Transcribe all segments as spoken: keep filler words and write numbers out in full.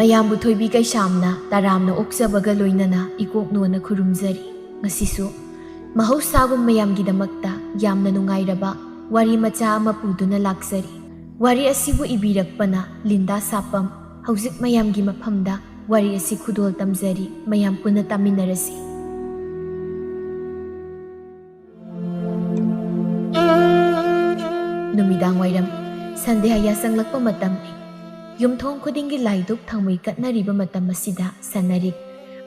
ꯏꯌꯥꯝꯕ ꯊꯣꯏꯕꯤ ꯀꯩꯁꯥꯝꯅ ꯇꯔꯥꯝꯅ ꯑꯣꯛꯆꯕꯒ ꯂꯣꯏꯅꯅ ꯏꯀꯣꯛꯅꯣꯅ ꯈꯨꯔꯨꯝꯖꯔꯤ꯫ ꯉꯁꯤꯁꯨ ꯃꯍꯧꯁꯥꯒꯨꯝ ꯃꯌꯥꯝꯒꯤꯗꯃꯛꯇ ꯌꯥꯝꯅ ꯅꯨꯡꯉꯥꯏꯔꯕ ꯋꯥꯔꯤ ꯃꯆꯥ ꯑꯃ ꯄꯨꯗꯨꯅ ꯂꯥꯛꯆꯔꯤ꯫ ꯋꯥꯔꯤ ꯑꯁꯤꯕꯨ ꯏꯕꯤꯔꯛꯄꯅ ꯂꯤꯟꯗꯥ ꯁꯥꯄꯝ꯫ ꯍꯧꯖꯤꯛ ꯃꯌꯥꯝꯒꯤ ꯃꯐꯝꯗ ꯋꯥꯔꯤ ꯑꯁꯤ ꯈꯨꯗꯣꯜ ꯇꯝꯖꯔꯤ, ꯃꯌꯥꯝ ꯄꯨꯟꯅ ꯇꯥꯃꯤꯟꯅꯔꯁꯤ꯫ ꯅꯨꯃꯤꯗꯥꯡ ꯋꯥꯏꯔꯝ, ꯁꯟꯙ꯭ꯌꯥ ꯌꯥꯆꯪꯂꯛꯄ ꯃꯇꯝꯅꯤ꯫ ꯌꯨꯝꯊꯣꯡ ꯈꯨꯗꯤꯡꯒꯤ ꯂꯥꯏꯗꯨꯛ ꯊꯥꯎꯃꯩ ꯀꯠꯅꯔꯤꯕ ꯃꯇꯝ ꯑꯁꯤꯗ ꯁꯅꯔꯤꯛ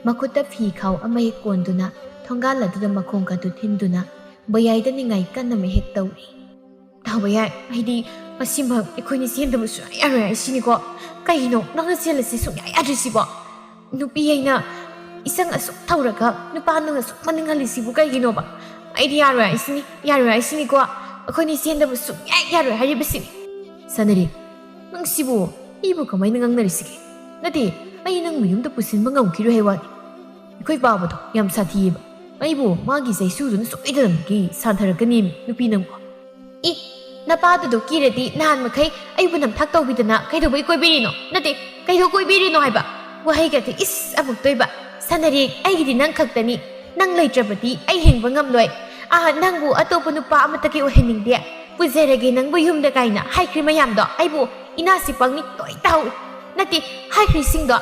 ꯃꯈꯨꯠꯇ ꯐꯤ ꯈꯥꯎ ꯑꯃ ꯍꯦꯛ ꯀꯣꯟꯗꯨꯅ ꯊꯣꯡꯒꯥꯜ ꯑꯗꯨꯗ ꯃꯈꯣꯡ ꯀꯥꯗꯨ ꯊꯤꯟꯗꯨꯅ ꯕꯣꯌꯥꯏꯗ ꯅꯤꯡꯉꯥꯏ ꯀꯟꯅ ꯑꯃ ꯍꯦꯛ ꯇꯧꯔꯤ꯫ "ꯇꯥꯕ ꯌꯥꯏ, ꯑꯩꯗꯤ ꯃꯁꯤꯃꯛ ꯑꯩꯈꯣꯏꯅ ꯆꯦꯟꯗꯕ ꯁꯨꯡꯌꯥ ꯌꯥꯔꯣꯏ ꯍꯥꯏꯁꯤꯅꯤꯀꯣ꯫ ꯀꯩꯒꯤꯅꯣ ꯅꯪꯅ ꯆꯦꯜꯂꯁꯤ ꯁꯨꯡꯌꯥ ꯌꯥꯗ꯭ꯔꯤꯁꯤꯕꯣ? ꯅꯨꯄꯤ ꯑꯩꯅ ꯏꯁꯪ ꯑꯁꯨꯛ ꯊꯧꯔꯒ ꯅꯨꯄꯥ ꯅꯪꯅ ꯑꯁꯨꯛ ꯃꯅꯤꯡꯍꯜꯂꯤꯁꯤꯕꯨ ꯀꯩꯒꯤꯅꯣꯕ? ꯑꯩꯗꯤ ꯌꯥꯔꯣꯏ ꯍꯥꯏꯁꯤꯅꯤ, ꯌꯥꯔꯣꯏ ꯍꯥꯏꯁꯤꯅꯤꯀꯣ꯫ ꯑꯩꯈꯣꯏꯅꯤ ꯆꯦꯟꯗꯕ ꯁꯨꯡꯌꯥ ꯌꯥꯔꯣꯏ ꯍꯥꯏꯔꯤꯕꯁꯤꯅꯤ꯫" "ꯁꯅꯔꯤꯛ, ꯅꯪ ꯁꯤꯕꯨ ꯑꯩꯕꯨ ꯀꯃꯥꯏꯅ ꯉꯥꯡꯅꯔꯤꯁꯤꯒꯦ? ꯅꯠꯇꯦ, ꯑꯩ ꯅꯪꯕꯨ ꯌꯨꯝꯗ ꯄꯨꯁꯤꯟꯕ ꯉꯝꯈꯤꯔꯣꯏ ꯍꯥꯏ ꯋꯥꯅꯤ꯫ ꯑꯩꯈꯣꯏ ꯄꯥꯕꯗꯣ ꯌꯥꯝ ꯁꯥꯊꯤꯌꯦꯕ꯫ ꯑꯩꯕꯨ ꯃꯥꯒꯤ ꯆꯩꯁꯨꯗꯨꯅ ꯁꯣꯏꯗꯅꯃꯛꯀꯤ ꯁꯥꯟꯊꯔꯛꯀꯅꯤꯃꯤ, ꯅꯨꯄꯤ ꯅꯪꯕꯨ꯫" "ꯏ, ꯅꯄꯥꯗꯨꯗꯣ ꯀꯤꯔꯗꯤ ꯅꯍꯥꯟ ꯃꯈꯩ ꯑꯩꯕꯨ ꯅꯝꯊꯥꯛ ꯇꯧꯕꯤꯗꯅ ꯀꯩꯗꯧꯕꯩ ꯀꯣꯏꯕꯤꯔꯤꯅꯣ? ꯅꯠꯇꯦ, ꯀꯩꯗꯧ ꯀꯣꯏꯕꯤꯔꯤꯅꯣ ꯍꯥꯏꯕ? ꯋꯥꯍꯩꯒꯗꯤ ꯏꯁ ꯑꯃꯨꯛꯇꯣꯏꯕ꯫ ꯁꯅꯔꯤꯛ, ꯑꯩꯒꯤꯗꯤ ꯅꯪ ꯈꯛꯇꯅꯤ꯫ ꯅꯪ ꯂꯩꯇ꯭ꯔꯕꯗꯤ ꯑꯩ ꯍꯤꯡꯕ ꯉꯝꯂꯣꯏ꯫ ꯑꯥ, ꯅꯪꯕꯨ ꯑꯇꯣꯞꯄ ꯅꯨꯄꯥ ꯑꯃꯠꯇꯒꯤ ꯑꯣꯏꯍꯟꯅꯤꯡꯗꯦ꯫ ꯄꯨꯖꯔꯒꯦ ꯅꯪꯕꯨ ꯌꯨꯝꯗ ꯀꯥꯏꯅ ꯍꯥꯏꯈ꯭ꯔꯤ ꯃꯌꯥꯝꯗꯣ ꯑꯩꯕꯨ ꯏꯅꯥꯁꯤ ꯄꯪꯅꯤ ꯂꯣꯏ ꯇꯥꯍꯧꯏ꯫ ꯅꯠꯇꯦ, ꯍꯥꯏꯈ꯭ꯔꯤꯁꯤꯡꯗꯣ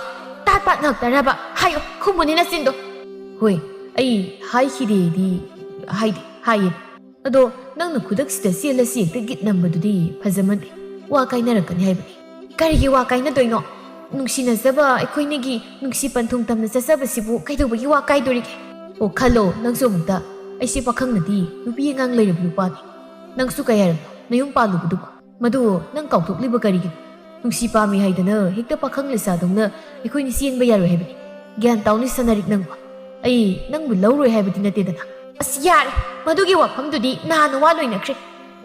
ꯇꯥꯠ ꯄꯥꯠ ꯉꯥꯛꯇꯔꯕ? ꯍꯥꯏꯌꯣ, ꯈꯨꯝꯃꯨꯅꯦ ꯅꯆꯤꯟꯗꯣ꯫" "ꯍꯣꯏ, ꯑꯩ ꯍꯥꯏꯈꯤꯗꯦꯗꯤ ꯍꯥꯏꯗꯤ ꯍꯥꯏꯌꯦ꯫ ꯑꯗꯣ ꯅꯪꯅ ꯈꯨꯗꯛꯁꯤꯗ ꯆꯦꯜꯂꯁꯤ ꯍꯦꯛꯇ ꯒꯤꯠ ꯅꯝꯕꯗꯨꯗꯤ ꯐꯖꯃꯟꯗꯦ꯫ ꯋꯥ ꯀꯥꯏꯅꯔꯛꯀꯅꯤ ꯍꯥꯏꯕꯅꯤ꯫" "ꯀꯔꯤꯒꯤ ꯋꯥ ꯀꯥꯏꯅꯗꯣꯏꯅꯣ? ꯅꯨꯡꯁꯤꯅꯖꯕ ꯑꯩꯈꯣꯏꯅꯤꯒꯤ ꯅꯨꯡꯁꯤ ꯄꯟꯊꯨꯡ ꯇꯝꯅ ꯆꯠꯆꯕꯁꯤꯕꯨ ꯀꯩꯗꯧꯕꯒꯤ ꯋꯥ ꯀꯥꯏꯗꯣꯔꯤꯒꯦ?" "ꯑꯣ, ꯈꯜꯂꯣ ꯅꯪꯁꯨ ꯑꯃꯨꯛꯇ꯫ ꯑꯩꯁꯦ ꯄꯥꯈꯪ ꯅꯠꯇꯦ, ꯅꯨꯄꯤ ꯑꯉꯥꯡ ꯂꯩꯔꯕ ꯅꯨꯄꯥꯅꯤ꯫ ꯅꯪꯁꯨ ꯀꯩ ꯍꯥꯏꯔꯕꯅꯣ ꯅꯌꯨꯝ ꯄꯥꯜꯂꯨꯕꯗꯨꯕꯨ? ꯃꯗꯨ ꯅꯪ ꯀꯥꯎꯊꯣꯛꯂꯤꯕ ꯀꯔꯤꯒꯤꯅꯣ? ꯅꯨꯡꯁꯤ ꯄꯥꯝꯃꯤ ꯍꯥꯏꯗꯅ ꯍꯦꯛꯇ ꯄꯥꯈꯪ ꯂꯩꯁꯥꯗꯧꯅ ꯑꯩꯈꯣꯏꯅꯤ ꯆꯦꯟꯕ ꯌꯥꯔꯣꯏ ꯍꯥꯏꯕꯅꯤ꯫ ꯒ꯭ꯌꯥꯟ ꯇꯥꯎꯅꯦ ꯁꯅꯥꯔꯤꯛ ꯅꯪꯕꯨ꯫ ꯑꯩ ꯅꯪꯕꯨ ꯂꯧꯔꯣꯏ ꯍꯥꯏꯕꯗꯤ ꯅꯠꯇꯦꯗꯅ꯫" "ꯑꯁ, ꯌꯥꯔꯦ, ꯃꯗꯨꯒꯤ ꯋꯥꯐꯝꯗꯨꯗꯤ ꯅꯍꯥꯟꯅ ꯋꯥ ꯂꯣꯏꯅꯈ꯭ꯔꯦ꯫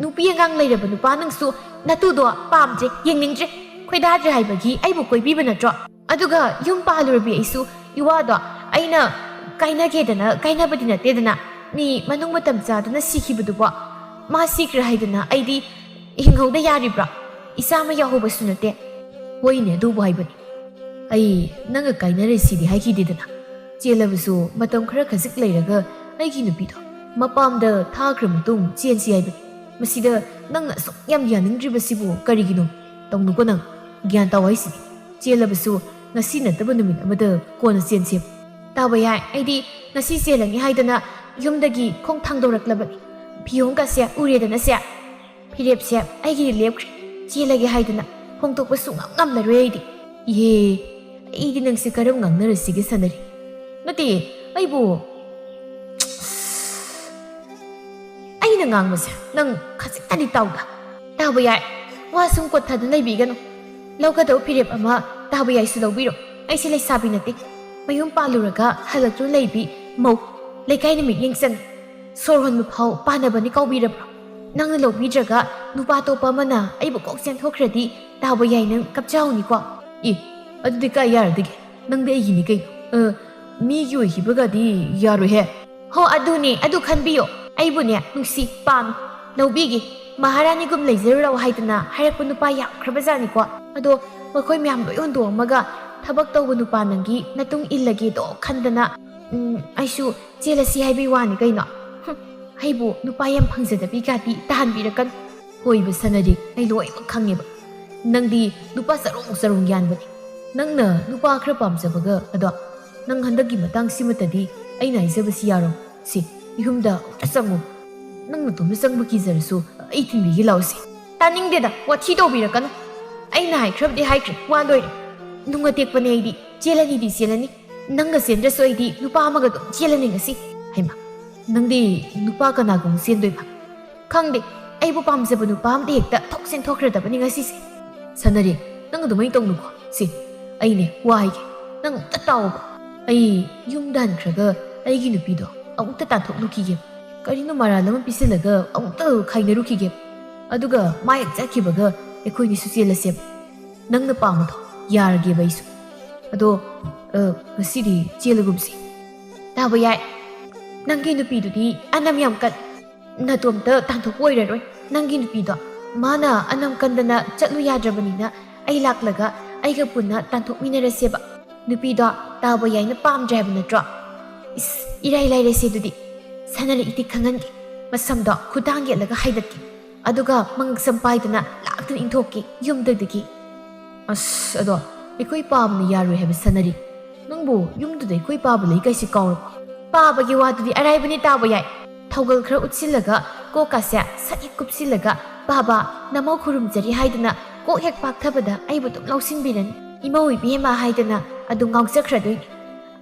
ꯅꯨꯄꯤ ꯑꯉꯥꯡ ꯂꯩꯔꯕ ꯅꯨꯄꯥ ꯅꯪꯁꯨ ꯅꯇꯨꯗꯣ ꯄꯥꯝꯗ꯭ꯔꯦ, ꯌꯦꯡꯅꯤꯡꯗ꯭ꯔꯦ, ꯈꯣꯏꯗꯥꯗ꯭ꯔꯦ ꯍꯥꯏꯕꯒꯤ ꯑꯩꯕꯨ ꯀꯣꯏꯕꯤꯕ ꯅꯠꯇ꯭ꯔꯣ? ꯑꯗꯨꯒ ꯌꯨꯝ ꯄꯥꯜꯂꯨꯔꯕꯤ ꯑꯩꯁꯨ ꯏꯋꯥꯗꯣ ꯑꯩꯅ ꯀꯥꯏꯅꯒꯦꯗꯅ ꯀꯥꯏꯅꯕꯗꯤ ꯅꯠꯇꯦꯗꯅ꯫ ꯃꯤ ꯃꯅꯨꯡ ꯃꯇꯝ ꯆꯥꯗꯅ ꯁꯤꯈꯤꯕꯗꯨꯕꯣ? ꯃꯥ ꯁꯤꯈ꯭ꯔꯦ ꯍꯥꯏꯗꯅ ꯑꯩꯗꯤ ꯍꯤꯡꯍꯧꯗ ꯌꯥꯔꯤꯕ꯭ꯔꯣ? ꯏꯆꯥ ꯑꯃ ꯌꯥꯎꯍꯧꯕꯁꯨ ꯅꯠꯇꯦ꯫" "ꯍꯣꯏꯅꯦ, ꯑꯗꯨꯕꯨ ꯍꯥꯏꯕꯅꯤ꯫ ꯑꯩ ꯅꯪꯒ ꯀꯥꯏꯅꯔꯁꯤꯗꯤ ꯍꯥꯏꯈꯤꯗꯦꯗꯅ꯫ ꯆꯦꯜꯂꯕꯁꯨ ꯃꯇꯝ ꯈꯔ ꯈꯖꯤꯛ ꯂꯩꯔꯒ ꯑꯩꯒꯤ ꯅꯨꯄꯤꯗꯣ ꯃꯄꯥꯝꯗ ꯊꯥꯈ꯭ꯔ ꯃꯇꯨꯡ ꯆꯦꯟꯁꯤ ꯍꯥꯏꯕꯅꯤ꯫ ꯃꯁꯤꯗ ꯅꯪꯅ ꯑꯁꯨꯛ ꯌꯥꯝ ꯌꯥꯅꯤꯡꯗ꯭ꯔꯤꯕꯁꯤꯕꯨ ꯀꯔꯤꯒꯤꯅꯣ? ꯇꯧꯅꯨꯀꯣ ꯅꯪ꯫ ꯒ꯭ꯌꯥꯟ ꯇꯥꯎ ꯍꯥꯏꯁꯤꯗꯤ꯫ ꯆꯦꯜꯂꯕꯁꯨ ꯉꯁꯤ ꯅꯠꯇꯕ ꯅꯨꯃꯤꯠ ꯑꯃꯗ ꯀꯣꯟꯅ ꯆꯦꯟꯁꯦꯕ꯫ ꯇꯥꯕ ꯌꯥꯏ, ꯑꯩꯗꯤ ꯉꯁꯤ ꯆꯦꯜꯂꯅꯤ ꯍꯥꯏꯗꯅ ꯌꯨꯝꯗꯒꯤ ꯈꯣꯡ ꯊꯥꯡꯗꯣꯔꯛꯂꯕꯅꯤ꯫ ꯐꯤꯌꯣꯡꯒꯁꯦ ꯎꯔꯦꯗꯅꯁꯦ꯫ ꯐꯤꯔꯦꯞꯁꯦ ꯑꯩꯒꯤꯗꯤ ꯂꯦꯞꯈ꯭ꯔꯦ꯫ ꯆꯦꯜꯂꯒꯦ ꯍꯥꯏꯗꯅ ꯐꯣꯡꯗꯣꯛꯄ ꯁꯨꯡꯉꯝ ꯉꯝꯂꯔꯣꯏ ꯑꯩꯗꯤ꯫ ꯏꯍꯦ, ꯑꯩꯗꯤ ꯅꯪꯁꯦ ꯀꯔꯝ ꯉꯥꯡꯅꯔꯁꯤꯒꯦ ꯁꯥꯟꯅꯔꯤ? ꯅꯠꯇꯦ, ꯑꯩꯕꯨ ꯑꯩꯅ ꯉꯥꯡꯕꯁꯦ ꯅꯪ ꯈꯖꯤꯛꯇꯗꯤ ꯇꯥꯎꯗ꯫ ꯇꯥꯕ ꯌꯥꯏ, ꯋꯥ ꯁꯨꯝ ꯀꯣꯠꯊꯗꯨꯅ ꯂꯩꯕꯤꯒꯅꯨ꯫ ꯂꯧꯒꯗꯧ ꯐꯤꯔꯦꯞ ꯑꯃ ꯇꯥꯕ ꯌꯥꯏꯁꯨ ꯂꯧꯕꯤꯔꯣ꯫ ꯑꯩꯁꯦ ꯂꯩꯁꯥꯕꯤ ꯅꯠꯇꯦ꯫ ꯃꯌꯨꯝ ꯄꯥꯜꯂꯨꯔꯒ ꯍꯜꯂꯛꯇꯨꯅ ꯂꯩꯕꯤ ꯃꯧ, ꯂꯩꯀꯥꯏꯅ ꯃꯤꯠꯌꯦꯡ ꯆꯪꯉꯤ꯫ ꯁꯣꯔ ꯍꯣꯟꯕ ꯐꯥꯎ ꯄꯥꯟꯅꯕꯅꯤ ꯀꯥꯎꯕꯤꯔꯕ꯭ꯔꯣ? ꯅꯪꯅ ꯂꯧꯕꯤꯗ꯭ꯔꯒ ꯅꯨꯄꯥ ꯑꯇꯣꯞꯄ ꯑꯃꯅ ꯑꯩꯕꯨ ꯀꯣꯛ ꯆꯦꯟꯊꯣꯛꯈ꯭ꯔꯗꯤ ꯇꯥꯕ ꯌꯥꯏ ꯅꯪ ꯀꯞꯆꯍꯧꯅꯤꯀꯣ꯫ ꯑꯦ, ꯑꯗꯨꯗꯤ ꯀꯥꯏ ꯌꯥꯔꯗꯒꯦ? ꯅꯪꯗꯤ ꯑꯩꯒꯤꯅꯤ ꯀꯩꯅꯣ꯫ ꯑ, ꯃꯤꯒꯤ ꯑꯣꯏꯈꯤꯕꯒꯗꯤ ꯌꯥꯔꯣꯏꯍꯦ꯫ ꯍꯣ, ꯑꯗꯨꯅꯦ, ꯑꯗꯨ ꯈꯟꯕꯤꯌꯣ꯫ ꯑꯩꯕꯨꯅꯦ ꯅꯨꯡꯁꯤ, ꯄꯥꯝꯃꯤ, ꯂꯧꯕꯤꯒꯦ꯫ ꯃꯍꯥꯔꯥꯅꯤꯒꯨꯝ ꯂꯩꯖꯔꯨꯔꯣ ꯍꯥꯏꯗꯅ ꯍꯥꯏꯔꯛꯄ ꯅꯨꯄꯥ ꯌꯥꯝꯈ꯭ꯔꯕꯖꯥꯠꯅꯤꯀꯣ꯫ ꯑꯗꯣ ꯃꯈꯣꯏ ꯃꯌꯥꯝ ꯂꯣꯏ ꯍꯨꯟꯗꯣꯛꯑꯝꯃꯒ ꯊꯕꯛ ꯇꯧꯕ ꯅꯨꯄꯥ ꯅꯪꯒꯤ ꯅꯇꯨꯡ ꯏꯜꯂꯒꯦꯗꯣ ꯈꯟꯗꯅ, ꯎꯝ, ꯑꯩꯁꯨ ꯆꯦꯜꯂꯁꯤ ꯍꯥꯏꯕꯩ ꯋꯥꯅꯤ ꯀꯩꯅꯣ꯫ ꯍꯨꯝ, ꯑꯩꯕꯨ ꯅꯨꯄꯥ ꯌꯥꯝ ꯐꯪꯖꯗꯕꯤ ꯀꯥꯗꯤ ꯇꯥꯍꯟꯕꯤꯔꯛꯀꯅꯨ꯫ ꯍꯣꯏꯕ ꯁꯅꯔꯤꯛ, ꯑꯩ ꯂꯣꯏꯅꯃꯛ ꯈꯪꯉꯦꯕ꯫ ꯅꯪꯗꯤ ꯅꯨꯄꯥ ꯆꯔꯣꯡ ꯆꯔꯣꯡ ꯌꯥꯟꯕꯅꯤ꯫ ꯅꯪꯅ ꯅꯨꯄꯥ ꯈꯔ ꯄꯥꯝꯖꯕꯒ ꯑꯗꯣ, ꯅꯪ ꯍꯟꯗꯛꯀꯤ ꯃꯇꯥꯡꯁꯤꯃꯇꯗꯤ ꯑꯩꯅ ꯍꯥꯏꯖꯕꯁꯤ ꯌꯥꯔꯣ? ꯁꯤ, ꯌꯨꯝꯗ ꯑꯃꯨꯛꯇ ꯆꯪꯉꯨ꯫ ꯅꯪ ꯅꯇꯣꯝꯇ ꯆꯪꯕ ꯀꯤꯖꯔꯁꯨ ꯑꯩ ꯊꯤꯟꯕꯤꯒꯦ ꯂꯥꯛꯑꯣꯁꯦ꯫ ꯇꯥꯅꯤꯡꯗꯦꯗ, ꯋꯥꯊꯤ ꯇꯧꯕꯤꯔꯛꯀꯅꯨ꯫ ꯑꯩꯅ ꯍꯥꯏꯈ꯭ꯔꯕꯗꯤ ꯍꯥꯏꯈ꯭ꯔꯦ, ꯋꯥ ꯂꯣꯏꯔꯦ꯫ ꯅꯨꯡ ꯑꯇꯦꯛꯄꯅꯦ ꯑꯩꯗꯤ, ꯆꯦꯜꯂꯅꯤꯗꯤ ꯆꯦꯜꯂꯅꯤ꯫ ꯅꯪꯒ ꯆꯦꯟꯗ꯭ꯔꯁꯨ ꯑꯩꯗꯤ ꯅꯨꯄꯥ ꯑꯃꯒ ꯑꯗꯨꯝ ꯆꯦꯜꯂꯅꯤ ꯉꯁꯤ꯫ ꯍꯩꯃꯥ, ꯅꯪꯗꯤ ꯅꯨꯄꯥ ꯀꯅꯥꯒ ꯑꯃꯨꯛ ꯆꯦꯟꯗꯣꯏꯕ? ꯈꯪꯗꯦ, ꯑꯩꯕꯨ ꯄꯥꯝꯖꯕ ꯅꯨꯄꯥ ꯑꯝꯗ ꯍꯦꯛꯇ ꯊꯣꯛ ꯆꯦꯟꯊꯣꯛꯈ꯭ꯔꯗꯕꯅꯤ ꯉꯁꯤꯁꯦ꯫ ꯁꯥꯟꯅꯔꯦ, ꯅꯪ ꯑꯗꯨꯃꯥꯏꯅ ꯇꯧꯅꯨꯀꯣ꯫ ꯁꯤ, ꯑꯩꯅꯦ ꯋꯥ ꯍꯥꯏꯒꯦ, ꯅꯪ ꯑꯝꯇ ꯇꯥꯎꯕ꯫ ꯑꯩ ꯌꯨꯝꯗ ꯍꯟꯈ꯭ꯔꯒ ꯑꯩꯒꯤ ꯅꯨꯄꯤꯗꯣ ꯑꯃꯨꯛꯇ ꯇꯥꯟꯊꯣꯛꯂꯨꯈꯤꯒꯦ꯫ ꯀꯔꯤꯅꯣ ꯃꯔꯥꯜ ꯑꯃ ꯄꯤꯁꯤꯜꯂꯒ ꯑꯃꯨꯛꯇ ꯈꯥꯏꯅꯔꯨꯈꯤꯒꯦ꯫ ꯑꯗꯨꯒ ꯃꯥ ꯍꯦꯛ ꯆꯠꯈꯤꯕꯒ ꯑꯩꯈꯣꯏꯅꯤꯁꯨ ꯆꯦꯜꯂꯁꯦꯕ꯫ ꯅꯪꯅ ꯄꯥꯝꯕꯗꯣ ꯌꯥꯔꯒꯦꯕ ꯑꯩꯁꯨ꯫ ꯑꯗꯣ, ꯑ, ꯉꯁꯤꯗꯤ ꯆꯦꯜꯂꯒꯨꯝꯁꯤ꯫ ꯇꯥꯕ ꯌꯥꯏ꯫ ꯅꯪꯒꯤ ꯅꯨꯄꯤꯗꯨꯗꯤ ꯑꯅꯝ ꯌꯥꯝ ꯀꯜ-, ꯅꯇꯣꯝꯇ ꯇꯥꯟꯊꯣꯛꯄ ꯑꯣꯏꯔꯔꯣꯏ꯫ ꯅꯪꯒꯤ ꯅꯨꯄꯤꯗꯣ ꯃꯥꯅ ꯑꯅꯝ ꯀꯟꯗꯅ ꯆꯠꯂꯨ ꯌꯥꯗ꯭ꯔꯕꯅꯤꯅ ꯑꯩ ꯂꯥꯛꯂꯒ ꯑꯩꯒ ꯄꯨꯟꯅ ꯇꯥꯟꯊꯣꯛꯃꯤꯟꯅꯔꯁꯦꯕ꯫ ꯅꯨꯄꯤꯗꯣ ꯇꯥꯕ ꯌꯥꯏꯅ ꯄꯥꯝꯗ꯭ꯔꯦ ꯍꯥꯏꯕ ꯅꯠꯇ꯭ꯔꯣ? ꯏꯁ, ꯏꯔꯥꯏ ꯂꯥꯏꯔꯦꯁꯦ ꯑꯗꯨꯗꯤ꯫ ꯁꯅꯥꯔꯤꯛꯇꯤ ꯈꯪꯍꯟꯒꯦ꯫ ꯃꯁꯝꯗꯣ ꯈꯨꯗꯥꯡ ꯌꯦꯠꯂꯒ ꯍꯥꯏꯗꯠꯀꯦ꯫ ꯑꯗꯨꯒ ꯃꯉꯛꯁꯝ ꯄꯥꯏꯗꯅ ꯂꯥꯛꯇꯅ ꯏꯟꯊꯣꯛꯀꯦ ꯌꯨꯝꯗꯒꯤ꯫ ꯑꯁ, ꯑꯗꯣ ꯑꯩꯈꯣꯏ ꯄꯥꯕꯅ ꯌꯥꯔꯣꯏ ꯍꯥꯏꯕ ꯁꯅꯥꯔꯤꯛ꯫ ꯅꯪꯕꯨ ꯌꯨꯝꯗꯨꯗ ꯑꯩꯈꯣꯏ ꯄꯥꯕ ꯂꯩ ꯀꯥꯏꯁꯤ ꯀꯥꯎꯔꯕꯣ? ꯄꯥꯕꯒꯤ ꯋꯥꯗꯨꯗꯤ ꯑꯔꯥꯏꯕꯅꯤ ꯇꯥꯕ ꯌꯥꯏ꯫ ꯊꯧꯒꯜ ꯈꯔ ꯎꯠꯁꯤꯜꯂꯒ ꯀꯣꯛꯀꯥꯁꯦ ꯁꯠ ꯍꯦꯛ ꯀꯨꯞꯁꯤꯜꯂꯒ "ꯄꯥꯕ, ꯅꯃꯧ ꯈꯨꯔꯨꯝꯖꯔꯤ" ꯍꯥꯏꯗꯅ ꯀꯣꯛ ꯍꯦꯛ ꯄꯥꯛꯊꯕꯗ ꯑꯩꯕꯨ ꯑꯗꯨꯝ ꯂꯧꯁꯤꯟꯕꯤꯔꯅꯤ꯫ "ꯏꯃꯧ ꯏꯕꯦꯝꯃ" ꯍꯥꯏꯗꯅ ꯑꯗꯨꯝ ꯉꯥꯎꯖꯈ꯭ꯔꯗꯣꯏꯅꯤ꯫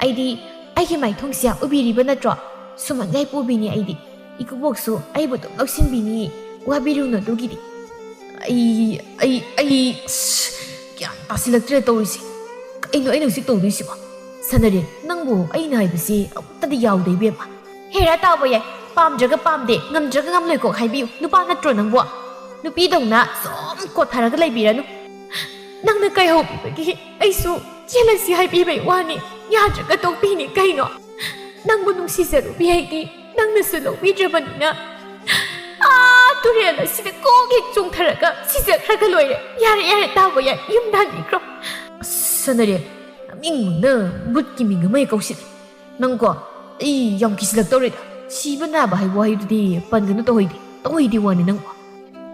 ꯑꯩꯗꯤ ꯑꯩꯒꯤ ꯃꯥꯏꯊꯣꯡꯁꯦ ꯎꯕꯤꯔꯤꯕ ꯅꯠꯇ꯭ꯔꯣ? ꯁꯨꯃꯥꯏꯅ ꯄꯨꯕꯤꯅꯤ ꯑꯩꯗꯤ꯫ ꯏꯀꯨꯕꯣꯛꯁꯨ ꯑꯩꯕꯨ ꯑꯗꯨꯝ ꯂꯧꯁꯤꯟꯕꯤꯅꯤ꯫ ꯋꯥꯕꯤꯔꯨꯅꯨ ꯑꯗꯨꯒꯤꯗꯤ꯫ ꯑꯩ, ꯑꯩ, ꯑꯩ, ꯑꯁ, ꯒ꯭ꯌꯥꯟ ꯇꯥꯁꯤꯜꯂꯛꯇ꯭ꯔꯦ ꯇꯧꯔꯤꯁꯦ꯫ ꯀꯩꯅꯣ ꯑꯩꯅ ꯍꯧꯖꯤꯛ ꯇꯧꯗꯣꯏꯁꯤꯕꯣ? ꯁꯅꯔꯦ, ꯅꯪꯕꯨ ꯑꯩꯅ ꯍꯥꯏꯕꯁꯤ ꯑꯃꯨꯛꯇꯗꯤ ꯌꯥꯎꯗꯦ ꯏꯕꯦꯝꯃ꯫ ꯍꯦꯔꯥ ꯇꯥꯕ ꯌꯥꯏ, ꯄꯥꯝꯗ꯭ꯔꯒ ꯄꯥꯝꯗꯦ, ꯉꯝꯗ꯭ꯔꯒ ꯉꯝꯂꯣꯏ ꯀꯣꯛ ꯍꯥꯏꯕꯤꯌꯨ꯫ ꯅꯨꯄꯥ ꯅꯠꯇ꯭ꯔꯣ ꯅꯪꯕꯨ? ꯅꯨꯄꯤꯗꯧꯅ ꯁꯨꯝ ꯀꯣꯠꯊꯔꯒ ꯂꯩꯕꯤꯔꯅꯨ꯫ ꯅꯪꯅ ꯀꯩꯍꯧꯕꯤꯕꯒꯤ ꯑꯩꯁꯨ ꯆꯦꯜꯂꯁꯤ ꯍꯥꯏꯕꯤꯕꯩ ꯋꯥꯅꯤ, ꯌꯥꯗ꯭ꯔꯒ ꯇꯣꯛꯄꯤꯅꯤ ꯀꯩꯅꯣ? ꯅꯪꯕꯨ ꯅꯨꯡꯁꯤꯖꯔꯨꯕꯤ ꯑꯩꯗꯤ ꯅꯪꯅꯁꯨ ꯂꯧꯕꯤꯗ꯭ꯔꯕꯅꯤꯅ, ꯑꯥ, ꯇꯨꯔꯦꯜ ꯑꯁꯤꯗ ꯀꯣꯛ ꯍꯦꯛ ꯆꯣꯡꯊꯔꯒ ꯁꯤꯖꯈ꯭ꯔꯒ ꯂꯣꯏꯔꯦ꯫ ꯌꯥꯔꯦ, ꯌꯥꯔꯦ, ꯇꯥꯕ ꯌꯥꯏ, ꯌꯨꯝꯗ ꯍꯟꯕꯤꯈ꯭ꯔꯣ꯫ ꯑꯁ, ꯁꯅꯔꯦ, ꯅꯃꯤꯡ ꯃꯨꯟꯅ ꯕꯨꯠꯀꯤ ꯃꯤꯡ ꯑꯃ ꯍꯦꯛ ꯀꯧꯁꯤꯜꯂꯦ꯫ ꯅꯪꯀꯣ, ꯑꯩ ꯌꯥꯝ ꯀꯤꯁꯤꯜꯂꯛꯇꯧꯔꯦꯗ꯫ ꯁꯤꯕ ꯅꯥꯕ ꯍꯥꯏꯕ ꯋꯥꯍꯩꯗꯨꯗꯤ ꯄꯟꯒꯅꯨ ꯇꯧꯍꯩꯗꯦ, ꯇꯧꯍꯩꯗꯦ ꯋꯥꯅꯤ ꯅꯪꯕꯨ꯫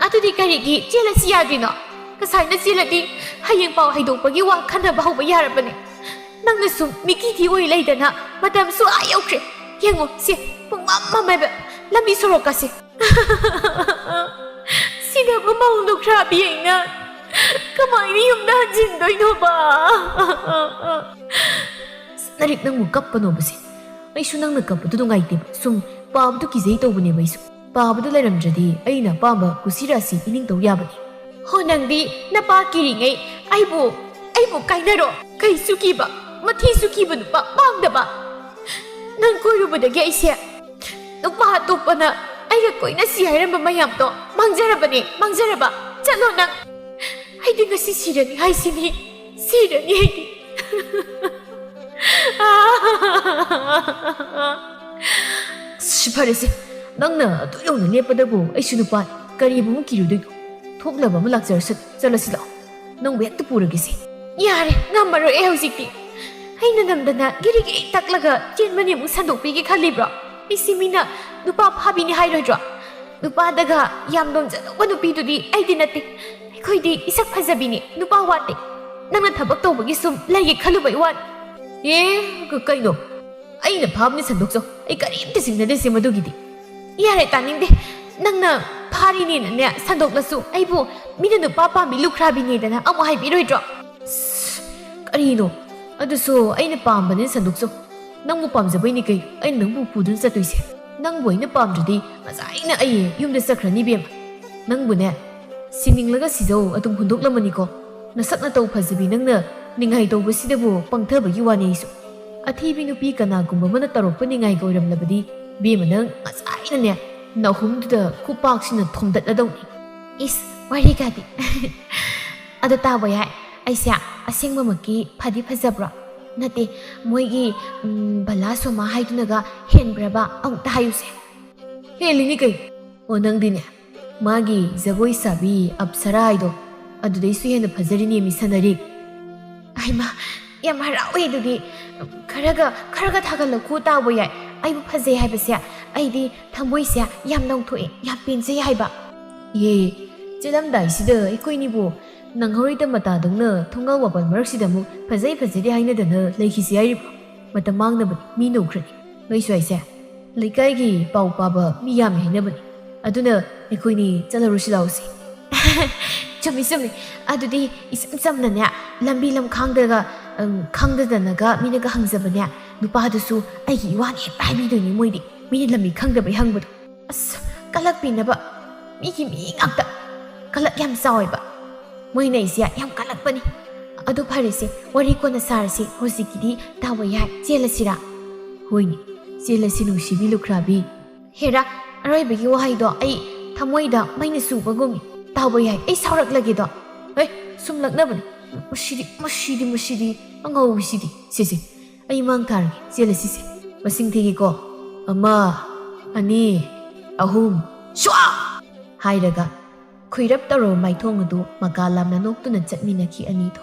ꯑꯗꯨꯗꯤ ꯀꯔꯤꯒꯤ ꯆꯦꯜꯂꯁꯤ ꯌꯥꯗ꯭ꯔꯤꯅꯣ? ꯉꯁꯥꯏꯅ ꯆꯦꯜꯂꯗꯤ ꯍꯌꯦꯡ ꯄꯥꯎ ꯍꯩꯗꯣꯛꯄꯒꯤ ꯋꯥ ꯈꯟꯅꯕ ꯍꯧꯕ ꯌꯥꯔꯕꯅꯦ꯫ ꯅꯪꯅ ꯁꯨꯝ ꯃꯤꯀꯤꯊꯤ ꯑꯣꯏ ꯂꯩꯗꯅ ꯃꯇꯝꯁꯨ ꯑꯥ ꯌꯧꯈ꯭ꯔꯦ꯫ ꯌꯦꯡꯉꯣ ꯁꯦ, ꯄꯨꯡꯃꯝ ꯃꯝꯃꯦꯕ ꯂꯝꯕꯤ ꯁꯣꯔꯣꯛꯀꯁꯦ꯫ ꯁꯤꯗꯕꯨ ꯃꯧ ꯂꯨꯈ꯭ꯔꯥꯕꯤ ꯑꯩꯅ ꯀꯃꯥꯏꯅ ꯌꯨꯝꯗ ꯍꯟꯖꯤꯟꯗꯣꯏꯅꯣꯕ? ꯁꯅꯔꯤꯛ, ꯅꯪꯕꯨ ꯀꯞꯀꯅꯣꯕꯁꯦ꯫ ꯑꯩꯁꯨ ꯅꯪꯅ ꯀꯞꯄꯗꯨ ꯅꯨꯡꯉꯥꯏꯇꯦꯕ꯫ ꯁꯨꯝ ꯄꯥꯕꯗꯨ ꯀꯤꯖꯩ ꯇꯧꯕꯅꯦꯕ ꯑꯩꯁꯨ꯫ ꯄꯥꯕꯗꯨ ꯂꯩꯔꯝꯗ꯭ꯔꯗꯤ ꯑꯩꯅ ꯑꯄꯥꯝꯕ ꯀꯨꯁꯤꯔꯥꯁꯤ ꯄꯤꯅꯤꯡꯇꯧ ꯌꯥꯕꯅꯤ꯫ ꯍꯣ, ꯅꯪꯗꯤ ꯅꯄꯥ ꯀꯤꯔꯤꯉꯩ ꯑꯩꯕꯨ, ꯑꯩꯕꯨ ꯀꯥꯏꯅꯔꯣ꯫ ꯀꯩꯁꯨ ꯀꯤꯕ, ꯃꯊꯤꯁꯨ ꯀꯤꯕ ꯅꯨꯄꯥ ꯃꯥꯡꯗꯕ꯫ ꯅꯪ ꯀꯣꯏꯔꯨꯕꯗꯒꯤ ꯑꯩꯁꯦ ꯅꯨꯄꯥ ꯑꯇꯣꯞꯄꯅ ꯑꯩꯒ ꯀꯣꯏꯅꯁꯤ ꯍꯥꯏꯔꯝꯕ ꯃꯌꯥꯝꯗꯣ ꯃꯥꯡꯖꯔꯕꯅꯦ, ꯃꯥꯡꯖꯔꯕ꯫ ꯆꯠꯂꯣ ꯅꯪ꯫ ꯑꯩꯗꯤ ꯉꯁꯤ ꯁꯤꯔꯅꯤ ꯍꯥꯏꯁꯤꯅꯤ, ꯁꯤꯔꯅꯤ ꯑꯩꯗꯤ꯫ ꯁꯤ ꯐꯔꯦꯁꯦ, ꯅꯪꯅ ꯑꯗꯨ ꯌꯧꯅ ꯂꯦꯞꯄꯗꯕꯨ ꯑꯩꯁꯨ ꯅꯨꯄꯥꯅꯤ, ꯀꯔꯤꯕꯨ ꯑꯃꯨꯛ ꯀꯤꯔꯨꯗꯣꯏꯅꯣ? ꯊꯣꯛꯅꯕ ꯑꯃ ꯂꯥꯛꯆꯔꯁꯅꯨ, ꯆꯠꯂꯁꯤ ꯂꯥꯛꯑꯣ, ꯅꯪꯕꯨ ꯍꯦꯛꯇ ꯄꯨꯔꯒꯦꯁꯦ꯫ ꯌꯥꯔꯦ, ꯉꯝꯃꯔꯣꯏ ꯑꯩ ꯍꯧꯖꯤꯛꯇꯤ꯫ ꯑꯩꯅ ꯅꯝꯗꯅ ꯒꯤꯔꯤ ꯒꯤꯔꯤ ꯇꯛꯂꯒ ꯆꯦꯟꯕꯅꯦ ꯑꯃꯨꯛ ꯁꯟꯗꯣꯛꯄꯤꯒꯦ ꯈꯜꯂꯤꯕ꯭ꯔꯣ? ꯑꯩꯁꯤ ꯃꯤꯅ ꯅꯨꯄꯥ ꯐꯥꯕꯤꯅꯤ ꯍꯥꯏꯔꯣꯏꯗ꯭ꯔꯣ? ꯅꯨꯄꯥꯗꯒ ꯌꯥꯝ ꯅꯣꯝꯖꯗꯧꯕ ꯅꯨꯄꯤꯗꯨꯗꯤ ꯑꯩꯗꯤ ꯅꯠꯇꯦ꯫ ꯑꯩꯈꯣꯏꯗꯤ ꯏꯁꯛ ꯐꯖꯕꯤꯅꯤ, ꯅꯨꯄꯥ ꯋꯥꯠꯇꯦ꯫ ꯅꯪꯅ ꯊꯕꯛ ꯇꯧꯕꯒꯤ ꯁꯨꯝ ꯂꯩꯒꯦ ꯈꯜꯂꯨꯕꯩ ꯋꯥꯅꯤ꯫ ꯑꯦ, ꯀ-, ꯀꯩꯅꯣ? ꯑꯩꯅ ꯐꯥꯕꯅꯤ ꯁꯟꯗꯣꯛꯆꯧ, ꯑꯩ ꯀꯔꯤꯝꯇ ꯆꯤꯡꯅꯗꯦꯁꯦ ꯃꯗꯨꯒꯤꯗꯤ꯫ ꯌꯥꯔꯦ, ꯇꯥꯅꯤꯡꯗꯦ꯫ ꯅꯪꯅ ꯐꯥꯔꯤꯅꯦꯅꯅꯦ ꯁꯟꯗꯣꯛꯂꯁꯨ ꯑꯩꯕꯨ ꯃꯤꯅ ꯅꯨꯄꯥ ꯄꯥꯝꯃꯤ ꯂꯨꯈ꯭ꯔꯥꯕꯤꯅꯦꯗꯅ ꯑꯃꯨꯛ ꯍꯥꯏꯕꯤꯔꯣꯏꯗ꯭ꯔꯣ? ꯁꯁ, ꯀꯔꯤꯅꯣ? ꯑꯗꯨꯁꯨ ꯑꯩꯅ ꯄꯥꯝꯕꯅꯦ ꯁꯟꯗꯣꯛꯆꯧ꯫ ꯅꯪꯕꯨ ꯄꯥꯝꯖꯕꯩꯅꯤ ꯀꯩꯅꯣ ꯑꯩꯅ ꯅꯪꯕꯨ ꯄꯨꯗꯨꯅ ꯆꯠꯇꯣꯏꯁꯦ꯫ ꯅꯪꯕꯨ ꯑꯩꯅ ꯄꯥꯝꯗ꯭ꯔꯗꯤ ꯉꯁꯥꯏꯅ ꯑꯩ ꯌꯨꯝꯗ ꯆꯠꯈ꯭ꯔꯅꯤ ꯏꯕꯦꯝꯃ꯫ ꯅꯪꯕꯨꯅꯦ, ꯁꯤꯅꯤꯡꯂꯒ ꯁꯤꯖꯧ ꯑꯗꯨꯝ ꯍꯨꯟꯗꯣꯛꯂꯝꯃꯅꯤꯀꯣ꯫ ꯅꯁꯛ ꯅꯇꯧ ꯐꯖꯕꯤ ꯅꯪꯅ ꯅꯤꯡꯉꯥꯏ ꯇꯧꯕꯁꯤꯗꯕꯨ ꯄꯪꯊꯕꯒꯤ ꯋꯥꯅꯤ ꯑꯩꯁꯨ꯫ ꯑꯊꯤꯕꯤ ꯅꯨꯄꯤ ꯀꯅꯥꯒꯨꯝꯕ ꯑꯃꯅ ꯇꯧꯔꯛꯄ ꯅꯤꯡꯉꯥꯏꯒ ꯑꯣꯏꯔꯝꯂꯕꯗꯤ ꯏꯕꯦꯝꯃ ꯅꯪ ꯉꯁꯥꯏꯅꯅꯦ ꯅꯍꯨꯝꯗꯨꯗ ꯈꯨꯄꯥꯛꯁꯤꯅ ꯊꯣꯝꯗꯠꯂꯗꯧꯅꯤ꯫ ꯏꯁ, ꯋꯥꯔꯤꯒꯗꯤ꯫ ꯑꯗꯣ ꯇꯥꯕ ꯌꯥꯏ, ꯑꯩꯁꯦ ꯑꯁꯦꯡꯕꯃꯛꯀꯤ ꯐꯗꯤ ꯐꯖꯕ꯭ꯔꯣ? ꯅꯠꯇꯦ, ꯃꯣꯏꯒꯤ, ꯎꯝ, ꯕꯂꯥ ꯁꯣꯃꯥ ꯍꯥꯏꯗꯨꯅꯒ ꯍꯦꯟꯕ꯭ꯔꯕ? ꯑꯃꯨꯛꯇ ꯍꯥꯏꯌꯨꯁꯦ꯫ ꯍꯦꯜꯂꯤꯅꯤ ꯀꯩ? ꯑꯣ, ꯅꯪꯗꯤꯅꯦ, ꯃꯥꯒꯤ ꯖꯒꯣꯏ ꯁꯥꯕꯤ ꯑꯞꯁꯔꯥ ꯍꯥꯏꯗꯣ, ꯑꯗꯨꯗꯩꯁꯨ ꯍꯦꯟꯅ ꯐꯖꯔꯤꯅꯦ ꯃꯤ ꯁꯅꯔꯤꯛ꯫ ꯑꯩꯃ, ꯌꯥꯝ ꯍꯔꯥꯎꯋꯦ ꯑꯗꯨꯗꯤ꯫ ꯈꯔꯒ, ꯈꯔꯒ ꯊꯥꯒꯠꯂꯛꯈꯣ ꯇꯥꯕ ꯌꯥꯏ꯫ ꯑꯩꯕꯨ ꯐꯖꯩ ꯍꯥꯏꯕꯁꯦ ꯑꯩꯗꯤ ꯊꯃꯣꯏꯁꯦ ꯌꯥꯝ ꯅꯧꯊꯣꯛꯑꯦ, ꯌꯥꯝ ꯄꯦꯟꯖꯩ ꯍꯥꯏꯕ꯫ ꯌꯦ, ꯆꯦꯜꯂꯝꯗꯥꯏꯁꯤꯗ ꯑꯩꯈꯣꯏꯅꯤꯕꯨ ꯅꯪꯍꯧꯔꯣꯏꯗ ꯃꯇꯥꯗꯧꯅ ꯊꯣꯡꯒꯥꯜ ꯋꯥꯄꯜ ꯃꯔꯛꯁꯤꯗ ꯑꯃꯨꯛ ꯐꯖꯩ ꯐꯖꯗꯦ ꯍꯥꯏꯅꯗꯅ ꯂꯩꯈꯤꯁꯤ ꯍꯥꯏꯔꯤꯕ꯭ꯔꯣ? ꯃꯇꯝ ꯃꯥꯡꯅꯕꯅꯤ, ꯃꯤ ꯅꯧꯈ꯭ꯔꯅꯤ꯫ ꯅꯣꯏ ꯁ꯭ꯋꯥꯏꯁꯦ ꯂꯩꯀꯥꯏꯒꯤ ꯄꯥꯎ ꯄꯥꯕ ꯃꯤ ꯌꯥꯝꯃꯦ ꯍꯥꯏꯅꯕꯅꯤ꯫ ꯑꯗꯨꯅ ꯑꯩꯈꯣꯏꯅꯤ ꯆꯠꯂꯔꯨꯁꯤ ꯂꯥꯎꯁꯤ꯫ ꯆꯨꯝꯃꯤ, ꯆꯨꯝꯃꯤ꯫ ꯑꯗꯨꯗꯤ ꯏꯆꯝ ꯆꯝꯅꯅꯦ, ꯂꯝꯕꯤ ꯂꯝꯈꯥꯡꯗꯒ, ꯎꯝ, ꯈꯪꯗꯗꯅꯒ ꯃꯤꯅꯒ ꯍꯪꯖꯕꯅꯦ, ꯅꯨꯄꯥꯗꯨꯁꯨ ꯑꯩꯒꯤ ꯏꯋꯥꯅꯤ ꯍꯦꯛꯇ ꯍꯥꯏꯕꯤꯗꯣꯏꯅꯤ ꯃꯣꯏꯗꯤ, ꯃꯤꯅ ꯂꯝꯕꯤ ꯈꯪꯗꯕꯩ ꯍꯪꯕꯗꯣ꯫ ꯑꯁ, ꯀꯂꯛꯄꯤꯅꯕ ꯃꯤꯒꯤ ꯃꯤ ꯉꯥꯛꯇ꯫ ꯀꯂꯛ ꯌꯥꯝ ꯆꯥꯎꯋꯦꯕ꯫ ꯃꯣꯏꯅ ꯑꯩꯁꯦ ꯌꯥꯝ ꯀꯂꯛꯄꯅꯤ꯫ ꯑꯗꯨ ꯐꯔꯦꯁꯦ, ꯋꯥꯔꯤ ꯀꯣꯟꯅ ꯁꯥꯔꯁꯤ꯫ ꯍꯧꯖꯤꯛꯀꯤꯗꯤ ꯇꯥꯕ ꯌꯥꯏ꯫ ꯆꯦꯜꯂꯁꯤꯔꯥ? ꯍꯣꯏꯅꯦ, ꯆꯦꯜꯂꯁꯤ ꯅꯨꯡꯁꯤꯕꯤ ꯂꯨꯈ꯭ꯔꯥꯕꯤ꯫ ꯍꯦꯔꯥ, ꯑꯔꯣꯏꯕꯒꯤ ꯋꯥꯍꯩꯗꯣ ꯑꯩ ꯊꯃꯣꯏꯗ ꯃꯩꯅ ꯆꯨꯕꯒꯨꯝ꯫ ꯇꯥꯕ ꯌꯥꯏ, ꯑꯩ ꯁꯥꯎꯔꯛꯂꯒꯦꯗꯣ꯫ ꯍꯦ, ꯁꯨꯝ ꯂꯛꯅꯕꯅꯤ꯫ ꯃꯁꯤꯗꯤ, ꯃꯁꯤꯗꯤ, ꯃꯁꯤꯗꯤ, ꯑꯉꯥꯎꯕꯤꯁꯤꯗꯤ꯫ ꯁꯦ, ꯁꯦ, ꯑꯩ ꯃꯥꯡ ꯊꯥꯔꯒꯦ, ꯆꯦꯜꯂꯁꯤꯁꯦ꯫ ꯃꯁꯤꯡ ꯊꯤꯒꯦꯀꯣ꯫ ꯑꯃ, ꯑꯅꯤ, ꯑꯍꯨꯝ, ꯁ꯭ꯋꯥ! ꯍꯥꯏꯔꯒ ꯈꯨꯏꯔꯞ ꯇꯧꯔꯕ ꯃꯥꯏꯊꯣꯡ ꯑꯗꯨ ꯃꯀꯥ ꯂꯥꯝꯅ ꯅꯣꯛꯇꯨꯅ ꯆꯠꯃꯤꯟꯅꯈꯤ ꯑꯅꯤꯗꯣ꯫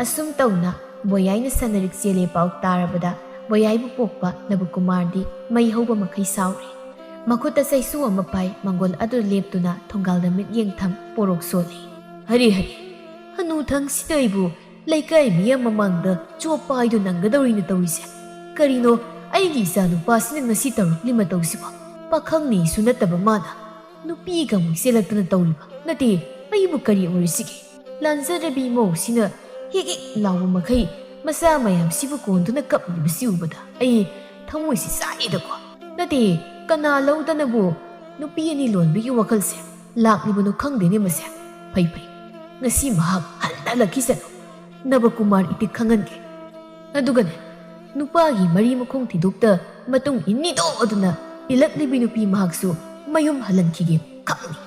ꯑꯁꯨꯝ ꯇꯧꯅ ꯕꯣꯌꯥꯏꯅ ꯁꯅꯔꯤꯛ ꯆꯦꯜꯂꯦ ꯄꯥꯎ ꯇꯥꯔꯕꯗ ꯕꯣꯌꯥꯏꯕꯨ ꯄꯣꯛꯄ ꯅꯕꯀꯨꯃꯥꯔꯗꯤ ꯃꯩ ꯍꯧꯕ ꯃꯈꯩ ꯁꯥꯎꯔꯦ꯫ ꯃꯈꯨꯠꯇ ꯆꯩꯁꯨ ꯑꯃ ꯄꯥꯏ ꯃꯪꯒꯣꯜ ꯑꯗꯨ ꯂꯦꯞꯇꯨꯅ ꯊꯣꯡꯒꯥꯜꯗ ꯃꯤꯠꯌꯦꯡ ꯊꯝ ꯄꯣꯔꯣꯛ ꯁꯣꯜꯂꯤ꯫ "ꯍꯔꯦ ꯍꯔꯦ, ꯍꯅꯨꯊꯪꯁꯤꯗ ꯑꯩꯕꯨ ꯂꯩꯀꯥꯏ ꯃꯤꯌꯥꯝ ꯃꯃꯥꯡꯗ ꯆꯣꯞ ꯄꯥꯏꯗꯨ ꯅꯪꯒꯗꯧꯔꯤꯅ ꯇꯧꯔꯤꯁꯦ꯫ ꯀꯔꯤꯅꯣ, ꯑꯩꯒꯤ ꯏꯆꯥ ꯅꯨꯄꯥꯁꯤꯅ ꯉꯁꯤ ꯇꯧꯔꯛꯂꯤ ꯃꯇꯧꯁꯤꯕꯣ? ꯄꯥꯈꯪꯅꯤꯁꯨ ꯅꯠꯇꯕ ꯃꯥꯅ ꯅꯨꯄꯤꯒ ꯑꯃꯨꯛ ꯆꯦꯜꯂꯛꯇꯅ ꯇꯧꯔꯤꯕ? ꯅꯠꯇꯦ, ꯑꯩꯕꯨ ꯀꯔꯤ ꯑꯣꯏꯔꯤꯁꯤꯒꯦ?" ꯂꯥꯟꯖꯗ꯭ꯔꯕꯤ ꯏꯃꯧꯁꯤꯅ ꯍꯦꯛ ꯍꯦꯛ ꯂꯥꯎꯕ ꯃꯈꯩ ꯃꯆꯥ ꯃꯌꯥꯝꯁꯤꯕꯨ ꯀꯣꯟꯗꯨꯅ ꯀꯞꯂꯤꯕꯁꯤ ꯎꯕꯗ ꯑꯩ ꯊꯃꯣꯏꯁꯤ ꯆꯥꯛꯑꯦꯗꯀꯣ꯫ ꯅꯠꯇꯦ, ꯀꯅꯥ ꯂꯧꯗꯅꯕꯨ ꯅꯨꯄꯤ ꯑꯅꯤ ꯂꯣꯟꯕꯒꯤ ꯋꯥꯈꯜꯁꯦ ꯂꯥꯛꯂꯤꯕꯅꯣ ꯈꯪꯗꯦꯅꯦ ꯃꯁꯦ꯫ ꯐꯩ ꯐꯩ, ꯉꯁꯤ ꯃꯍꯥꯛ ꯍꯟꯅ ꯍꯜꯂꯛꯈꯤꯁꯅꯨ꯫ ꯅꯕꯀꯨꯃꯥꯔ ꯏꯇꯤꯛ ꯈꯪꯍꯟꯒꯦ꯫ ꯑꯗꯨꯒꯅꯦ, ꯅꯨꯄꯥꯒꯤ ꯃꯔꯤ ꯃꯈꯣꯡ ꯊꯤꯗꯣꯛꯇ ꯃꯇꯨꯡ ꯏꯟꯅꯤꯗꯣ ꯑꯗꯨꯅ ꯏꯜꯂꯛꯂꯤꯕꯤ ꯅꯨꯄꯤ ꯃꯍꯥꯛꯁꯨ ꯃꯌꯨꯝ ꯍꯜꯍꯟꯈꯤꯒꯦ ꯈꯛꯅꯤ꯫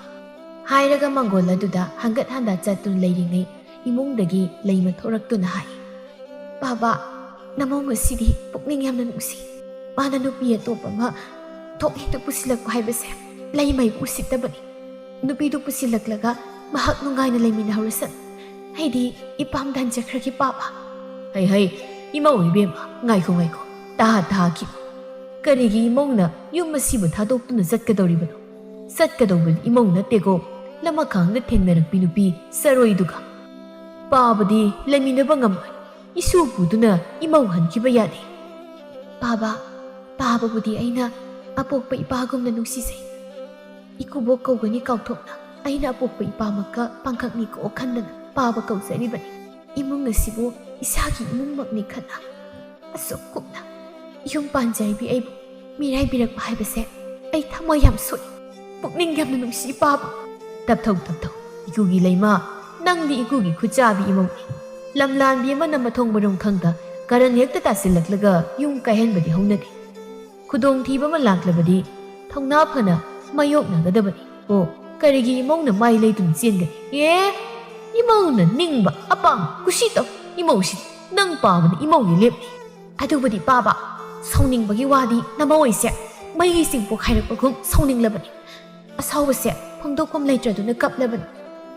ꯍꯥꯏꯔꯒ ꯃꯪꯒꯣꯜ ꯑꯗꯨꯗ ꯍꯪꯒꯠ ꯍꯟꯗ ꯆꯠꯇꯨꯅ ꯂꯩꯔꯤꯉꯩ ꯏꯃꯨꯡꯗꯒꯤ ꯂꯩꯃ ꯊꯣꯔꯛꯇꯨꯅ ꯍꯥꯏ, "ꯕꯥꯕꯥ, ꯅꯃꯧ ꯉꯁꯤꯗꯤ ꯄꯨꯛꯅꯤꯡ ꯌꯥꯝꯅ ꯅꯨꯡꯁꯤ꯫ ꯃꯥꯅ ꯅꯨꯄꯤ ꯑꯇꯣꯞꯄ ꯑꯃ ꯊꯣꯛ ꯍꯦꯛꯇ ꯄꯨꯁꯤꯜꯂꯛꯄ ꯍꯥꯏꯕꯁꯦ ꯂꯩꯃꯩꯕꯨ ꯎꯁꯤꯠꯇꯕꯅꯤ꯫ ꯅꯨꯄꯤꯗꯨ ꯄꯨꯁꯤꯜꯂꯛꯂꯒ ꯃꯍꯥꯛ ꯅꯨꯡꯉꯥꯏꯅ ꯂꯩꯃꯤꯟꯅꯍꯧꯔꯁꯅꯨ꯫ ꯑꯩꯗꯤ ꯏꯄꯥꯝꯗ ꯍꯟꯖꯈ꯭ꯔꯒꯦ ꯕꯥꯕꯥ꯫" "ꯍꯩ ꯍꯩ, ꯏꯃꯧ ꯏꯕꯦꯝꯃ, ꯉꯥꯏꯈꯣ ꯉꯥꯏꯈꯣ, ꯇꯥ ꯇꯥꯈꯤ꯫ ꯀꯔꯤꯒꯤ ꯏꯃꯧꯅ ꯌꯨꯝ ꯑꯁꯤꯕꯨ ꯊꯥꯗꯣꯛꯇꯨꯅ ꯆꯠꯀꯗꯧꯔꯤꯕꯅꯣ? ꯆꯠꯀꯗꯧꯕꯗꯤ ꯏꯃꯧ ꯅꯠꯇꯦꯀꯣ, ꯂꯃꯈꯥꯡꯗ ꯊꯦꯡꯅꯔꯛꯄꯤ ꯅꯨꯄꯤ ꯆꯔꯣꯏꯗꯨꯒ꯫ ꯄꯥꯕꯗꯤ ꯂꯩꯃꯤꯟꯅꯕ ꯉꯝꯂꯣꯏ꯫ ꯏꯁꯨ ꯄꯨꯗꯨꯅ ꯏꯃꯧ ꯍꯟꯈꯤꯕ ꯌꯥꯗꯦ꯫" "ꯕꯥꯕꯥ, ꯄꯥꯕꯕꯨꯗꯤ ꯑꯩꯅ ꯑꯄꯣꯛꯄ ꯏꯄꯥꯒꯨꯝꯅ ꯅꯨꯡꯁꯤꯖꯩ꯫ ꯏꯀꯨꯕꯣꯛ ꯀꯧꯒꯅꯤ ꯀꯥꯎꯊꯣꯛꯅ꯫ ꯑꯩꯅ ꯑꯄꯣꯛꯄ ꯏꯄꯥꯃꯛꯀ ꯄꯥꯡꯈꯛꯅꯤꯀꯣ ꯈꯟꯗꯅ ꯄꯥꯕ ꯀꯧꯖꯔꯤꯕꯅꯤ꯫ ꯏꯃꯨꯡ ꯑꯁꯤꯕꯨ ꯏꯁꯥꯒꯤ ꯏꯃꯨꯡꯃꯛꯅꯤ ꯈꯟꯅ꯫ ꯑꯁꯨꯛ ꯀꯨꯞꯅ ꯌꯨꯝ ꯄꯥꯟꯖꯔꯤꯕꯤ ꯑꯩꯕꯨ ꯃꯤꯔꯥꯏꯕꯤꯔꯛꯄ ꯍꯥꯏꯕꯁꯦ ꯑꯩ ꯊꯃꯣꯏ ꯌꯥꯝ ꯁꯣꯛꯏ꯫ ꯄꯨꯛꯅꯤꯡ ꯌꯥꯝꯅ ꯅꯨꯡꯁꯤ ꯄꯥꯕ꯫" "ꯇꯞꯊꯧ ꯇꯞꯊꯧ, ꯏꯀꯨꯒꯤ ꯂꯩꯃ, ꯅꯪꯗꯤ ꯏꯀꯨꯒꯤ ꯈꯨꯠꯆꯥꯕꯤ ꯏꯃꯧꯅꯤ꯫ ꯂꯝꯂꯥꯟꯕꯤ ꯑꯃꯅ ꯃꯊꯣꯡ ꯃꯔꯝ ꯈꯪꯗ ꯀꯔꯟ ꯍꯦꯛꯇ ꯇꯥꯁꯤꯜꯂꯛꯂꯒ ꯌꯨꯝ ꯀꯥꯏꯍꯟꯕꯗꯤ ꯍꯧꯅꯗꯦ꯫ ꯈꯨꯗꯣꯡꯊꯤꯕ ꯑꯃ ꯂꯥꯛꯂꯕꯗꯤ ꯊꯧꯅꯥ ꯐꯅ ꯃꯥꯌꯣꯛꯅꯒꯗꯕꯅꯤ꯫ ꯑꯣ, ꯀꯔꯤꯒꯤ ꯏꯃꯧꯅ ꯃꯥꯏ ꯂꯩꯗꯨꯅ ꯆꯦꯟꯒꯅꯤ? ꯑꯦ, ꯏꯃꯧꯅ ꯅꯤꯡꯕ ꯑꯄꯥꯝꯕ ꯀꯨꯁꯤ ꯇꯧ꯫ ꯏꯃꯧꯁꯤꯗꯤ ꯅꯪ ꯄꯥꯕꯅ ꯏꯃꯧꯒꯤ ꯂꯦꯞꯅꯤ꯫" "ꯑꯗꯨꯕꯨꯗꯤ ꯄꯥꯕ, ꯁꯥꯎꯅꯤꯡꯕꯒꯤ ꯋꯥꯗꯤ ꯅꯃꯧ ꯑꯩꯁꯦ ꯃꯩꯒꯤ ꯆꯤꯡ ꯄꯣꯛꯈꯥꯏꯔꯛꯄꯒꯨꯝ ꯁꯥꯎꯅꯤꯡꯂꯕꯅꯤ꯫ ꯑꯁꯥꯎꯕꯁꯦ ꯐꯣꯡꯗꯣꯛꯐꯝ ꯂꯩꯇ꯭ꯔꯗꯨꯅ ꯀꯞꯂꯕꯅꯤ꯫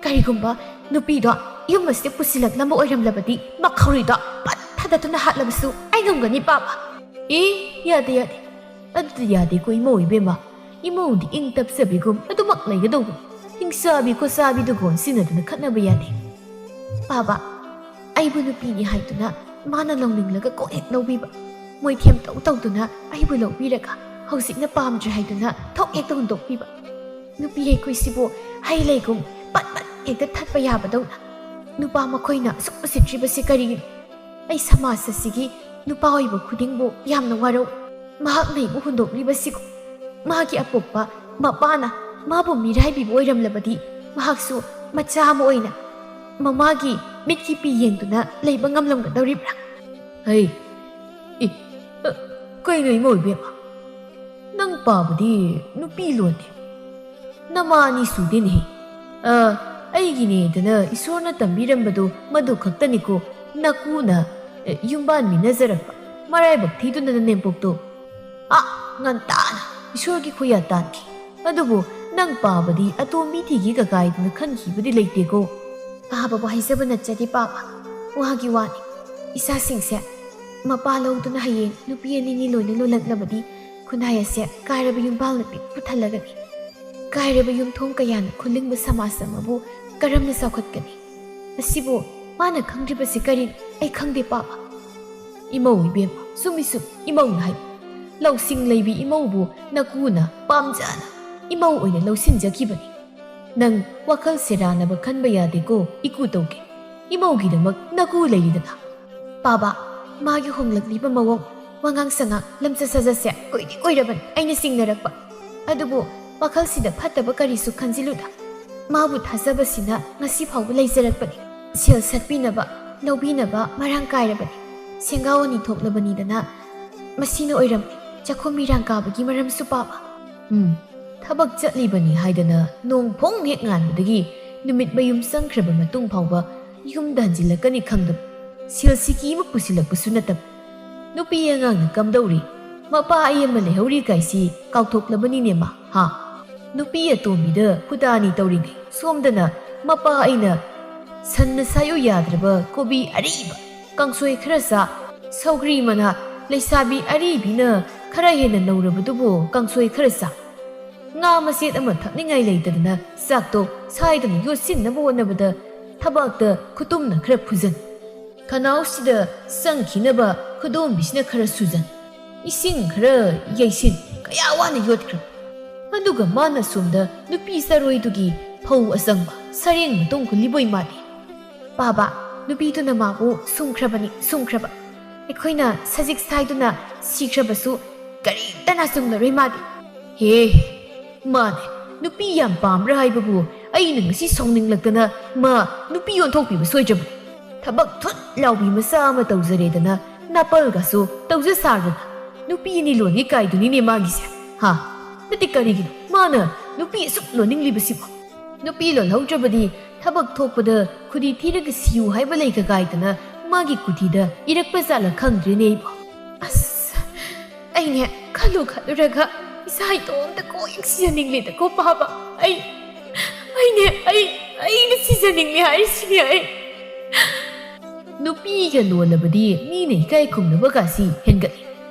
ꯀꯔꯤꯒꯨꯝꯕ ꯅꯨꯄꯤꯗꯣ ꯌꯨꯝ ꯑꯁꯤꯗ ꯄꯨꯁꯤꯜꯂꯛꯂꯝꯕ ꯑꯣꯏꯔꯝꯂꯕꯗꯤ ꯃꯈꯧꯔꯤꯗꯣ ꯄꯠ ꯊꯥꯗꯠꯇꯨꯅ ꯍꯥꯠꯂꯕꯁꯨ ꯑꯩ ꯉꯝꯒꯅꯤ, ꯄꯥꯕ꯫ ꯑꯦ, ꯌꯥꯗꯦ, ꯌꯥꯗꯦ꯫ ꯑꯗꯨꯗꯤ ꯌꯥꯗꯦꯀꯣ, ꯏꯃꯧ ꯏꯕꯦꯝꯃ꯫ ꯏꯃꯧꯗꯤ ꯏꯪ ꯇꯞꯆꯕꯤꯒꯨꯝ ꯑꯗꯨꯃꯛ ꯂꯩꯒꯗꯧꯕ꯫ ꯍꯤꯡꯆꯥꯕꯤ ꯈꯣꯆꯥꯕꯤꯗꯨꯒ ꯑꯣꯟꯁꯤꯟꯅꯗꯨꯅ ꯈꯠꯅꯕ ꯌꯥꯗꯦ꯫ ꯄꯥꯕ, ꯑꯩꯕꯨ ꯅꯨꯄꯤꯅꯤ ꯍꯥꯏꯗꯨꯅ ꯃꯥꯅ ꯂꯧꯅꯤꯡꯂꯒ ꯀꯣꯛ ꯍꯦꯛ ꯂꯧꯕꯤꯕ꯫ ꯃꯣꯏꯊꯦꯝ ꯇꯧ ꯇꯧꯗꯨꯅ ꯑꯩꯕꯨ ꯂꯧꯕꯤꯔꯒ ꯍꯧꯖꯤꯛꯅ ꯄꯥꯝꯗ꯭ꯔꯦ ꯍꯥꯏꯗꯨꯅ ꯊꯣꯛ ꯍꯦꯛꯇ ꯍꯨꯟꯗꯣꯛꯄꯤꯕ꯫ ꯅꯨꯄꯤ ꯑꯩꯈꯣꯏꯁꯤꯕꯨ ꯍꯩ ꯂꯩꯒꯨꯝ ꯄꯠ ꯄꯠ ꯍꯦꯛꯇ ꯊꯠꯄ ꯌꯥꯕꯗꯧꯅ꯫ ꯅꯨꯄꯥ ꯃꯈꯣꯏꯅ ꯑꯁꯨꯛ ꯎꯁꯤꯠꯇ꯭ꯔꯤꯕꯁꯤ ꯀꯔꯤꯒꯤꯅꯣ? ꯑꯩ ꯁꯃꯥꯖ ꯑꯁꯤꯒꯤ ꯅꯨꯄꯥ ꯑꯣꯏꯕ ꯈꯨꯗꯤꯡꯕꯨ ꯌꯥꯝꯅ ꯋꯥꯔꯧ꯫ ꯃꯍꯥꯛꯅ ꯑꯩꯕꯨ ꯍꯨꯟꯗꯣꯛꯂꯤꯕꯁꯤꯀꯣ꯫ ꯃꯥꯒꯤ ꯑꯄꯣꯛꯄ ꯃꯄꯥꯅ ꯃꯥꯕꯨ ꯃꯤꯔꯥꯏꯕꯤꯕ ꯑꯣꯏꯔꯝꯂꯕꯗꯤ ꯃꯍꯥꯛꯁꯨ ꯃꯆꯥ ꯑꯃ ꯑꯣꯏꯅ ꯃꯃꯥꯒꯤ ꯃꯤꯠꯀꯤ ꯄꯤ ꯌꯦꯡꯗꯨꯅ ꯂꯩꯕ ꯉꯝꯂꯝꯒꯗꯧꯔꯤꯕ꯭ꯔꯥ? ꯍꯩ, ꯏ, ꯑ, ꯀꯩꯅꯣ ꯏꯃꯧ ꯏꯕꯦꯝꯃ? ꯅꯪ ꯄꯥꯕꯗꯤ ꯅꯨꯄꯤ ꯂꯣꯟꯅꯦ꯫ ꯅꯃꯥ ꯑꯅꯤ ꯁꯨꯗꯦꯅꯦꯍꯦ꯫ ꯑ, ꯑꯩꯒꯤꯅꯦꯗꯅ ꯏꯁꯣꯔꯅ ꯇꯝꯕꯤꯔꯝꯕꯗꯣ ꯃꯗꯨ ꯈꯛꯇꯅꯤꯀꯣ ꯅꯀꯨꯅ, ꯑ, ꯌꯨꯝꯕꯥꯟ ꯃꯤꯟꯅꯖꯔꯛꯄ꯫ ꯃꯔꯥꯏꯕꯛ ꯊꯤꯗꯨꯅ ꯅꯅꯦꯝꯄꯣꯛꯇꯣ꯫ ꯑ, ꯉꯟꯇꯥꯅ ꯏꯁꯣꯔꯒꯤ ꯈꯨꯌꯥ ꯇꯥꯟꯈꯤ꯫ ꯑꯗꯨꯕꯨ ꯅꯪ ꯄꯥꯕꯗꯤ ꯑꯇꯣꯝꯕꯤ ꯊꯤꯒꯦ ꯀꯀꯥꯏꯗꯨꯅ ꯈꯟꯈꯤꯕꯗꯤ ꯂꯩꯇꯦꯀꯣ꯫ ꯄꯥꯕꯕꯨ ꯍꯥꯏꯖꯕ ꯅꯠꯆꯗꯦ ꯄꯥꯕ꯫ ꯋꯥꯒꯤ ꯋꯥꯅꯤ꯫ ꯏꯆꯥꯁꯤꯡꯁꯦ ꯃꯄꯥ ꯂꯧꯗꯨꯅ ꯍꯌꯦꯡ ꯅꯨꯄꯤ ꯑꯅꯤꯅꯤ ꯂꯣꯏꯅ ꯂꯣꯜꯂꯛꯂꯕꯗꯤ ꯈꯨꯟꯅꯥꯏ ꯑꯁꯦ ꯀꯥꯏꯔꯕ ꯌꯨꯝꯕꯥꯜꯅ ꯄꯤꯛ ꯄꯨꯊꯜꯂꯒꯅꯤ꯫ ꯀꯥꯏꯔꯕ ꯌꯨꯝꯊꯣꯡ ꯀꯌꯥꯅ ꯈꯨꯜꯂꯤꯡꯕ ꯁꯃꯥꯖ ꯑꯃꯕꯨ ꯀꯔꯝꯅ ꯆꯥꯎꯈꯠꯀꯅꯤ? ꯑꯁꯤꯕꯨ ꯃꯥꯅ ꯈꯪꯗ꯭ꯔꯤꯕꯁꯤ ꯀꯔꯤꯅꯣ? ꯑꯩ ꯈꯪꯗꯦ ꯄꯥꯕ꯫ ꯏꯃꯧ ꯏꯕꯦꯝꯃ, ꯆꯨꯝꯃꯤ ꯆꯨꯝꯃꯤ, ꯏꯃꯧꯅ ꯍꯥꯏ꯫ ꯂꯧꯁꯤꯡ ꯂꯩꯕꯤ ꯏꯃꯧꯕꯨ ꯅꯀꯨꯅ ꯄꯥꯝꯖꯅ ꯏꯃꯧ ꯑꯣꯏꯅ ꯂꯧꯁꯤꯟꯖꯈꯤꯕꯅꯤ꯫ ꯅꯪ ꯋꯥꯈꯜ ꯁꯦꯔꯥꯟꯅꯕ ꯈꯟꯕ ꯌꯥꯗꯦꯀꯣ, ꯏꯀꯨ ꯇꯧꯒꯦ꯫ ꯏꯃꯧꯒꯤꯗꯃꯛ ꯅꯀꯨ ꯂꯩꯔꯤꯗꯅ꯫ ꯄꯥꯕ, ꯃꯥꯒꯤ ꯍꯣꯡꯂꯛꯂꯤꯕ ꯃꯑꯣꯡ, ꯋꯥꯉꯥꯡ ꯁꯉꯥꯡ, ꯂꯝꯆꯠ ꯁꯥꯖꯠꯁꯦ ꯀꯨꯏꯗꯤ ꯀꯨꯏꯔꯕꯅꯤ ꯑꯩꯅ ꯆꯤꯡꯅꯔꯛꯄ꯫ ꯑꯗꯨꯕꯨ ꯋꯥꯈꯜꯁꯤꯗ ꯐꯠꯇꯕ ꯀꯔꯤꯁꯨ ꯈꯟꯖꯤꯜꯂꯨꯗ꯫ ꯃꯥꯕꯨ ꯊꯥꯖꯕꯁꯤꯅ ꯉꯁꯤ ꯐꯥꯎꯕ ꯂꯩꯖꯔꯛꯄꯅꯤ꯫ ꯁꯦꯜ ꯁꯠꯄꯤꯅꯕ, ꯂꯧꯕꯤꯅꯕ ꯃꯔꯥꯡ ꯀꯥꯏꯔꯕꯅꯤ꯫ ꯁꯦꯡꯒꯥꯎ ꯑꯅꯤ ꯊꯣꯛꯂꯕꯅꯤꯗꯅ ꯃꯁꯤꯅ ꯑꯣꯏꯔꯝꯃꯤ ꯆꯥꯛꯈꯨꯝ ꯃꯤꯔꯥꯡ ꯀꯥꯕꯒꯤ ꯃꯔꯝꯁꯨ ꯄꯥꯕ꯫ ꯎꯝ, ꯊꯕꯛ ꯆꯠꯂꯤꯕꯅꯤ ꯍꯥꯏꯗꯅ ꯅꯣꯡ ꯐꯣꯡ ꯍꯦꯛ ꯉꯥꯟꯕꯗꯒꯤ ꯅꯨꯃꯤꯠ ꯃꯌꯨꯝ ꯆꯪꯈ꯭ꯔꯕ ꯃꯇꯨꯡ ꯐꯥꯎꯕ ꯌꯨꯝꯗ ꯍꯟꯖꯤꯜꯂꯛꯀꯅꯤ ꯈꯪꯗꯕ, ꯁꯦꯜ ꯁꯤꯀꯤ ꯑꯃ ꯄꯨꯁꯤꯜꯂꯛꯄꯁꯨ ꯅꯠꯇꯕ꯫ ꯅꯨꯄꯤ ꯑꯉꯥꯡꯅ ꯀꯝꯗꯧꯔꯤ? ꯃꯄꯥ ꯑꯩ ꯑꯃ ꯂꯩꯍꯧꯔꯤ ꯀꯥꯏꯁꯤ ꯀꯥꯎꯊꯣꯛꯂꯕꯅꯤꯅꯦ ꯃꯥ, ꯍꯥ? ꯅꯨꯄꯤ ꯑꯇꯣꯝꯕꯤꯗ ꯈꯨꯗꯥꯅꯤ ꯇꯧꯔꯤꯉꯩ ꯁꯣꯝꯗꯅ ꯃꯄꯥ ꯑꯩꯅ ꯁꯟꯅ ꯁꯥꯏꯌꯨ ꯌꯥꯗ꯭ꯔꯕ ꯀꯣꯕꯤ ꯑꯔꯤꯕ ꯀꯥꯡꯁꯣꯏ ꯈꯔ ꯆꯥ, ꯁꯧꯒ꯭ꯔꯤ ꯃꯅꯥ ꯂꯩꯁꯥꯕꯤ ꯑꯔꯤꯕꯤꯅ ꯈꯔ ꯍꯦꯟꯅ ꯂꯧꯔꯕꯗꯨꯕꯨ ꯀꯥꯡꯁꯣꯏ ꯈꯔ ꯆꯥ, ꯉꯥ ꯃꯆꯦꯠ ꯑꯃ ꯊꯛꯅꯤꯡꯉꯥꯏ ꯂꯩꯇꯗꯅ ꯆꯥꯛꯇꯣ ꯁꯥꯏꯗꯅ ꯌꯣꯠꯁꯤꯟꯅꯕ ꯍꯣꯠꯅꯕꯗ ꯊꯕꯥꯛꯇ ꯈꯨꯇꯨꯝꯅ ꯈꯔ ꯐꯨꯖꯟ, ꯈꯅꯥꯎꯁꯤꯗ ꯆꯪꯈꯤꯅꯕ ꯈꯨꯗꯣꯝꯕꯤꯁꯤꯅ ꯈꯔ ꯁꯨꯖꯟ, ꯏꯁꯤꯡ ꯈꯔ ꯌꯩꯁꯤꯟ, ꯀꯌꯥ ꯋꯥꯅ ꯌꯣꯠꯈ꯭ꯔꯕ꯫ ꯑꯗꯨꯒ ꯃꯥꯅ ꯁꯣꯝꯗ ꯅꯨꯄꯤ ꯆꯔꯣꯏꯗꯨꯒꯤ ꯐꯧ ꯑꯆꯪꯕ ꯁꯔꯦꯡ ꯃꯇꯣꯡ ꯍꯨꯜꯂꯤꯕꯣꯏ ꯃꯥꯜꯂꯤ꯫ "ꯄꯥꯕ, ꯅꯨꯄꯤꯗꯨꯅ ꯃꯥꯕꯨ ꯁꯨꯝꯈ꯭ꯔꯕꯅꯤ, ꯁꯨꯝꯈ꯭ꯔꯕ꯫ ꯑꯩꯈꯣꯏꯅ ꯁꯖꯤꯛ ꯁꯥꯏꯗꯨꯅ ꯁꯤꯈ꯭ꯔꯕꯁꯨ ꯀꯔꯤꯝꯇ ꯅꯥꯆꯨꯡꯂꯔꯣꯏ ꯃꯥꯗꯤ꯫" "ꯍꯦ, ꯃꯥꯅꯦ, ꯅꯨꯄꯤ ꯌꯥꯝ ꯄꯥꯝꯕ꯭ꯔꯥ ꯍꯥꯏꯕꯕꯨ ꯑꯩꯅ ꯉꯁꯤ ꯁꯥꯎꯅꯤꯡꯂꯛꯇꯅ ꯃꯥ ꯅꯨꯄꯤ ꯑꯣꯟꯊꯣꯛꯄꯤꯕ ꯁꯣꯏꯗ꯭ꯔꯕꯅꯤ꯫ ꯊꯕꯛ ꯊꯨꯠ ꯂꯥꯎꯕꯤ ꯃꯆꯥ ꯑꯃ ꯇꯧꯖꯔꯦꯗꯅ ꯅꯥꯄꯜꯒꯁꯨ ꯇꯧꯖ ꯁꯥꯔꯗꯅ ꯅꯨꯄꯤ ꯑꯅꯤ ꯂꯣꯟꯒꯦ ꯀꯥꯏꯗꯨꯅꯤꯅꯦ ꯃꯥꯒꯤꯁꯦ꯫ ꯍꯥ? ꯅꯠꯇꯦ, ꯀꯔꯤꯒꯤꯅꯣ ꯃꯥꯅ ꯅꯨꯄꯤ ꯑꯁꯨꯛ ꯂꯣꯟꯅꯤꯡꯂꯤꯕꯁꯤꯕꯣ? ꯅꯨꯄꯤ ꯂꯣꯜꯍꯧꯗ꯭ꯔꯕꯗꯤ ꯊꯕꯛ ꯊꯣꯛꯄꯗ ꯈꯨꯗꯤ ꯊꯤꯔꯒ ꯁꯤꯌꯨ ꯍꯥꯏꯕ ꯂꯩꯒ ꯀꯥꯏꯗꯅ ꯃꯥꯒꯤ ꯀꯨꯊꯤꯗ ꯏꯔꯛꯄ ꯖꯥꯠꯂ ꯈꯪꯗ꯭ꯔꯦꯅꯦ ꯑꯩꯕꯣ꯫ ꯑꯁ, ꯑꯩꯅꯦ ꯈꯜꯂꯨ ꯈꯜꯂꯨꯔꯒ ꯏꯁꯥ ꯏꯇꯣꯝꯇ ꯀꯣꯛ ꯍꯦꯛ ꯁꯤꯖꯅꯤꯡꯂꯦꯗꯀꯣ ꯄꯥꯕ꯫ ꯑꯩ, ꯑꯩꯅꯦ, ꯑꯩ, ꯑꯩꯅ ꯁꯤꯖꯅꯤꯡꯂꯦ ꯍꯥꯏꯔꯤꯁꯤꯅꯦ ꯑꯩ꯫ ꯅꯨꯄꯤꯒ ꯂꯣꯜꯂꯕꯗꯤ ꯃꯤꯅ ꯏꯀꯥꯏ ꯈꯨꯝꯅꯕꯒꯁꯤ ꯍꯦꯟꯒꯠꯂꯤ꯫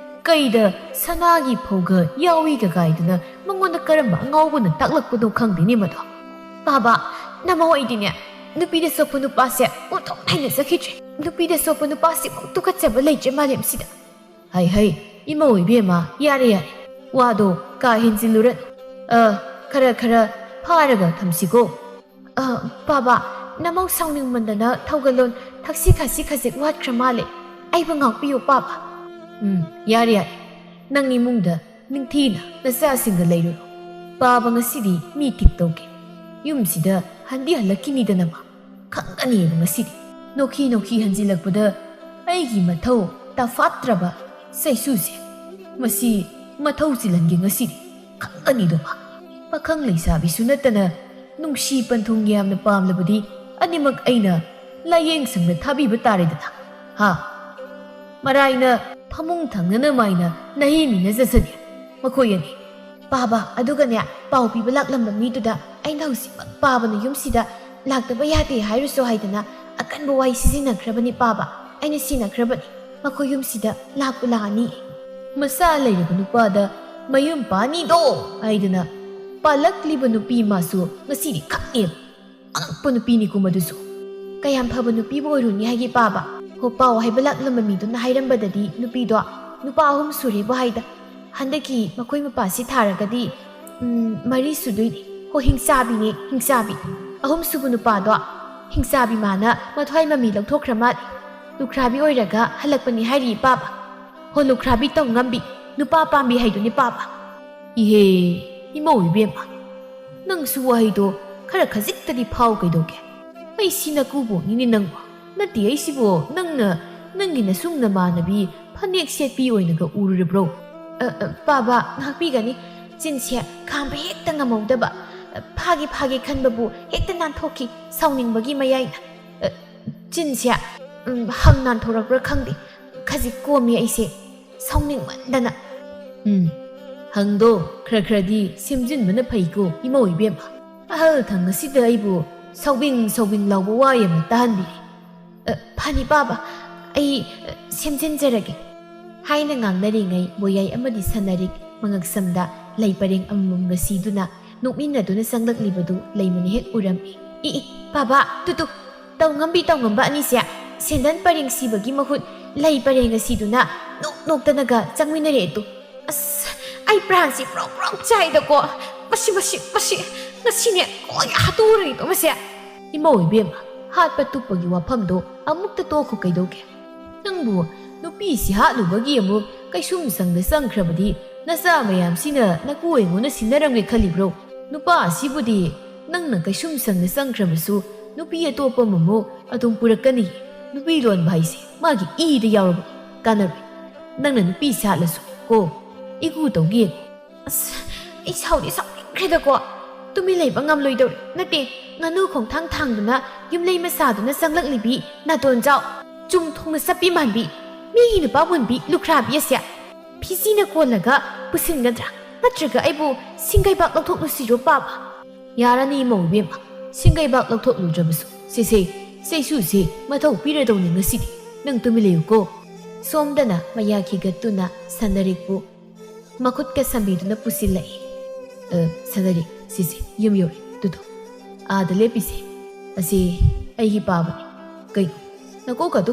ꯀꯩꯗ ꯁꯅꯥꯒꯤ ꯐꯧꯒ ꯌꯥꯎꯏꯒ ꯀꯥꯏꯗꯅ ꯃꯉꯣꯟꯗ ꯀꯔꯝꯕ ꯑꯉꯥꯎꯕꯅ ꯇꯥꯛꯂꯛꯄꯅꯣ ꯈꯪꯗꯦꯅꯦ ꯃꯗꯣ꯫ ꯄꯥꯕ, ꯅꯃꯧ ꯑꯩꯗꯤꯅꯦ ꯅꯨꯄꯤꯗ ꯁꯣꯛꯄ ꯅꯨꯄꯥꯁꯦ ꯑꯣꯟꯊꯣꯛ ꯅꯥꯏꯅ ꯆꯠꯈꯤꯗ꯭ꯔꯦ꯫ ꯅꯨꯄꯤꯗ ꯁꯣꯛꯄ ꯅꯨꯄꯥꯁꯤꯃꯨꯛ ꯇꯨꯀꯠꯆꯕ ꯂꯩꯇ꯭ꯔꯦ ꯃꯥꯂꯦꯝꯁꯤꯗ꯫ ꯍꯩ ꯍꯩ, ꯏꯃꯧ ꯏꯕꯦꯝꯃ, ꯌꯥꯔꯦ ꯌꯥꯔꯦ, ꯋꯥꯗꯣ ꯀꯥ ꯍꯦꯟꯖꯤꯜꯂꯨꯔꯅꯨ꯫ ꯑ, ꯈꯔ ꯈꯔ ꯐꯥꯔꯒ ꯊꯝꯁꯤꯀꯣ꯫ ꯑ, ꯄꯥꯕ, ꯅꯃꯧ ꯁꯥꯎꯅꯤꯡꯃꯟꯗꯅ ꯊꯧꯒꯜꯂꯣꯟ ꯊꯛꯁꯤ ꯈꯥꯁꯤ ꯈꯖꯤꯛ ꯋꯥꯠꯈ꯭ꯔ ꯃꯥꯜꯂꯦ꯫ ꯑꯩꯕꯨ ꯉꯥꯛꯄꯤꯌꯨ ꯄꯥꯕ꯫ ꯎꯝ, ꯌꯥꯔꯦ ꯌꯥꯔꯦ, ꯅꯪ ꯏꯃꯨꯡꯗ ꯅꯤꯡꯊꯤꯅ ꯅꯆꯥꯁꯤꯡꯒ ꯂꯩꯔꯨꯔꯣ꯫ ꯄꯥꯕ ꯉꯁꯤꯗꯤ ꯃꯤ ꯊꯤꯛ ꯇꯧꯒꯦ꯫ ꯌꯨꯝꯁꯤꯗ ꯍꯟꯗꯤ ꯍꯜꯂꯛꯈꯤꯅꯤꯗꯅ ꯃꯥ꯫ ꯈꯪꯒꯅꯤꯕ ꯉꯁꯤꯗꯤ꯫ ꯅꯣꯛꯈꯤ ꯅꯣꯛꯈꯤ ꯍꯟꯖꯤꯜꯂꯛꯄꯗ ꯑꯩꯒꯤ ꯃꯊꯧ ꯇꯥꯐꯥꯠꯇ꯭ꯔꯕ ꯆꯩꯁꯨꯁꯦ꯫ ꯃꯁꯤ ꯃꯊꯧ ꯆꯤꯜꯍꯟꯒꯦ ꯉꯁꯤꯗꯤ꯫ ꯈꯪꯒꯅꯤꯗꯣ ꯃꯥ꯫ ꯄꯥꯈꯪ ꯂꯩꯁꯥꯕꯤꯁꯨ ꯅꯠꯇꯅ ꯅꯨꯡꯁꯤ ꯄꯟꯊꯨꯡ ꯌꯥꯝꯅ ꯄꯥꯝꯂꯕꯗꯤ ꯑꯅꯤꯃꯛ ꯑꯩꯅ ꯂꯥꯏꯌꯦꯡ ꯁꯪꯗ ꯊꯥꯕꯤꯕ ꯇꯥꯔꯦꯗꯅ꯫ ꯍꯥ? ꯃꯔꯥꯏꯅ ꯐꯃꯨꯡ ꯊꯪꯅꯅ ꯃꯥꯏꯅ ꯅꯍꯦ ꯃꯤꯅꯖꯁꯅꯤ ꯃꯈꯣꯏ ꯑꯅꯤ꯫ ꯄꯥꯕ, ꯑꯗꯨꯒꯅꯦ, ꯄꯥꯎ ꯄꯤꯕ ꯂꯥꯛꯂꯝꯕ ꯃꯤꯗꯨꯗ ꯑꯩꯅ ꯍꯧꯖꯤꯛꯃꯛ ꯄꯥꯕꯅ ꯌꯨꯝꯁꯤꯗ ꯂꯥꯛꯇꯕ ꯌꯥꯗꯦ ꯍꯥꯏꯔꯨꯁꯣ ꯍꯥꯏꯗꯅ ꯑꯀꯟꯕ ꯋꯥꯍꯩ ꯁꯤꯖꯤꯟꯅꯈ꯭ꯔꯕꯅꯤ ꯄꯥꯕ꯫ ꯑꯩꯅ ꯁꯤꯟꯅꯈ꯭ꯔꯕꯅꯤ꯫ ꯃꯈꯣꯏ ꯌꯨꯝꯁꯤꯗ ꯂꯥꯛꯄꯨ ꯂꯥꯛꯑꯅꯤ꯫ ꯃꯆꯥ ꯂꯩꯔꯕ ꯅꯨꯄꯥꯗ ꯃꯌꯨꯝ ꯄꯥꯅꯤꯗꯣ ꯍꯥꯏꯗꯅ ꯄꯥꯜꯂꯛꯂꯤꯕ ꯅꯨꯄꯤ ꯃꯥꯁꯨ ꯉꯁꯤꯗꯤ ꯈꯛꯅꯦꯕ꯫ ꯑꯉꯛꯄ ꯅꯨꯄꯤꯅꯤꯀꯣ ꯃꯗꯨꯁꯨ꯫ ꯀꯌꯥꯝ ꯐꯕ ꯅꯨꯄꯤꯕꯨ ꯑꯣꯏꯔꯨꯅꯤ ꯍꯥꯏꯒꯦ ꯄꯥꯕ? ꯍꯣ, ꯄꯥꯎ ꯍꯥꯏꯕ ꯂꯥꯛꯂꯝꯕ ꯃꯤꯗꯨꯅ ꯍꯥꯏꯔꯝꯕꯗꯗꯤ ꯅꯨꯄꯤꯗꯣ ꯅꯨꯄꯥ ꯑꯍꯨꯝ ꯁꯨꯔꯦꯕꯨ ꯍꯥꯏꯗ꯫ ꯍꯟꯗꯛꯀꯤ ꯃꯈꯣꯏ ꯃꯄꯥꯁꯤ ꯊꯥꯔꯒꯗꯤ, ꯎꯝ, ꯃꯔꯤ ꯁꯨꯗꯣꯏꯅꯤ꯫ ꯍꯣ, ꯍꯤꯡꯆꯥꯕꯤꯅꯦ, ꯍꯤꯡꯆꯥꯕꯤ꯫ ꯑꯍꯨꯝꯁꯨꯕ ꯅꯨꯄꯥꯗꯣ ꯍꯤꯡꯆꯥꯕꯤ ꯃꯥꯅ ꯃꯊ꯭ꯋꯥꯏ ꯃꯃꯤ ꯂꯧꯊꯣꯛꯈ꯭ꯔ ꯃꯥꯜꯂꯦ꯫ ꯂꯨꯈ꯭ꯔꯥꯕꯤ ꯑꯣꯏꯔꯒ ꯍꯜꯂꯛꯄꯅꯤ ꯍꯥꯏꯔꯤ ꯄꯥꯕ꯫ ꯍꯣ, ꯂꯨꯈ꯭ꯔꯥꯕꯤ ꯇꯧ ꯉꯝꯕꯤ, ꯅꯨꯄꯥ ꯄꯥꯝꯕꯤ ꯍꯥꯏꯗꯨꯅꯤ ꯄꯥꯕ꯫ ꯏꯍꯦ, ꯏꯃꯧ ꯏꯕꯦꯝꯃ, ꯅꯪꯁꯨ ꯋꯥꯍꯩꯗꯣ ꯈꯔ ꯈꯖꯤꯛꯇꯗꯤ ꯐꯥꯎ ꯀꯩꯗꯧꯒꯦ? ꯑꯩꯁꯤ ꯅꯀꯨꯕꯣꯛꯅꯤꯅꯦ ꯅꯪꯕꯣ꯫ ꯅꯠꯇꯦ, ꯑꯩꯁꯤꯕꯨ ꯅꯪꯅ ꯅꯪꯒꯤ ꯅꯁꯨꯡ ꯅꯃꯥꯟꯅꯕꯤ ꯐꯅꯦꯛ ꯁꯦꯠꯄꯤ ꯑꯣꯏꯅꯒ ꯎꯔꯨꯔꯕ꯭ꯔꯣ? ꯑ, ꯑ, ꯄꯥꯕ, ꯉꯥꯛꯄꯤꯒꯅꯤ꯫ ꯆꯤꯟꯁꯦ ꯈꯥꯝꯕ ꯍꯦꯛꯇ ꯉꯝꯍꯧꯗꯕ꯫ ꯑ, ꯐꯥꯒꯦ ꯐꯥꯒꯦ ꯈꯟꯕꯕꯨ ꯍꯦꯛꯇ ꯅꯥꯟꯊꯣꯛꯈꯤ ꯁꯥꯎꯅꯤꯡꯕꯒꯤ ꯃꯌꯥꯏꯅ꯫ ꯑ, ꯆꯤꯟꯁꯦ, ꯎꯝ, ꯍꯪ ꯅꯥꯟꯊꯣꯔꯛꯄ꯭ꯔꯥ ꯈꯪꯗꯦ꯫ ꯈꯖꯤꯛ ꯀꯣꯝꯃꯤ ꯑꯩꯁꯦ ꯁꯥꯎꯅꯤꯡꯃꯟꯗꯅ꯫ ꯎꯝ, ꯍꯪꯗꯣ ꯈꯔ ꯈꯔꯗꯤ ꯁꯦꯝꯖꯤꯟꯕꯅ ꯐꯩꯀꯣ, ꯏꯃꯧ ꯏꯕꯦꯝꯃ꯫ ꯑꯍꯜ ꯊꯪ ꯑꯁꯤꯗ ꯑꯩꯕꯨ ꯁꯥꯎꯕꯤꯡ ꯁꯥꯎꯕꯤꯡ ꯂꯥꯎꯕ ꯋꯥ ꯌꯥꯝꯅ ꯇꯥꯍꯟꯕꯤꯔꯦ꯫ ꯑ, ꯐꯅꯤ ꯄꯥꯕ, ꯑꯩ, ꯑ, ꯁꯦꯝꯖꯤꯟꯖꯔꯒꯦ꯫ ꯍꯥꯏꯅ ꯉꯥꯡꯅꯔꯤꯉꯩ ꯃꯣꯌꯥꯏ ꯑꯃꯗꯤ ꯁꯅꯥꯔꯤꯛ ꯃꯉꯛꯁꯝꯗ ꯂꯩ ꯄꯔꯦꯡ ꯑꯃꯃꯝꯒ ꯁꯤꯗꯨꯅ ꯅꯣꯛꯃꯤꯟꯅꯗꯨꯅ ꯆꯪꯂꯛꯂꯤꯕꯗꯨ ꯂꯩꯃꯅ ꯍꯦꯛ ꯎꯔꯝꯃꯤ꯫ "ꯏ, ꯏ, ꯄꯥꯕ, ꯇꯨ, ꯇꯨ, ꯇꯧ ꯉꯝꯕꯤ ꯇꯧ ꯉꯝꯕ ꯑꯅꯤꯁꯦ ꯁꯦꯟꯗꯟ ꯄꯔꯦꯡ ꯁꯤꯕꯒꯤ ꯃꯍꯨꯠ ꯂꯩ ꯄꯔꯦꯡ ꯑꯁꯤꯗꯨꯅ ꯅꯣꯛ ꯅꯣꯛꯇꯅꯒ ꯆꯪꯃꯤꯟꯅꯔꯛꯑꯦ ꯇꯨ꯫ ꯑꯁ, ꯑꯩ ꯄ꯭ꯔꯥꯟꯁꯤ ꯄ꯭ꯔꯣꯛ ꯄ꯭ꯔꯣꯛ ꯆꯥꯏꯗꯀꯣ꯫ ꯃꯁꯤ, ꯃꯁꯤ, ꯃꯁꯤ, ꯉꯁꯤꯅꯦ ꯂꯣꯏꯅ ꯍꯥꯠꯇꯣꯛꯎꯔꯒꯦꯀꯣ ꯃꯁꯦ꯫" "ꯏꯃꯧ ꯏꯕꯦꯝꯃ, ꯍꯥꯠꯄ ꯇꯨꯞꯄꯒꯤ ꯋꯥꯐꯝꯗꯣ ꯑꯃꯨꯛꯇ ꯇꯣꯛꯈꯣ ꯀꯩꯗꯧꯒꯦ? ꯅꯪꯕꯨ ꯅꯨꯄꯤꯁꯤ ꯍꯥꯠꯂꯨꯕꯒꯤ ꯑꯃꯨꯛ ꯀꯩꯁꯨꯝ ꯁꯪꯗ ꯆꯪꯈ꯭ꯔꯕꯗꯤ ꯅꯆꯥ ꯃꯌꯥꯝꯁꯤꯅ ꯅꯀꯨ ꯑꯩꯉꯣꯟꯗ ꯁꯤꯟꯅꯔꯝꯒꯦ ꯈꯜꯂꯤꯕ꯭ꯔꯣ? ꯅꯨꯄꯥ ꯑꯁꯤꯕꯨꯗꯤ ꯅꯪꯅ ꯀꯩꯁꯨꯝ ꯁꯪꯗ ꯆꯪꯈ꯭ꯔꯕꯁꯨ ꯅꯨꯄꯤ ꯑꯇꯣꯞꯄ ꯑꯃꯃꯨꯛ ꯑꯗꯨꯝ ꯄꯨꯔꯛꯀꯅꯤ꯫ ꯅꯨꯄꯤ ꯂꯣꯟꯕ ꯍꯥꯏꯁꯦ ꯃꯥꯒꯤ ꯏꯗ ꯌꯥꯎꯔꯕꯅꯤ꯫ ꯀꯥꯟꯅꯔꯣꯏ꯫ ꯅꯪꯅ ꯅꯨꯄꯤ ꯁꯥꯠꯂꯁꯨ ꯀꯣ, ꯏꯒꯨ ꯇꯧꯒꯦ꯫ ꯑꯁ, ꯑꯩ ꯁꯥꯎꯗꯤ ꯁꯥꯎꯅꯤꯡꯈ꯭ꯔꯦꯗꯀꯣ꯫ ꯇꯨꯃꯤꯟ ꯂꯩꯕ ꯉꯝꯂꯣꯏꯗꯧꯔꯦ꯫ ꯅꯠꯇꯦ, ꯉꯥꯅꯨ ꯈꯣꯡꯊꯥꯡ ꯊꯥꯡꯗꯨꯅ ꯌꯨꯝꯂꯩ ꯃꯆꯥꯗꯨꯅ ꯆꯪꯂꯛꯂꯤꯕꯤ ꯅꯥꯇꯣꯟ ꯖꯥꯎ, ꯆꯨꯝ ꯊꯣꯡꯅ ꯆꯞꯄꯤ ꯃꯥꯟꯕꯤ, ꯃꯤꯒꯤ ꯅꯨꯄꯥ ꯃꯨꯟꯕꯤ ꯂꯨꯈ꯭ꯔꯥꯕꯤ ꯑꯁꯦ ꯐꯤꯖꯤꯅ ꯀꯣꯜꯂꯒ ꯄꯨꯁꯤꯟꯒꯗ꯭ꯔꯥ? ꯅꯠꯇ꯭ꯔꯒ ꯑꯩꯕꯨ ꯁꯤꯡꯒꯩꯕꯥꯛ ꯂꯧꯊꯣꯛꯂꯨꯁꯤꯔꯣ ꯄꯥꯕ?" "ꯌꯥꯔꯅꯤ ꯏꯃꯧ ꯏꯕꯦꯝꯃ, ꯁꯤꯡꯒꯩꯕꯥꯛ ꯂꯧꯊꯣꯛꯂꯨꯗ꯭ꯔꯕꯁꯨ꯫ ꯁꯦꯁꯦ, ꯆꯩꯁꯨꯁꯦ ꯃꯊꯧ ꯄꯤꯔꯗꯧꯅꯤ ꯉꯁꯤꯗꯤ꯫ ꯅꯪ ꯇꯨꯃꯤꯟ ꯂꯩꯌꯨꯀꯣ꯫ ꯁꯣꯝꯗꯅ ꯃꯌꯥ ꯈꯤꯒꯠꯇꯨꯅ ꯁꯅꯥꯔꯤꯛꯄꯨ ꯃꯈꯨꯠꯀ ꯁꯝꯕꯤꯗꯨꯅ ꯄꯨꯁꯤꯜꯂꯛꯏ꯫ "ꯑ, ꯁꯅꯥꯔꯤꯛ, ꯁꯤꯁꯦ ꯌꯨꯝ ꯌꯧꯔꯦ꯫ ꯇꯨꯗꯣ, ꯑꯥꯗ ꯂꯦꯞꯄꯤꯁꯦ꯫ ꯑꯁꯤ ꯑꯩꯒꯤ ꯄꯥꯕꯅꯤ꯫ ꯀꯩꯅꯣ, ꯅꯀꯣꯛ ꯑꯗꯨ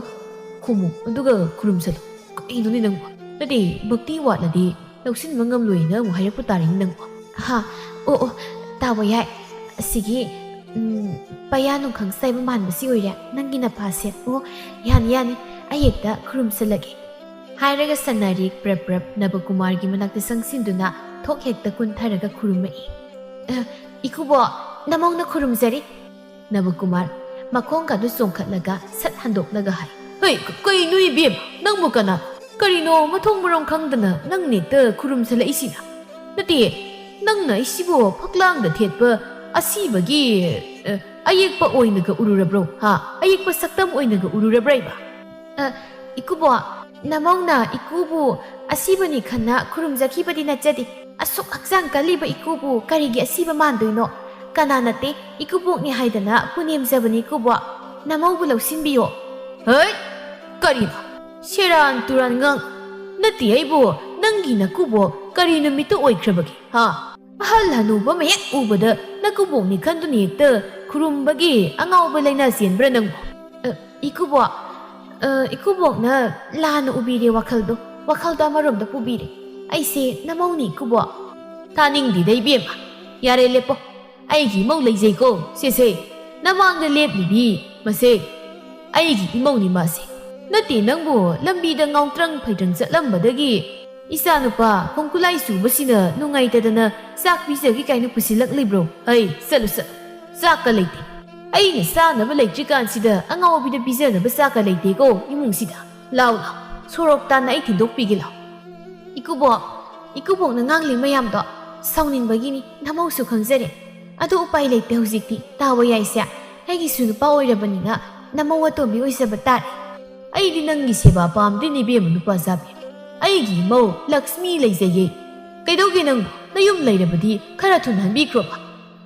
ꯈꯨꯝꯃꯨ, ꯑꯗꯨꯒ ꯈꯨꯔꯨꯝꯁꯜꯂꯨ꯫ ꯀꯩꯅꯣꯅꯦ ꯅꯪꯕꯣ? ꯅꯠꯇꯦ, ꯚꯛꯇꯤ ꯋꯥꯠꯂꯗꯤ ꯂꯧꯁꯤꯟꯕ ꯉꯝꯂꯣꯏꯅ ꯑꯃꯨꯛ ꯍꯥꯏꯔꯛꯄ ꯇꯥꯔꯦꯅꯦ ꯅꯪꯕꯣ꯫ ꯍꯥ? ꯑꯣ, ꯑꯣ, ꯇꯥꯕ ꯌꯥꯏ꯫ ꯑꯁꯤꯒꯤ, ꯎꯝ, ꯄꯩꯌꯥ ꯅꯨꯡꯈꯪ ꯆꯥꯏꯕ ꯃꯥꯟꯕꯁꯤ ꯑꯣꯏꯔꯦ ꯅꯪꯒꯤ ꯅꯄꯥꯁꯦ꯫ ꯑꯣ, ꯌꯥꯅꯤ, ꯌꯥꯅꯤ, ꯑꯩ ꯍꯦꯛꯇ ꯈꯨꯔꯨꯝꯁꯜꯂꯒꯦ꯫" ꯍꯥꯏꯔꯒ ꯁꯅꯥꯔꯤꯛ ꯄ꯭ꯔꯞ ꯄ꯭ꯔꯞ ꯅꯕꯀꯨꯃꯥꯔꯒꯤ ꯃꯅꯥꯛꯇ ꯆꯪꯁꯤꯟꯗꯨꯅ ꯊꯣꯛ ꯍꯦꯛꯇ ꯀꯨꯟꯊꯔꯒ ꯈꯨꯔꯨꯝꯃꯛꯏ꯫ "ꯑ, ꯏꯀꯨꯕꯣꯛ, ꯅꯃꯧꯅ ꯈꯨꯔꯨꯝꯖꯔꯤ꯫" ꯅꯕꯀꯨꯃꯥꯔ ꯃꯈꯣꯡꯒꯗꯨ ꯆꯣꯡꯈꯠꯂꯒ ꯁꯠ ꯍꯟꯗꯣꯛꯂꯒ ꯍꯥꯏ꯫ "ꯍꯩ, ꯀ-, ꯀꯩꯅꯣ ꯏꯕꯦꯝ, ꯅꯪꯕꯨ ꯀꯅꯥ? ꯀꯔꯤꯅꯣ ꯃꯊꯣꯡ ꯃꯔꯝ ꯈꯪꯗꯅ ꯅꯪ ꯅꯦꯛꯇ ꯈꯨꯔꯨꯝꯁꯜꯂꯛꯏꯁꯤꯅ? ꯅꯠꯇꯦ, ꯅꯪꯅ ꯑꯩꯁꯤꯕꯨ ꯐꯛꯂꯥꯡꯗ ꯊꯦꯠꯄ ꯑꯁꯤꯕꯒꯤ, ꯑ, ꯑꯌꯦꯛꯄ ꯑꯣꯏꯅꯒ ꯎꯔꯨꯔꯕ꯭ꯔꯣ? ꯍꯥ? ꯑꯌꯦꯛꯄ ꯁꯛꯇꯝ ꯑꯣꯏꯅꯒ ꯎꯔꯨꯔꯕ꯭ꯔꯥ ꯏꯕ?" "ꯑ, ꯏꯀꯨꯕꯣꯛ, ꯅꯃꯧꯅ ꯏꯀꯨꯕꯨ ꯑꯁꯤꯕꯅꯤ ꯈꯟꯅ ꯈꯨꯔꯨꯝꯖꯈꯤꯕꯗꯤ ꯅꯠꯆꯗꯦ꯫ ꯑꯁꯨꯛ ꯍꯛꯆꯥꯡ ꯀꯜꯂꯤꯕ ꯏꯀꯨꯕꯨ ꯀꯔꯤꯒꯤ ꯑꯁꯤꯕ ꯃꯥꯟꯗꯣꯏꯅꯣ? ꯀꯅꯥ ꯅꯠꯇꯦ, ꯏꯀꯨꯕꯣꯛꯅꯤ ꯍꯥꯏꯗꯅ ꯄꯨꯅꯦꯝꯖꯕꯅꯤ ꯏꯀꯨꯕꯣꯛ꯫ ꯅꯃꯧꯕꯨ ꯂꯧꯁꯤꯟꯕꯤꯌꯣ꯫" "ꯍꯩ! ꯀꯔꯤꯅꯣ? ꯁꯦꯔꯥꯟ ꯇꯨꯔꯥꯟ ꯉꯥꯡ꯫ ꯅꯠꯇꯦ, ꯑꯩꯕꯨ ꯅꯪꯒꯤ ꯅꯀꯨꯕꯣꯛ ꯀꯔꯤ ꯅꯨꯃꯤꯠꯇ ꯑꯣꯏꯈ꯭ꯔꯕꯒꯦ, ꯍꯥ? ꯑꯍꯜ ꯍꯅꯨꯕ ꯃꯌꯦꯛ ꯎꯕꯗ ꯅꯀꯨꯕꯣꯛꯅꯤ ꯈꯟꯗꯨꯅ ꯍꯦꯛꯇ ꯈꯨꯔꯨꯝꯕꯒꯤ ꯑꯉꯥꯎꯕ ꯂꯥꯏꯅꯥ ꯆꯦꯟꯕ꯭ꯔꯥ ꯅꯪꯕꯨ?" "ꯑ, ꯏꯀꯨꯕꯣꯛ, ꯑ, ꯏꯀꯨꯕꯣꯛꯅ ꯂꯥꯟꯅ ꯎꯕꯤꯔꯦ ꯋꯥꯈꯜꯗꯣ, ꯋꯥꯈꯜꯗꯣ ꯑꯃꯔꯣꯝꯗ ꯄꯨꯕꯤꯔꯦ꯫ ꯑꯩꯁꯦ ꯅꯃꯧꯅꯤ ꯏꯀꯨꯕꯣꯛ꯫" "ꯇꯥꯅꯤꯡꯗꯦꯗ ꯏꯕꯦꯝꯃ, ꯌꯥꯔꯦ ꯂꯦꯞꯄꯣ꯫ ꯑꯩꯒꯤ ꯏꯃꯧ ꯂꯩꯖꯩꯀꯣ, ꯁꯦꯁꯦ, ꯅꯃꯥꯡꯗ ꯂꯦꯞꯂꯤꯕꯤ ꯃꯁꯦ꯫ ꯑꯩꯒꯤ ꯏꯃꯧꯅꯤ ꯃꯥꯁꯦ꯫ ꯅꯠꯇꯦ, ꯅꯪꯕꯨ ꯂꯝꯕꯤꯗ ꯉꯥꯎꯇ꯭ꯔꯪ ꯐꯩꯗ꯭ꯔꯪ ꯆꯠꯂꯝꯕꯗꯒꯤ ꯏꯆꯥꯅꯨꯄꯥ ꯈꯣꯡꯀꯨꯂꯥꯏ ꯆꯨꯕꯁꯤꯅ ꯅꯨꯡꯉꯥꯏꯇꯗꯅ ꯆꯥꯛ ꯄꯤꯖꯒꯦ ꯀꯥꯏꯅ ꯄꯨꯁꯤꯜꯂꯛꯂꯤꯕ꯭ꯔꯣ? ꯍꯩ, ꯆꯠꯂꯨ, ꯆꯠꯂꯨ꯫ ꯆꯥꯛꯀ ꯂꯩꯇꯦ꯫ ꯑꯩꯅ ꯆꯥꯅꯕ ꯂꯩꯇ꯭ꯔꯤꯀꯥꯟꯁꯤꯗ ꯑꯉꯥꯎꯕꯤꯗ ꯄꯤꯖꯅꯕ ꯆꯥꯛꯀ ꯂꯩꯇꯦꯀꯣ ꯏꯃꯨꯡꯁꯤꯗ꯫ ꯂꯥꯎ, ꯂꯥꯎ, ꯁꯣꯔꯣꯛ ꯇꯥꯟꯅ ꯑꯩ ꯊꯤꯟꯗꯣꯛꯄꯤꯒꯦ ꯂꯥꯎ꯫" "ꯏꯀꯨꯕꯣꯛ, ꯏꯀꯨꯕꯣꯛꯅ ꯉꯥꯡꯂꯤ ꯃꯌꯥꯝꯗꯣ ꯁꯥꯎꯅꯤꯡꯕꯒꯤꯅꯤ, ꯅꯃꯧꯁꯨ ꯈꯪꯖꯔꯦ꯫ ꯑꯗꯣ ꯎꯄꯥꯏ ꯂꯩꯇꯦ ꯍꯧꯖꯤꯛꯇꯤ, ꯇꯥꯕ ꯌꯥꯏꯁꯦ꯫ ꯑꯩꯒꯤꯁꯨ ꯅꯨꯄꯥ ꯑꯣꯏꯔꯕꯅꯤꯅ ꯅꯃꯧ ꯑꯇꯣꯝꯕꯤ ꯑꯣꯏꯖꯕ ꯇꯥꯔꯦ꯫ ꯑꯩꯗꯤ ꯅꯪꯒꯤ ꯁꯦꯕꯥ ꯄꯥꯝꯗꯦꯅꯦ ꯏꯕꯦꯝꯃ ꯅꯨꯄꯥ ꯆꯥꯕꯤ꯫ ꯑꯩꯒꯤ ꯏꯃꯧ ꯂꯛꯁꯃꯤ ꯂꯩꯖꯩꯌꯦ꯫ ꯀꯩꯗꯧꯒꯦ ꯅꯪꯕꯨ? ꯅꯌꯨꯝ ꯂꯩꯔꯕꯗꯤ ꯈꯔ ꯊꯨꯅ ꯍꯟꯕꯤꯈ꯭ꯔꯣꯕ꯫"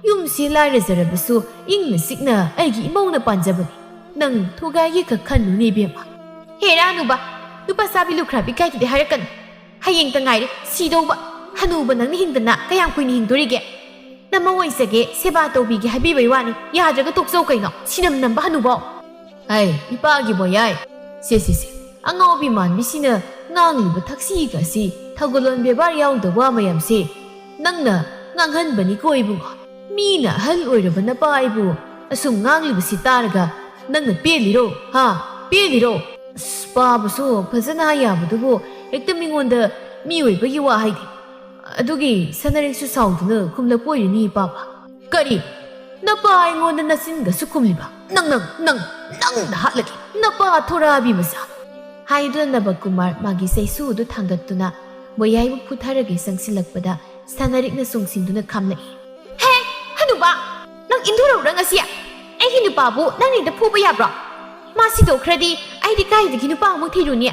ꯌꯨꯝꯁꯤ ꯂꯥꯏꯔꯖꯔꯕꯁꯨ ꯏꯪꯅ ꯆꯤꯛꯅ ꯑꯩꯒꯤ ꯏꯃꯧꯅ ꯄꯥꯟꯖꯕꯅꯤ꯫ ꯅꯪ ꯊꯨꯒꯥꯏꯒꯦ ꯈꯛ ꯈꯟꯂꯨꯅꯦ ꯏꯕꯦꯝꯃ꯫ ꯍꯦꯔꯥ ꯍꯅꯨꯕ, ꯅꯨꯄꯥ ꯆꯥꯕꯤ ꯂꯨꯈ꯭ꯔꯥꯕꯤ ꯀꯥꯏꯗꯗꯤ ꯍꯥꯏꯔꯛꯀꯅꯨ꯫ ꯍꯌꯦꯡꯇ ꯉꯥꯏꯔꯦ ꯁꯤꯗꯧꯕ꯫ ꯍꯅꯨꯕ ꯅꯪꯅ ꯍꯤꯡꯗꯅ ꯀꯌꯥꯝ ꯀꯨꯏꯅ ꯍꯤꯡꯗꯣꯔꯤꯒꯦ? ꯅꯃꯧ ꯑꯣꯏꯖꯒꯦ, ꯁꯦꯕꯥ ꯇꯧꯕꯤꯒꯦ ꯍꯥꯏꯕꯤꯕꯩ ꯋꯥꯅꯤ, ꯌꯥꯗ꯭ꯔꯒ ꯇꯣꯛꯆꯧ ꯀꯩꯅꯣ, ꯁꯤꯅꯝ ꯅꯝꯕ ꯍꯅꯨꯕꯧ꯫ ꯑꯩ ꯏꯄꯥꯒꯤ ꯃꯣꯌꯥꯏ꯫ ꯁꯦ, ꯁꯦ, ꯁꯦ, ꯑꯉꯥꯎꯕꯤ ꯃꯥꯟꯕꯤꯁꯤꯅ ꯉꯥꯡꯂꯤꯕ ꯊꯛꯁꯤꯒ ꯑꯁꯤ ꯊꯧꯒꯜꯂꯣꯟ ꯕꯦꯕꯥꯔ ꯌꯥꯎꯗꯕ ꯋꯥ ꯃꯌꯥꯝꯁꯦ ꯅꯪꯅ ꯉꯥꯡꯍꯟꯕꯅꯤꯀꯣ ꯏꯕꯨꯡꯉꯣ꯫ ꯃꯤꯅ ꯑꯍꯜ ꯑꯣꯏꯔꯕ ꯅꯄꯥ ꯑꯩꯕꯨ ꯑꯁꯨꯝ ꯉꯥꯡꯂꯤꯕꯁꯤ ꯇꯥꯔꯒ ꯅꯪꯅ ꯄꯦꯜꯂꯤꯔꯣ? ꯍꯥ? ꯄꯦꯜꯂꯤꯔꯣ? ꯑꯁ, ꯄꯥꯕꯁꯨ ꯐꯖꯅ ꯍꯥꯏ ꯌꯥꯕꯗꯨꯕꯨ ꯍꯦꯛꯇ ꯃꯤꯉꯣꯟꯗ ꯃꯤꯑꯣꯏꯕꯒꯤ ꯋꯥ ꯍꯥꯏꯗꯦ꯫ ꯑꯗꯨꯒꯤ ꯁꯅꯥꯔꯩꯁꯨ ꯁꯥꯎꯗꯨꯅ ꯈꯨꯝꯂꯛꯄ ꯑꯣꯏꯔꯤꯅꯤ ꯏꯄꯥꯕ꯫ ꯀꯔꯤ? ꯅꯄꯥ ꯑꯩꯉꯣꯟꯗ ꯅꯆꯤꯟꯒꯁꯨ ꯈꯨꯝꯂꯤꯕ? ꯅꯪ, ꯅꯪ, ꯅꯪ, ꯅꯪꯗ ꯍꯥꯠꯂꯒꯦ, ꯅꯄꯥ ꯊꯣꯔꯥꯕꯤ ꯃꯆꯥ꯫ ꯍꯥꯏꯗꯨꯅ ꯅꯕꯀꯨꯃꯥꯔ ꯃꯥꯒꯤ ꯆꯩꯁꯨ ꯑꯗꯨ ꯊꯥꯡꯒꯠꯇꯨꯅ ꯃꯣꯌꯥꯏꯕꯨ ꯐꯨꯊꯔꯒꯦ ꯆꯪꯁꯤꯜꯂꯛꯄꯗ ꯁꯅꯥꯔꯤꯛꯅ ꯆꯣꯡꯁꯤꯟꯗꯨꯅ ꯈꯥꯝꯂꯛꯏ꯫ ꯍꯦ, ꯍꯅꯨꯕ! ꯅꯪ ꯏꯟꯊꯣꯔꯛꯎꯔ ꯉꯁꯤ? ꯑꯩꯒꯤ ꯅꯨꯄꯥꯕꯨ ꯅꯪꯅ ꯍꯦꯛꯇ ꯐꯨꯕ ꯌꯥꯕ꯭ꯔꯣ? ꯃꯥ ꯁꯤꯗꯣꯛꯈ꯭ꯔꯗꯤ ꯑꯩꯗꯤ ꯀꯥꯏꯗꯒꯤ ꯅꯨꯄꯥ ꯑꯃꯨꯛ ꯊꯤꯔꯨꯅꯤ?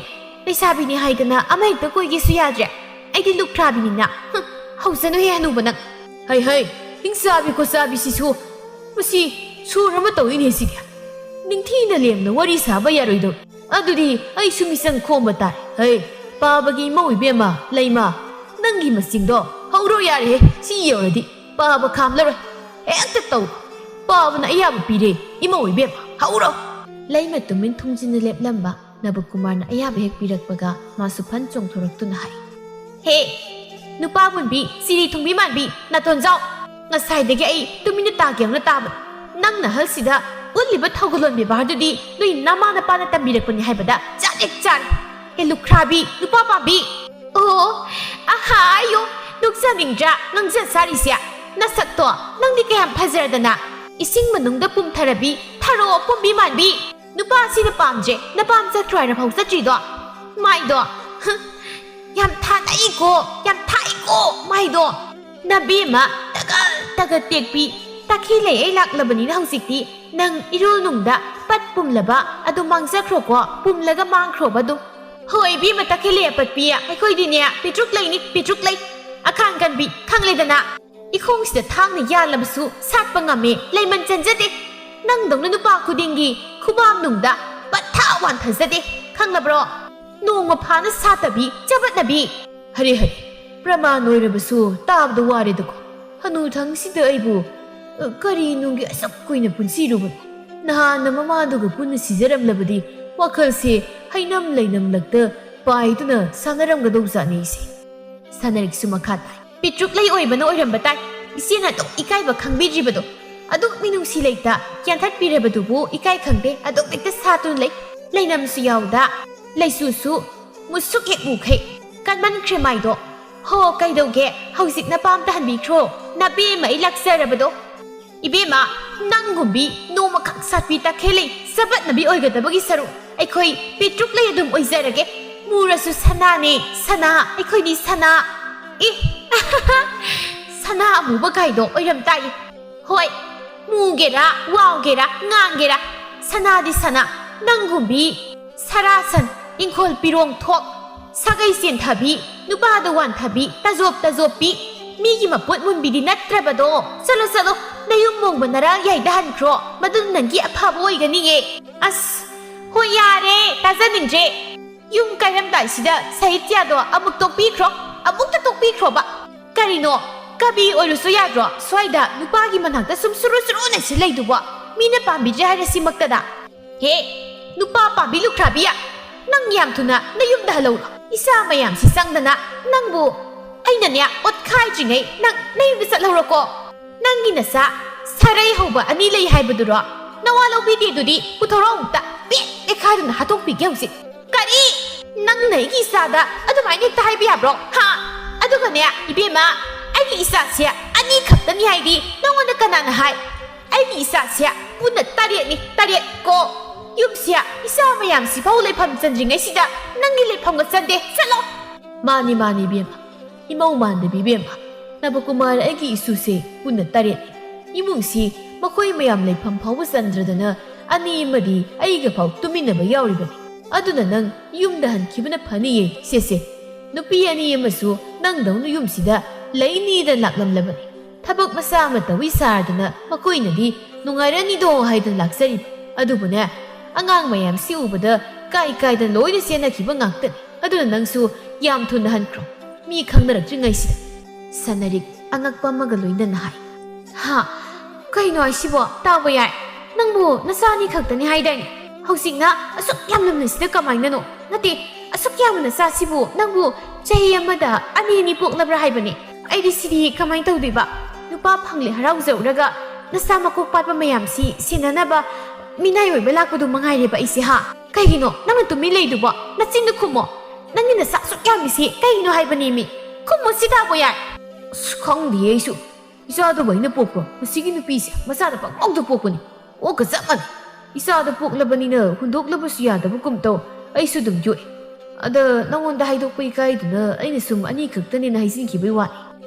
ꯂꯩꯁꯥꯕꯤꯅꯤ ꯍꯥꯏꯗꯅ ꯑꯃ ꯍꯦꯛꯇ ꯀꯣꯏꯒꯦꯁꯨ ꯌꯥꯗ꯭ꯔꯦ꯫ ꯑꯩꯗꯤ ꯂꯨꯈ꯭ꯔꯥꯕꯤꯅꯤꯅ꯫ ꯍꯨꯝ, ꯍꯧꯖꯅꯨꯍꯦ ꯍꯅꯨꯕ ꯅꯪ꯫ ꯍꯩ ꯍꯩ, ꯍꯤꯡꯆꯥꯕꯤ ꯈꯣꯠꯆꯥꯕꯤꯁꯤꯁꯨ꯫ ꯃꯁꯤ ꯁꯣꯔ ꯑꯃ ꯇꯧꯏꯅꯦ ꯁꯤꯗꯤ꯫ ꯅꯤꯡꯊꯤꯅ ꯂꯦꯝꯅ ꯋꯥꯔꯤ ꯁꯥꯕ ꯌꯥꯔꯣꯏꯗꯧꯔꯤ꯫ ꯑꯗꯨꯗꯤ ꯑꯩꯁꯨ ꯃꯤꯆꯪ ꯈꯣꯝꯕ ꯇꯥꯔꯦ꯫ ꯍꯩ, ꯄꯥꯕꯒꯤ ꯏꯃꯧ ꯏꯕꯦꯝꯃ, ꯂꯩꯃ, ꯅꯪꯒꯤ ꯃꯆꯤꯡꯗꯣ ꯍꯧꯔꯣ ꯌꯥꯔꯦꯍꯦ꯫ ꯁꯤ ꯌꯧꯔꯗꯤ ꯄꯥꯕ ꯈꯥꯝꯂꯔꯣꯏ꯫ ꯍꯦꯛꯇ ꯇꯧ꯫ ꯄꯥꯕꯅ ꯑꯌꯥꯕ ꯄꯤꯔꯦ꯫ ꯏꯃꯧ ꯏꯕꯦꯝꯃ, ꯍꯧꯔꯣ꯫ ꯂꯩꯃ ꯇꯨꯃꯤꯟ ꯊꯨꯡꯖꯤꯟꯅ ꯂꯦꯞꯂꯝꯕ ꯅꯕꯀꯨꯃꯥꯔꯅ ꯑꯌꯥꯕ ꯍꯦꯛ ꯄꯤꯔꯛꯄꯒ ꯃꯥꯁꯨ ꯐꯟ ꯆꯣꯡꯊꯣꯔꯛꯇꯨꯅ ꯍꯥꯏ꯫ ꯍꯦ, ꯅꯨꯄꯥ ꯃꯨꯟꯕꯤ, ꯆꯤꯔꯤ ꯊꯨꯡꯕꯤ ꯃꯥꯟꯕꯤ, ꯅꯥꯇꯣꯟꯖꯥꯎ! ꯉꯁꯥꯏꯗꯒꯤ ꯑꯩ ꯇꯨꯃꯤꯟꯅ ꯇꯥꯒꯦꯅ ꯇꯥꯕ꯫ ꯅꯪꯅ ꯑꯍꯜꯁꯤꯗ ꯎꯠꯂꯤꯕ ꯊꯧꯒꯜꯂꯣꯟ ꯕꯦꯕꯥꯔꯗꯨꯗꯤ ꯅꯣꯏ ꯅꯃꯥ ꯅꯄꯥꯅ ꯇꯝꯕꯤꯔꯛꯄꯅꯤ ꯍꯥꯏꯕꯗ ꯆꯥꯔꯦ ꯆꯥꯔꯦ꯫ ꯍꯦ ꯂꯨꯈ꯭ꯔꯥꯕꯤ, ꯅꯨꯄꯥ ꯄꯥꯝꯕꯤ! ꯑꯣ, ꯑꯍꯥꯌꯣ, ꯅꯣꯛꯆꯅꯤꯡꯗ꯭ꯔꯥ ꯉꯥꯡꯖ ꯁꯥꯔꯤꯁꯦ? ꯅꯁꯛꯇꯣ ꯅꯪꯗꯤ ꯀꯌꯥꯝ ꯐꯖꯔꯗꯅ! ꯏꯁꯤꯡ ꯃꯅꯨꯡꯗ ꯄꯨꯝꯊꯔꯕꯤ ꯊꯔꯣ ꯑꯄꯨꯝꯕꯤ ꯃꯥꯟꯕꯤ! ꯅꯨꯄꯥꯁꯤꯅ ꯄꯥꯝꯗ꯭ꯔꯦ, ꯅꯄꯥꯝ ꯆꯠꯈ꯭ꯔꯣ ꯍꯥꯏꯔꯐꯥꯎ ꯆꯠꯇ꯭ꯔꯤꯗꯣ? ꯃꯥꯏꯗꯣ, ꯍ, ꯌꯥꯝ ꯊꯥꯅꯩꯀꯣ, ꯌꯥꯝ ꯊꯥꯏꯀꯣ ꯃꯥꯏꯗꯣ꯫ ꯅꯕꯦꯝꯃ ꯇꯒꯠ ꯇꯒꯠ ꯇꯦꯛꯄꯤ, ꯇꯥꯈꯤ ꯂꯩ ꯑꯩ ꯂꯥꯛꯂꯕꯅꯤꯅ ꯍꯧꯖꯤꯛꯇꯤ ꯅꯪ ꯏꯔꯣꯜ ꯅꯨꯡꯗ ꯄꯠ ꯄꯨꯝꯂꯕ ꯑꯗꯨ ꯃꯥꯡꯖꯈ꯭ꯔꯣꯀꯣ, ꯄꯨꯝꯂꯒ ꯃꯥꯡꯈ꯭ꯔꯣꯕ ꯑꯗꯨꯝ꯫ ꯍꯣꯏ ꯏꯕꯦꯝꯃ ꯇꯈꯦꯜꯂꯩ ꯑꯄꯠꯄꯤ, ꯑꯩꯈꯣꯏꯗꯤꯅꯦ ꯄꯤꯇ꯭ꯔꯨꯛ ꯂꯩꯅꯤ, ꯄꯤꯇ꯭ꯔꯨꯛ ꯂꯩ꯫ ꯑꯈꯥꯡ ꯀꯟꯕꯤ, ꯈꯪꯂꯦꯗꯅ꯫ ꯏꯈꯣꯡꯁꯤꯗ ꯊꯥꯡꯅ ꯌꯥꯜꯂꯕꯁꯨ ꯁꯥꯠꯄ ꯉꯝꯃꯦ, ꯂꯩꯃꯟ ꯆꯟꯖꯗꯦ꯫ ꯅꯪꯗꯧꯅ ꯅꯨꯄꯥ ꯈꯨꯗꯤꯡꯒꯤ ꯈꯨꯕꯥꯝ ꯅꯨꯡꯗ ꯄꯠꯊꯥ ꯋꯥꯟꯊꯖꯗꯦ, ꯈꯪꯂꯕ꯭ꯔꯣ? ꯅꯣꯡꯃ ꯐꯥꯅ ꯁꯥꯠꯇꯕꯤ ꯆꯕꯠꯅꯕꯤ꯫ ꯍꯔꯦ ꯍꯔꯦ, ꯄ꯭ꯔꯃꯥꯟ ꯑꯣꯏꯔꯕꯁꯨ ꯇꯥꯕꯗ ꯋꯥꯔꯦꯗꯀꯣ꯫ ꯍꯅꯨꯊꯪꯁꯤꯗ ꯑꯩꯕꯨ, ꯑ, ꯀꯔꯤ ꯅꯨꯡꯒꯤ ꯑꯁꯨꯛ ꯀꯨꯏꯅ ꯄꯨꯟꯁꯤꯔꯨꯕꯅꯣ? ꯅꯍꯥꯟꯅ ꯃꯃꯥꯗꯨꯒ ꯄꯨꯟꯅ ꯁꯤꯖꯔꯝꯂꯕꯗꯤ ꯋꯥꯈꯜꯁꯦ ꯍꯩꯅꯝ ꯂꯩꯅꯝꯂꯛꯇ ꯄꯥꯏꯗꯨꯅ ꯁꯥꯟꯅꯔꯝꯒꯗꯧꯖꯥꯠꯅꯤ ꯑꯩꯁꯦ꯫ ꯁꯥꯟꯅꯔꯤꯛꯁꯨ ꯃꯈꯥ ꯇꯥꯏ꯫ ꯄꯤꯇ꯭ꯔꯨꯛ ꯂꯩ ꯑꯣꯏꯕꯅ ꯑꯣꯏꯔꯝꯕ ꯇꯥꯏ꯫ ꯏꯆꯦꯅ ꯑꯗꯨꯛ ꯏꯀꯥꯏꯕ ꯈꯪꯕꯤꯗ꯭ꯔꯤꯕꯗꯣ, ꯑꯗꯨꯛ ꯃꯤꯅꯨꯡꯁꯤ ꯂꯩꯇ ꯌꯥꯟꯊꯠꯄꯤꯔꯕꯗꯨꯕꯨ ꯏꯀꯥꯏ ꯈꯪꯗꯦ, ꯑꯗꯨꯛ ꯍꯦꯛꯇ ꯁꯥꯠꯇꯨꯅ ꯂꯩ꯫ ꯂꯩꯅꯝꯁꯨ ꯌꯥꯎꯗ, ꯂꯩꯁꯨꯁꯨ ꯃꯨꯁꯨꯛ ꯍꯦꯛ ꯃꯨꯈꯩ꯫ ꯀꯟꯃꯟꯈ꯭ꯔꯦ ꯃꯥꯏꯗꯣ꯫ ꯍꯣ, ꯀꯩꯗꯧꯒꯦ? ꯍꯧꯖꯤꯛꯅ ꯄꯥꯝ ꯇꯥꯍꯟꯕꯤꯈ꯭ꯔꯣ꯫ ꯅꯕꯦꯝꯃ ꯑꯩ ꯂꯥꯛꯆꯔꯕꯗꯣ꯫ ꯏꯕꯦꯝꯃ, ꯅꯪꯒꯨꯝꯕꯤ ꯅꯣꯡꯃꯈꯛ ꯁꯥꯠꯄꯤ ꯇꯈꯦꯜꯂꯩ ꯆꯕꯠꯅꯕꯤ ꯑꯣꯏꯒꯗꯕꯒꯤ ꯁꯔꯨꯛ ꯑꯩꯈꯣꯏ ꯄꯤꯇ꯭ꯔꯨꯛ ꯂꯩ ꯑꯗꯨꯝ ꯑꯣꯏꯖꯔꯒꯦ꯫ ꯃꯨꯔꯁꯨ ꯁꯅꯥꯅꯦ, ꯁꯅꯥ, ꯑꯩꯈꯣꯏꯗꯤ ꯁꯅꯥ꯫ ꯑꯦ, ꯁꯅꯥ ꯑꯃꯨꯕ ꯀꯥꯏꯗꯣ ꯑꯣꯏꯔꯝ ꯇꯥꯏ꯫ ꯍꯣꯏ, ꯃꯨꯒꯦꯔꯥ, ꯋꯥꯎꯒꯦꯔꯥ, ꯉꯥꯡꯒꯦꯔꯥ, ꯁꯅꯥꯗꯤ ꯁꯅꯥ, ꯅꯪꯒꯨꯝꯕꯤ ꯁꯔꯥꯁꯟ, ꯏꯪꯈꯣꯜ ꯄꯤꯔꯣꯡ ꯊꯣꯛ, ꯁꯥꯒꯩ ꯆꯦꯟꯊꯕꯤ, ꯅꯨꯄꯥꯗ ꯋꯥꯟꯊꯕꯤ, ꯇꯖꯣꯞ ꯇꯖꯣꯞꯄꯤ, ꯃꯤꯒꯤ ꯃꯄꯣꯠ ꯃꯨꯟꯕꯤꯗꯤ ꯅꯠꯇ꯭ꯔꯕꯗꯣ꯫ ꯆꯠꯂꯣ, ꯆꯠꯂꯣ, ꯅꯌꯨꯝ ꯃꯣꯡꯕ ꯅꯔꯥ ꯌꯥꯏꯗꯍꯟꯈ꯭ꯔꯣ, ꯃꯗꯨꯅ ꯅꯪꯒꯤ ꯑꯐꯕ ꯑꯣꯏꯒꯅꯤꯌꯦ꯫ ꯑꯁ, ꯍꯣꯏ, ꯌꯥꯔꯦ, ꯇꯥꯖꯅꯤꯡꯗ꯭ꯔꯦ꯫ ꯌꯨꯝ ꯀꯥꯏꯔꯝꯗꯥꯏꯁꯤꯗ ꯁꯥꯍꯤꯇ꯭ꯌꯗꯣ ꯑꯃꯨꯛ ꯇꯣꯛꯄꯤꯈ꯭ꯔꯣ, ꯑꯃꯨꯛꯇ ꯇꯣꯛꯄꯤꯈ꯭ꯔꯣꯕ꯫ ꯀꯔꯤꯅꯣ, ꯀꯕꯤ ꯑꯣꯏꯔꯨꯁꯨ ꯌꯥꯗ꯭ꯔꯣ? ꯁ꯭ꯋꯥꯏꯗ ꯅꯨꯄꯥꯒꯤ ꯃꯅꯥꯛꯇ ꯁꯨꯝ ꯁꯨꯔꯨ ꯁꯨꯔꯨ ꯅꯩꯁꯤꯜ ꯂꯩꯗꯨꯕꯣ? ꯃꯤꯅ ꯄꯥꯝꯕꯤꯗ꯭ꯔꯦ ꯍꯥꯏꯔꯁꯤꯃꯛꯇꯗ꯫ ꯍꯦ, ꯅꯨꯄꯥ ꯄꯥꯝꯕꯤ ꯂꯨꯈ꯭ꯔꯥꯕꯤ, ꯅꯪ ꯌꯥꯝ ꯊꯨꯅ ꯅꯌꯨꯝꯗ ꯍꯜꯂꯧꯔꯣ꯫ ꯏꯆꯥ ꯃꯌꯥꯝꯁꯤ ꯆꯪꯗꯅ ꯅꯪꯕꯨ ꯑꯩꯅꯅꯦ ꯑꯣꯠꯈꯥꯏꯗ꯭ꯔꯤꯉꯩ ꯅꯪ ꯅꯌꯨꯝꯗ ꯆꯠꯍꯧꯔꯣꯀꯣ꯫ ꯅꯪꯒꯤ ꯅꯆꯥ ꯁꯥꯔꯩ ꯍꯧꯕ ꯑꯅꯤ ꯂꯩ ꯍꯥꯏꯕꯗꯨꯔꯣ? ꯅꯋꯥ ꯂꯧꯕꯤꯗꯦ ꯑꯗꯨꯗꯤ ꯄꯨꯊꯣꯔꯛꯑꯣ ꯑꯃꯨꯛꯇ꯫ ꯄꯦꯠ ꯄꯦꯠꯈꯥꯏꯗꯨꯅ ꯍꯥꯠꯇꯣꯛꯄꯤꯒꯦ ꯍꯧꯖꯤꯛ꯫ ꯀꯔꯤ? ꯅꯪꯅ ꯑꯩꯒꯤ ꯏꯆꯥꯗ ꯑꯗꯨꯃꯥꯏꯅ ꯍꯦꯛꯇ ꯍꯥꯏꯕ ꯌꯥꯕ꯭ꯔꯣ? ꯍꯥ? ꯑꯗꯨꯒꯅꯦ, ꯏꯕꯦꯝꯃ, ꯑꯩꯒꯤ ꯏꯆꯥꯁꯦ ꯑꯅꯤ ꯈꯛꯇꯅꯤ ꯍꯥꯏꯗꯤ ꯅꯉꯣꯟꯗ ꯀꯅꯥꯅ ꯍꯥꯏ? ꯑꯩꯒꯤ ꯏꯆꯥꯁꯦ ꯄꯨꯟꯅ ꯇꯔꯦꯠꯅꯤ, ꯇꯔꯦꯠ ꯀꯣ꯫ ꯌꯨꯝꯁꯦ ꯏꯆꯥ ꯃꯌꯥꯝꯁꯤꯐꯥꯎ ꯂꯩꯐꯝ ꯆꯟꯗ꯭ꯔꯤꯉꯩꯁꯤꯗ ꯅꯪꯒꯤ ꯂꯩꯐꯝꯒ ꯆꯟꯗꯦ꯫ ꯆꯠꯂꯣ꯫ ꯃꯥꯅꯤ, ꯃꯥꯅꯤ, ꯏꯕꯦꯝꯃ꯫ ꯏꯃꯧ ꯃꯥꯟꯗꯕꯤ ꯏꯕꯦꯝꯃ, ꯅꯕꯀꯨꯃꯥꯔ ꯑꯩꯒꯤ ꯏꯁꯨꯁꯦ ꯄꯨꯟꯅ ꯇꯔꯦꯠꯅꯤ꯫ ꯏꯃꯨꯡꯁꯤ ꯃꯈꯣꯏ ꯃꯌꯥꯝ ꯂꯩꯐꯝ ꯐꯥꯎꯕ ꯆꯟꯗ꯭ꯔꯗꯅ ꯑꯅꯤ ꯑꯃꯗꯤ ꯑꯩꯒ ꯐꯥꯎ ꯇꯨꯃꯤꯟꯅꯕ ꯌꯥꯎꯔꯤꯕꯅꯤ꯫ ꯑꯗꯨꯅ ꯅꯪ ꯌꯨꯝꯗ ꯍꯟꯈꯤꯕꯅ ꯐꯅꯤꯌꯦ꯫ ꯁꯦ, ꯁꯦ, ꯅꯨꯄꯤ ꯑꯅꯤ ꯑꯃꯁꯨ ꯅꯪꯗꯧꯅ ꯌꯨꯝꯁꯤꯗ ꯂꯩꯅꯤꯗ ꯂꯥꯛꯂꯝꯂꯕꯅꯤ꯫ ꯊꯕꯛ ꯃꯆꯥ ꯑꯃ ꯇꯧꯏ ꯁꯥꯔꯗꯅ ꯃꯈꯣꯏꯅꯗꯤ ꯅꯨꯡꯉꯥꯏꯔꯅꯤꯗꯣ ꯍꯥꯏꯗꯅ ꯂꯥꯛꯆꯔꯤꯕ꯫ ꯑꯗꯨꯕꯨꯅꯦ, ꯑꯉꯥꯡ ꯃꯌꯥꯝꯁꯤ ꯎꯕꯗ ꯀꯥꯏ ꯀꯥꯏꯗꯅ ꯂꯣꯏꯅ ꯆꯦꯟꯅꯈꯤꯕ ꯉꯥꯛꯇꯅꯤ꯫ ꯑꯗꯨꯅ ꯅꯪꯁꯨ ꯌꯥꯝ ꯊꯨꯅ ꯍꯟꯈ꯭ꯔꯣ, ꯃꯤ ꯈꯪꯅꯔꯛꯇ꯭ꯔꯤꯉꯩꯁꯤꯗ꯫ ꯁꯅꯔꯤꯛ ꯑꯉꯛꯄ ꯑꯃꯒ ꯂꯣꯏꯅꯅ ꯍꯥꯏ꯫ "ꯍꯥ? ꯀꯩꯅꯣ ꯍꯥꯏꯁꯤꯕꯣ? ꯇꯥꯕ ꯌꯥꯏ? ꯅꯪꯕꯨ ꯅꯆꯥ ꯑꯅꯤ ꯈꯛꯇꯅꯤ ꯍꯥꯏꯗꯥꯏꯅꯦ? ꯍꯧꯖꯤꯛꯅ ꯑꯁꯨꯛ ꯌꯥꯝꯂꯝꯂꯤꯁꯤꯗ ꯀꯃꯥꯏꯅꯅꯣ? ꯅꯠꯇꯦ, ꯑꯁꯨꯛ ꯌꯥꯝꯕ ꯅꯆꯥꯁꯤꯕꯨ ꯅꯪꯕꯨ ꯆꯍꯤ ꯑꯃꯗ ꯑꯅꯤ ꯑꯅꯤ ꯄꯣꯛꯂꯕ꯭ꯔꯥ ꯍꯥꯏꯕꯅꯤ? ꯑꯩꯗꯤ ꯁꯤꯗꯤ ꯀꯃꯥꯏꯅ ꯇꯧꯗꯣꯏꯕ? ꯅꯨꯄꯥ ꯐꯪꯂꯦ ꯍꯔꯥꯎꯖꯔꯨꯔꯒ ꯅꯆꯥ ꯃꯀꯣꯛ ꯄꯥꯠꯄ ꯃꯌꯥꯝꯁꯤ ꯁꯦꯟꯅꯅꯕ ꯃꯤꯅꯥꯏ ꯑꯣꯏꯕ ꯂꯥꯛꯄꯗꯨ ꯃꯉꯥꯏꯔꯦꯕ ꯑꯩꯁꯦ, ꯍꯥ? ꯀꯩꯒꯤꯅꯣ ꯅꯪꯅ ꯇꯨꯃꯤꯟ ꯂꯩꯗꯨꯕꯣ? ꯅꯆꯤꯟꯗꯨ ꯈꯨꯝꯃꯣ꯫ ꯅꯪꯒꯤ ꯅꯆꯥ ꯑꯁꯨꯛ ꯌꯥꯝꯃꯤꯁꯤ ꯀꯩꯒꯤꯅꯣ ꯍꯥꯏꯕꯅꯦꯃꯤ? ꯈꯨꯝꯃꯣ ꯁꯤ ꯇꯥꯕꯣ ꯌꯥꯏ?" "ꯑꯁ, ꯈꯪꯗꯤꯌꯦ ꯑꯩꯁꯨ꯫ ꯏꯆꯥꯗꯨꯕꯨ ꯑꯩꯅ ꯄꯣꯛꯄ꯭ꯔꯣ? ꯃꯁꯤꯒꯤ ꯅꯨꯄꯤꯁꯦ ꯃꯆꯥꯗ ꯄꯪꯄꯣꯛꯇ ꯄꯣꯛꯄꯅꯤ꯫ ꯑꯣꯛꯀ ꯆꯞ ꯃꯥꯟꯅꯩ꯫ ꯏꯆꯥꯗ ꯄꯣꯛꯂꯕꯅꯤꯅ ꯍꯨꯟꯗꯣꯛꯂꯕꯁꯨ ꯌꯥꯗꯕꯒꯨꯝ ꯇꯧ꯫ ꯑꯩꯁꯨ ꯑꯗꯨꯝ ꯌꯣꯛꯑꯦ꯫ ꯑꯗ ꯅꯉꯣꯟꯗ ꯍꯥꯏꯗꯣꯛꯄ ꯏꯀꯥꯏꯗꯨꯅ ꯑꯩꯅ ꯁꯨꯝ ꯑꯅꯤ ꯈꯛꯇꯅꯦꯅ ꯍꯥꯏꯖꯤꯟꯈꯤꯕꯩ ꯋꯥꯅꯤ꯫"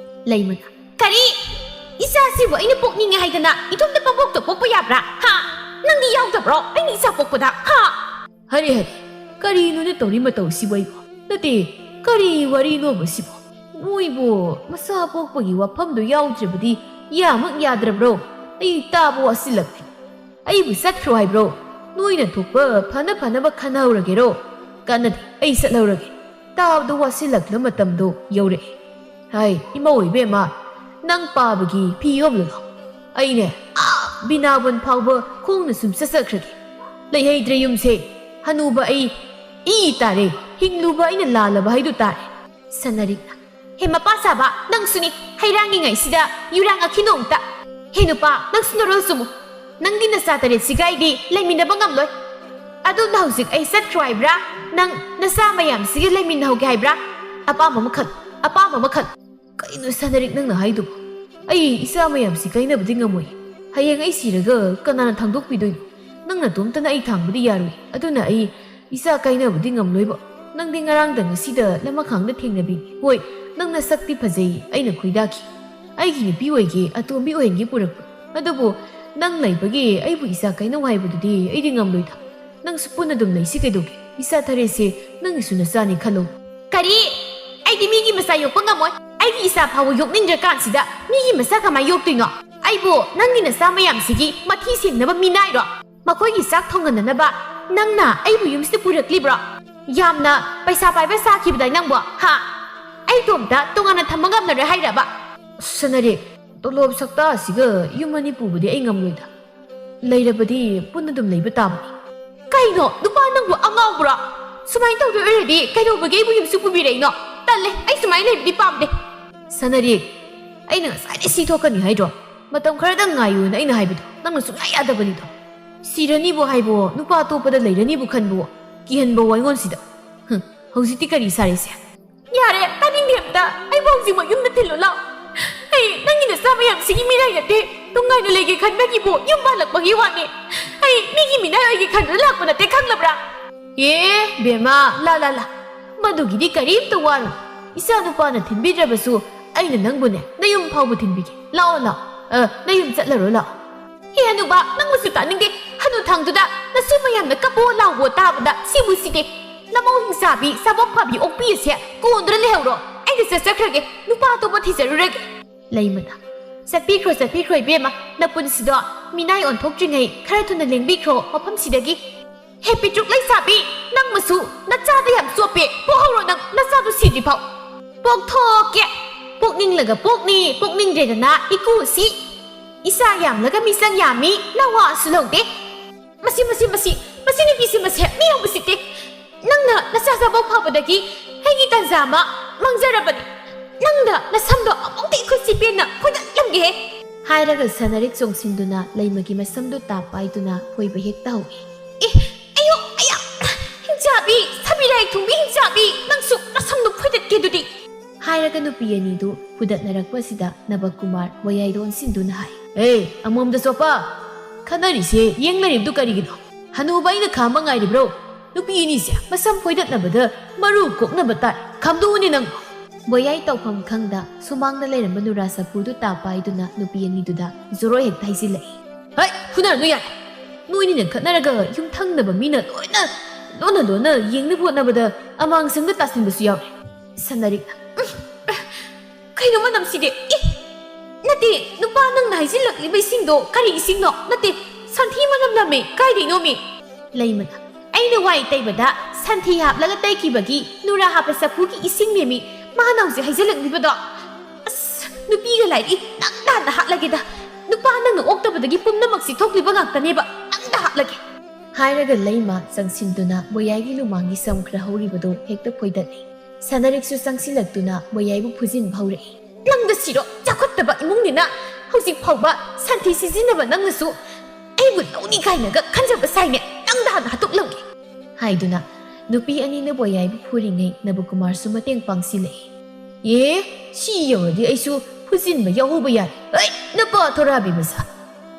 ꯂꯩꯃꯅ, "ꯀꯔꯤ? ꯏꯆꯥꯁꯤꯕꯨ ꯑꯩꯅ ꯄꯣꯛꯅꯤꯡꯉꯦ ꯍꯥꯏꯗꯅ ꯏꯊꯣꯝꯇ ꯄꯪꯄꯣꯛꯇ ꯄꯣꯛꯄ ꯌꯥꯕ꯭ꯔꯥ? ꯍꯥ? ꯅꯪꯗꯤ ꯌꯥꯎꯗꯕ꯭ꯔꯣ ꯑꯩꯅ ꯏꯆꯥ ꯄꯣꯛꯄꯗ? ꯍꯥ?" "ꯍꯔꯦ, ꯍꯔꯦ, ꯀꯔꯤꯅꯣꯅꯦ ꯇꯧꯔꯤ ꯃꯇꯧꯁꯤꯕꯨ ꯑꯩꯕꯨ? ꯅꯠꯇꯦ, ꯀꯔꯤ ꯋꯥꯔꯤꯅꯣꯕ ꯁꯤꯕꯨ? ꯅꯣꯏꯕꯨ ꯃꯆꯥ ꯄꯣꯛꯄꯒꯤ ꯋꯥꯐꯝꯗꯨ ꯌꯥꯎꯗ꯭ꯔꯕꯗꯤ ꯌꯥꯃꯛ ꯌꯥꯗ꯭ꯔꯕ꯭ꯔꯣ? ꯑꯩ ꯇꯥꯕ ꯋꯥꯁꯤꯜꯂꯛꯂꯦ꯫ ꯑꯩꯕꯨ ꯆꯠꯈ꯭ꯔꯣ ꯍꯥꯏꯕ꯭ꯔꯣ? ꯅꯣꯏꯅ ꯊꯣꯛꯄ ꯐꯅ ꯐꯅꯕ ꯈꯟꯅꯍꯧꯔꯒꯦꯔꯣ? ꯀꯥꯟꯅꯗꯦ, ꯑꯩ ꯆꯠꯍꯧꯔꯒꯦ꯫ ꯇꯥꯕꯗ ꯋꯥꯁꯤꯜꯂꯛꯂ ꯃꯇꯝꯗꯣ ꯌꯧꯔꯛꯑꯦ꯫ ꯍꯥꯏ, ꯏꯃꯧ ꯏꯕꯦꯝꯃ, ꯅꯪ ꯄꯥꯕꯒꯤ ꯐꯤ ꯌꯣꯝꯂꯨ ꯂꯥꯎ꯫ ꯑꯩꯅꯦ, ꯑꯥ ꯕꯤꯅꯥꯕꯟ ꯐꯥꯎꯕ ꯈꯣꯡꯅ ꯁꯨꯝ ꯆꯠꯆꯈ꯭ꯔꯒꯦ꯫ ꯂꯩꯍꯩꯗ꯭ꯔꯦ ꯌꯨꯝꯁꯦ꯫ ꯍꯅꯨꯕ ꯑꯩ ꯏ ꯇꯥꯔꯦ꯫ ꯍꯤꯡꯂꯨꯕ ꯑꯩꯅ ꯂꯥꯜꯂꯕ ꯍꯥꯏꯗꯨ ꯇꯥꯔꯦ꯫" ꯁꯅꯔꯤꯛꯅ, "ꯍꯦ ꯃꯄꯥ ꯁꯥꯕ, ꯅꯪꯁꯨꯅꯤ꯫ ꯍꯩꯔꯥꯡꯉꯤꯉꯩꯁꯤꯗ ꯌꯨꯔꯥꯡ ꯑꯈꯤ ꯅꯣꯡꯇ꯫ ꯍꯦ ꯅꯨꯄꯥ, ꯅꯪꯁꯨ ꯅꯔꯣꯜ ꯆꯨꯝꯃꯨ꯫ ꯅꯪꯗꯤ ꯅꯆꯥ ꯇꯔꯦꯠꯁꯤꯒ ꯑꯩꯗꯤ ꯂꯩꯃꯤꯟꯅꯕ ꯉꯝꯂꯣꯏ꯫ ꯑꯗꯨꯅ ꯍꯧꯖꯤꯛ ꯑꯩ ꯆꯠꯈ꯭ꯔꯣ ꯍꯥꯏꯕ꯭ꯔꯥ? ꯅꯪ ꯅꯆꯥ ꯃꯌꯥꯝꯁꯤꯒ ꯂꯩꯃꯤꯟꯅꯍꯧꯒꯦ ꯍꯥꯏꯕ꯭ꯔꯥ? ꯑꯄꯥꯝꯕ ꯑꯃ ꯈꯜꯂꯨ, ꯑꯄꯥꯝꯕ ꯑꯃ ꯈꯜꯂꯨ꯫" "ꯀꯩꯅꯣ ꯁꯅꯔꯤꯛ ꯅꯪꯅ ꯍꯥꯏꯗꯨꯕꯨ? ꯑꯩ ꯏꯆꯥ ꯃꯌꯥꯝꯁꯤ ꯀꯥꯏꯅꯕꯗꯤ ꯉꯝꯃꯣꯏ꯫ ꯍꯌꯦꯡ ꯑꯩ ꯁꯤꯔꯒ ꯀꯅꯥꯅ ꯊꯥꯡꯗꯣꯛꯄꯤꯗꯣꯏꯅꯣ? ꯅꯪ ꯅꯇꯣꯝꯇꯅ ꯑꯩ ꯊꯥꯡꯕꯗꯤ ꯌꯥꯔꯣꯏ꯫ ꯑꯗꯨꯅ ꯑꯩ ꯏꯆꯥ ꯀꯥꯏꯅꯕꯗꯤ ꯉꯝꯂꯣꯏꯕ꯫ ꯅꯪꯗꯤ ꯉꯔꯥꯡꯗ ꯉꯁꯤꯗ ꯂꯃꯈꯥꯡꯗ ꯊꯦꯡꯅꯕꯤꯅꯤ꯫ ꯍꯣꯏ, ꯅꯪ ꯅꯁꯛꯇꯤ ꯐꯖꯩ, ꯑꯩꯅ ꯈꯣꯏꯗꯥꯈꯤ꯫ ꯑꯩꯒꯤ ꯅꯨꯄꯤ ꯑꯣꯏꯒꯦ, ꯑꯇꯣꯝꯕꯤ ꯑꯣꯏꯍꯟꯒꯦ ꯄꯨꯔꯛꯄ꯫ ꯑꯗꯨꯕꯨ ꯅꯪ ꯂꯩꯕꯒꯤ ꯑꯩꯕꯨ ꯏꯆꯥ ꯀꯥꯏꯅꯧ ꯍꯥꯏꯕꯗꯨꯗꯤ ꯑꯩꯗꯤ ꯉꯝꯂꯣꯏꯗ꯫ ꯅꯪꯁꯨ ꯄꯨꯟꯅ ꯑꯗꯨꯝ ꯂꯩꯁꯤ ꯀꯩꯗꯧꯒꯦ? ꯏꯆꯥ ꯇꯔꯦꯠꯁꯦ ꯅꯪꯒꯤꯁꯨ ꯅꯆꯥꯅꯤ ꯈꯜꯂꯣ꯫" "ꯀꯔꯤ? ꯑꯩꯗꯤ ꯃꯤꯒꯤ ꯃꯆꯥ ꯌꯣꯛꯄ ꯉꯝꯃꯣꯏ꯫ ꯑꯩ ꯑꯩꯒꯤ ꯏꯆꯥ ꯐꯥꯎꯕ ꯌꯣꯛꯅꯤꯡꯗ꯭ꯔꯀꯥꯟꯁꯤꯗ ꯃꯤꯒꯤ ꯃꯆꯥ ꯀꯃꯥꯏꯅ ꯌꯣꯛꯇꯣꯏꯅꯣ? ꯑꯩꯕꯨ ꯅꯪꯒꯤ ꯅꯆꯥ ꯃꯌꯥꯝꯁꯤꯒꯤ ꯃꯊꯤ ꯁꯦꯡꯅꯕ ꯃꯤꯅꯥꯏꯔꯣ? ꯃꯈꯣꯏꯒꯤ ꯆꯥꯛ ꯊꯣꯡꯍꯟꯅꯅꯕ ꯅꯪꯅ ꯑꯩꯕꯨ ꯌꯨꯝꯁꯤꯗ ꯄꯨꯔꯛꯂꯤꯕ꯭ꯔꯣ? ꯌꯥꯝꯅ ꯄꯩꯁꯥ ꯄꯥꯏꯕ ꯁꯥꯈꯤꯕꯗꯥꯏ ꯅꯪꯕꯣ, ꯍꯥ? ꯑꯩ ꯏꯇꯣꯝꯇ ꯇꯣꯉꯥꯟꯅ ꯊꯝꯕ ꯉꯝꯂꯔꯣꯏ ꯍꯥꯏꯔꯕ? ꯁꯅꯔꯤꯛ, ꯇꯣꯂꯣꯞ ꯁꯛꯇꯥꯁꯤꯒ ꯌꯨꯝ ꯑꯅꯤ ꯄꯨꯕꯗꯤ ꯑꯩ ꯉꯝꯂꯣꯏꯗ꯫ ꯂꯩꯔꯕꯗꯤ ꯄꯨꯟꯅ ꯑꯗꯨꯝ ꯂꯩꯕ ꯇꯥꯕꯅꯤ꯫ ꯀꯩꯅꯣ, ꯅꯨꯄꯥ ꯅꯪꯕꯨ ꯑꯉꯥꯎꯕ꯭ꯔꯣ? ꯁꯨꯃꯥꯏꯅ ꯇꯧꯗꯣꯏ ꯑꯣꯏꯔꯗꯤ ꯀꯩꯗꯧꯕꯒꯤ ꯑꯩꯕꯨ ꯌꯨꯝꯁꯨ ꯄꯨꯕꯤꯔꯛꯏꯅꯣ? ꯇꯜꯂꯦ, ꯑꯩ ꯁꯨꯃꯥꯏꯅ ꯂꯩꯕꯗꯤ ꯄꯥꯝꯗꯦ꯫ ꯁꯅꯔꯤꯛ, ꯑꯩꯅ ꯉꯁꯥꯏꯗꯩ ꯁꯤ ꯊꯣꯛꯀꯅꯤ ꯍꯥꯏꯗ꯭ꯔꯣ? ꯃꯇꯝ ꯈꯔꯗꯪ ꯉꯥꯏꯌꯨꯅ ꯑꯩꯅ ꯍꯥꯏꯕꯗꯣ ꯅꯪꯅ ꯁꯨꯡꯌꯥ ꯌꯥꯗꯕꯅꯤꯗꯣ꯫ ꯁꯤꯔꯅꯤꯕꯨ ꯍꯥꯏꯕꯣ, ꯅꯨꯄꯥ ꯑꯇꯣꯞꯄꯗ ꯂꯩꯔꯅꯤꯕꯨ ꯈꯟꯕꯣ, ꯀꯤꯍꯟꯕꯋꯣ ꯑꯩꯉꯣꯟꯁꯤꯗ꯫ ꯍꯨꯝ, ꯍꯧꯖꯤꯛꯇꯤ ꯀꯔꯤ ꯁꯥꯔꯦꯁꯦ? ꯌꯥꯔꯦ, ꯇꯥꯅꯤꯡꯗꯦ ꯑꯝꯇ꯫ ꯑꯩꯕꯨ ꯍꯧꯖꯤꯛꯃꯛ ꯌꯨꯝꯗ ꯊꯤꯜꯂꯨ ꯂꯥꯎ꯫ ꯑꯩ ꯅꯪꯒꯤ ꯅꯆꯥ ꯃꯌꯥꯝꯁꯤꯒꯤ ꯃꯤꯔꯥꯏ ꯅꯠꯇꯦ꯫ ꯅꯨꯡꯉꯥꯏꯅ ꯂꯩꯒꯦ ꯈꯟꯕꯒꯤꯕꯨ ꯌꯨꯝ ꯄꯥꯜꯂꯛꯄꯒꯤ ꯋꯥꯅꯤ꯫ ꯑꯩ ꯃꯤꯒꯤ ꯃꯤꯅꯥꯏ ꯑꯣꯏꯒꯦ ꯈꯟꯗꯨꯅ ꯂꯥꯛꯄ ꯅꯠꯇꯦ, ꯈꯪꯂꯕ꯭ꯔꯥ? ꯑꯦ, ꯕꯦꯝꯃ, ꯂꯥ, ꯂꯥ, ꯂꯥ꯫ ꯃꯗꯨꯒꯤꯗꯤ ꯀꯔꯤꯝꯇ ꯋꯥꯔꯨꯅꯨ꯫ ꯏꯆꯥ ꯅꯨꯄꯥꯅ ꯊꯤꯟꯕꯤꯗ꯭ꯔꯕꯁꯨ ꯑꯩꯅ ꯅꯪꯕꯨꯅꯦ, ꯅꯌꯨꯝ ꯐꯥꯎꯕ ꯊꯤꯟꯕꯤꯒꯦ꯫ ꯂꯥꯛꯑꯣ, ꯂꯥꯛꯑꯣ꯫ ꯑ, ꯅꯌꯨꯝ ꯆꯠꯂꯔꯣ, ꯂꯥꯛꯑꯣ꯫ ꯍꯦ ꯍꯅꯨꯕ, ꯅꯪꯕꯨꯁꯨ ꯇꯥꯅꯤꯡꯗꯦ꯫ ꯍꯅꯨꯊꯥꯡꯗꯨꯗ ꯅꯁꯨ ꯃꯌꯥꯝꯅ ꯀꯞꯄꯣ ꯂꯥꯎꯕꯣ ꯇꯥꯕꯗ ꯁꯤꯕꯨ ꯁꯤꯗꯦ꯫ ꯂꯃꯧ ꯍꯤꯡꯆꯥꯕꯤ, ꯁꯥꯕꯣꯛ ꯐꯥꯕꯤ ꯑꯣꯛꯄꯤ ꯑꯁꯦ ꯀꯣꯟꯗꯨꯅ ꯂꯩꯍꯧꯔꯣ꯫ ꯑꯩꯗꯤ ꯆꯠꯆꯈ꯭ꯔꯒꯦ, ꯅꯨꯄꯥ ꯑꯇꯣꯞꯄ ꯊꯤꯖꯔꯨꯔꯒꯦ꯫ ꯂꯩꯃꯅ, ꯆꯠꯄꯤꯈ꯭ꯔꯣ, ꯆꯠꯄꯤꯈ꯭ꯔꯣ ꯏꯕꯦꯝꯃ, ꯅꯄꯨꯟꯁꯤꯗꯣ ꯃꯤꯅꯥꯏ ꯑꯣꯟꯊꯣꯛꯇ꯭ꯔꯤꯉꯩ ꯈꯔ ꯊꯨꯅ ꯂꯦꯡꯕꯤꯈ꯭ꯔꯣ ꯃꯐꯝꯁꯤꯗꯒꯤ꯫ ꯍꯦ ꯄꯤꯇ꯭ꯔꯨꯛ ꯂꯩꯁꯥꯕꯤ, ꯅꯪ ꯃꯁꯨ ꯅꯆꯥꯗ ꯌꯥꯝ ꯆꯣꯞꯄꯦ꯫ ꯄꯣꯛꯍꯧꯔꯣ ꯅꯪ, ꯅꯆꯥꯗꯨ ꯁꯤꯗ꯭ꯔꯤꯐꯥꯎ꯫ ꯄꯣꯛꯊꯣꯛꯀꯦ꯫ ꯄꯣꯛꯅꯤꯡꯂꯒ ꯄꯣꯛꯅꯤ, ꯄꯣꯛꯅꯤꯡꯗ꯭ꯔꯦꯗꯅ ꯏꯀꯨꯁꯤ꯫ ꯏꯆꯥ ꯌꯥꯝꯂꯒ ꯃꯤꯆꯪ ꯌꯥꯝꯃꯤ, ꯅꯋꯥꯁꯨ ꯂꯧꯗꯦ꯫ ꯃꯁꯤ, ꯃꯁꯤ, ꯃꯁꯤ, ꯃꯁꯤ ꯅꯨꯄꯤꯁꯤ ꯃꯁꯦ ꯃꯤ ꯌꯥꯝ ꯎꯁꯤꯠꯇꯦ꯫ ꯅꯪꯅ ꯅꯆꯥ ꯆꯥꯕ ꯐꯕꯗꯒꯤ ꯑꯩꯒꯤ ꯇꯟꯖꯥ ꯑꯃ ꯃꯥꯡꯖꯔꯕꯅꯤ꯫ ꯅꯪꯅ ꯅꯁꯝꯗꯣ ꯑꯃꯨꯛꯇ ꯏꯈꯨꯠꯁꯤ ꯄꯦꯟꯅ ꯐꯣꯏꯗꯠꯂꯝꯒꯦꯍꯦ꯫ ꯍꯥꯏꯔꯒ ꯁꯅꯔꯤꯛ ꯆꯣꯡꯁꯤꯟꯗꯨꯅ ꯂꯩꯃꯒꯤ ꯃꯁꯝꯗꯨ ꯇꯥꯞ ꯄꯥꯏꯗꯨꯅ ꯐꯣꯏꯕ ꯍꯦꯛꯇ ꯍꯧꯏ꯫ ꯑꯦ, ꯑꯌꯣ, ꯑꯌꯥ! ꯍꯤꯡꯆꯥꯕꯤ, ꯁꯥꯕꯤꯔꯥꯏ ꯊꯣꯡꯕꯤ ꯍꯤꯡꯆꯥꯕꯤ, ꯅꯪꯁꯨ ꯅꯁꯝꯗꯨ ꯐꯣꯏꯗꯠꯀꯦ ꯑꯗꯨꯗꯤ꯫ ꯍꯥꯏꯔꯒ ꯅꯨꯄꯤ ꯑꯅꯤꯗꯨ ꯐꯨꯗꯠꯅꯔꯛꯄꯁꯤꯗ ꯅꯕꯀꯨꯃꯥꯔ ꯃꯌꯥꯏꯗ ꯑꯣꯟꯁꯤꯟꯗꯨꯅ ꯍꯥꯏ, "ꯑꯦ, ꯑꯃꯣꯝꯗ ꯆꯣꯞꯄ! ꯈꯟꯅꯔꯤꯁꯦ ꯌꯦꯡ ꯂꯩꯔꯤꯕꯗꯨ ꯀꯔꯤꯒꯤꯅꯣ? ꯍꯅꯨꯕ ꯑꯩꯅ ꯈꯥꯝꯕ ꯉꯥꯏꯔꯤꯕ꯭ꯔꯣ? ꯅꯨꯄꯤ ꯑꯅꯤꯁꯦ ꯃꯁꯝ ꯐꯣꯏꯗꯠꯅꯕꯗ ꯃꯔꯨ ꯀꯣꯛꯅꯕ ꯇꯥꯏ꯫ ꯈꯥꯝꯗꯣꯛꯎꯅꯦ ꯅꯪ!" ꯕꯣꯌꯥꯏ ꯇꯧꯐꯝ ꯈꯪꯗ ꯁꯨꯃꯥꯡꯗ ꯂꯩꯔꯝꯕ ꯅꯨꯔꯥ ꯆꯐꯨꯗꯨ ꯇꯥꯞ ꯄꯥꯏꯗꯨꯅ ꯅꯨꯄꯤ ꯑꯅꯤꯗꯨꯗ ꯖꯣꯔꯣ ꯍꯦꯛꯇ ꯍꯩꯖꯤꯜꯂꯛꯏ꯫ "ꯍꯩ, ꯐꯨꯅꯔꯅꯨ ꯌꯥꯔꯦ꯫ ꯅꯣꯏꯅꯤꯅ ꯈꯠꯅꯔꯒ ꯌꯨꯝꯊꯪꯅꯕ ꯃꯤꯅ ꯂꯣꯏꯅ ꯂꯣꯟꯅ ꯂꯣꯟꯅ ꯌꯦꯡꯅꯕ ꯍꯣꯠꯅꯕꯗ ꯑꯃꯥꯡꯁꯪꯗ ꯇꯥꯁꯤꯟꯕꯁꯨ ꯌꯥꯎꯔꯦ꯫" ꯁꯅꯔꯤꯛꯅ, "ꯎꯝ, ꯀꯩꯅꯣ ꯃꯅꯝꯁꯤꯗꯤ? ꯑꯦ, ꯅꯠꯇꯦ, ꯅꯨꯄꯥ, ꯅꯪꯅ ꯍꯩꯖꯤꯜꯂꯛꯂꯤꯕ ꯏꯁꯤꯡꯗꯣ ꯀꯔꯤ ꯏꯁꯤꯡꯅꯣ? ꯅꯠꯇꯦ, ꯁꯟꯊꯤ ꯃꯅꯝ ꯅꯝꯃꯦ꯫ ꯀꯥꯏꯗꯩꯅꯣꯃꯤ? ꯂꯩꯃꯅ, ꯑꯩꯅ ꯋꯥꯏ ꯇꯩꯕꯗ ꯁꯟꯊꯤ ꯍꯥꯞꯂꯒ ꯇꯩꯈꯤꯕꯒꯤ ꯅꯨꯔꯥ ꯍꯥꯞꯄ ꯆꯐꯨꯒꯤ ꯏꯁꯤꯡꯅꯦꯃꯤ ꯃꯥꯅ ꯍꯧꯖꯤꯛ ꯍꯩꯖꯤꯜꯂꯛꯂꯤꯕꯗꯣ꯫ ꯑꯁ, ꯅꯨꯄꯤꯒ ꯂꯥꯏꯔꯤ, ꯅꯪ ꯇꯥꯟꯅ ꯍꯥꯠꯂꯒꯦꯗ꯫ ꯅꯨꯄꯥ, ꯅꯪꯅ ꯑꯣꯛꯇꯕꯗꯒꯤ ꯄꯨꯝꯅꯃꯛꯁꯤ ꯊꯣꯛꯂꯤꯕ ꯉꯥꯛꯇꯅꯦꯕ꯫ ꯅꯪꯗ ꯍꯥꯠꯂꯒꯦ꯫ ꯍꯥꯏꯔꯒ ꯂꯩꯃ ꯆꯪꯁꯤꯟꯗꯨꯅ ꯕꯣꯌꯥꯏꯒꯤ ꯂꯨꯃꯥꯡꯒꯤ ꯁꯝ ꯈꯔ ꯍꯧꯔꯤꯕꯗꯨ ꯍꯦꯛꯇ ꯐꯣꯏꯗꯠꯂꯤ꯫ ꯁꯅꯥꯔꯤꯛꯁꯨ ꯆꯪꯁꯤꯜꯂꯛꯇꯨꯅ ꯕꯣꯌꯥꯏꯕꯨ ꯐꯨꯖꯤꯟꯕ ꯍꯧꯔꯛꯏ꯫ ꯅꯪꯗ ꯁꯤꯔꯣ, ꯆꯥꯎꯈꯠꯇꯕ ꯏꯃꯨꯡꯅꯤꯅ ꯍꯧꯖꯤꯛ ꯐꯥꯎꯕ ꯁꯟꯊꯤ ꯁꯤꯖꯤꯟꯅꯕ ꯅꯪꯅꯁꯨ ꯑꯩꯕꯨ ꯂꯧꯅꯤ ꯀꯥꯏꯅꯒ ꯈꯟꯖꯕ ꯁꯥꯏꯅꯦ꯫ ꯅꯪꯗ ꯍꯥꯟꯅ ꯍꯥꯠꯇꯣꯛꯂꯝꯒꯦ꯫ ꯍꯥꯏꯗꯨꯅ ꯅꯨꯄꯤ ꯑꯅꯤꯅ ꯕꯣꯌꯥꯏꯕꯨ ꯐꯨꯔꯤꯉꯩ ꯅꯕꯀꯨꯃꯥꯔꯁꯨ ꯃꯇꯦꯡ ꯄꯥꯡꯁꯤꯜꯂꯛꯏ꯫ ꯑꯦ, ꯁꯤ ꯌꯧꯔꯗꯤ ꯑꯩꯁꯨ ꯐꯨꯖꯤꯟꯕ ꯌꯥꯎꯍꯧꯕ ꯌꯥꯏ꯫ ꯑꯩ, ꯅꯄꯥ ꯊꯣꯔꯥꯕꯤ ꯃꯆꯥ!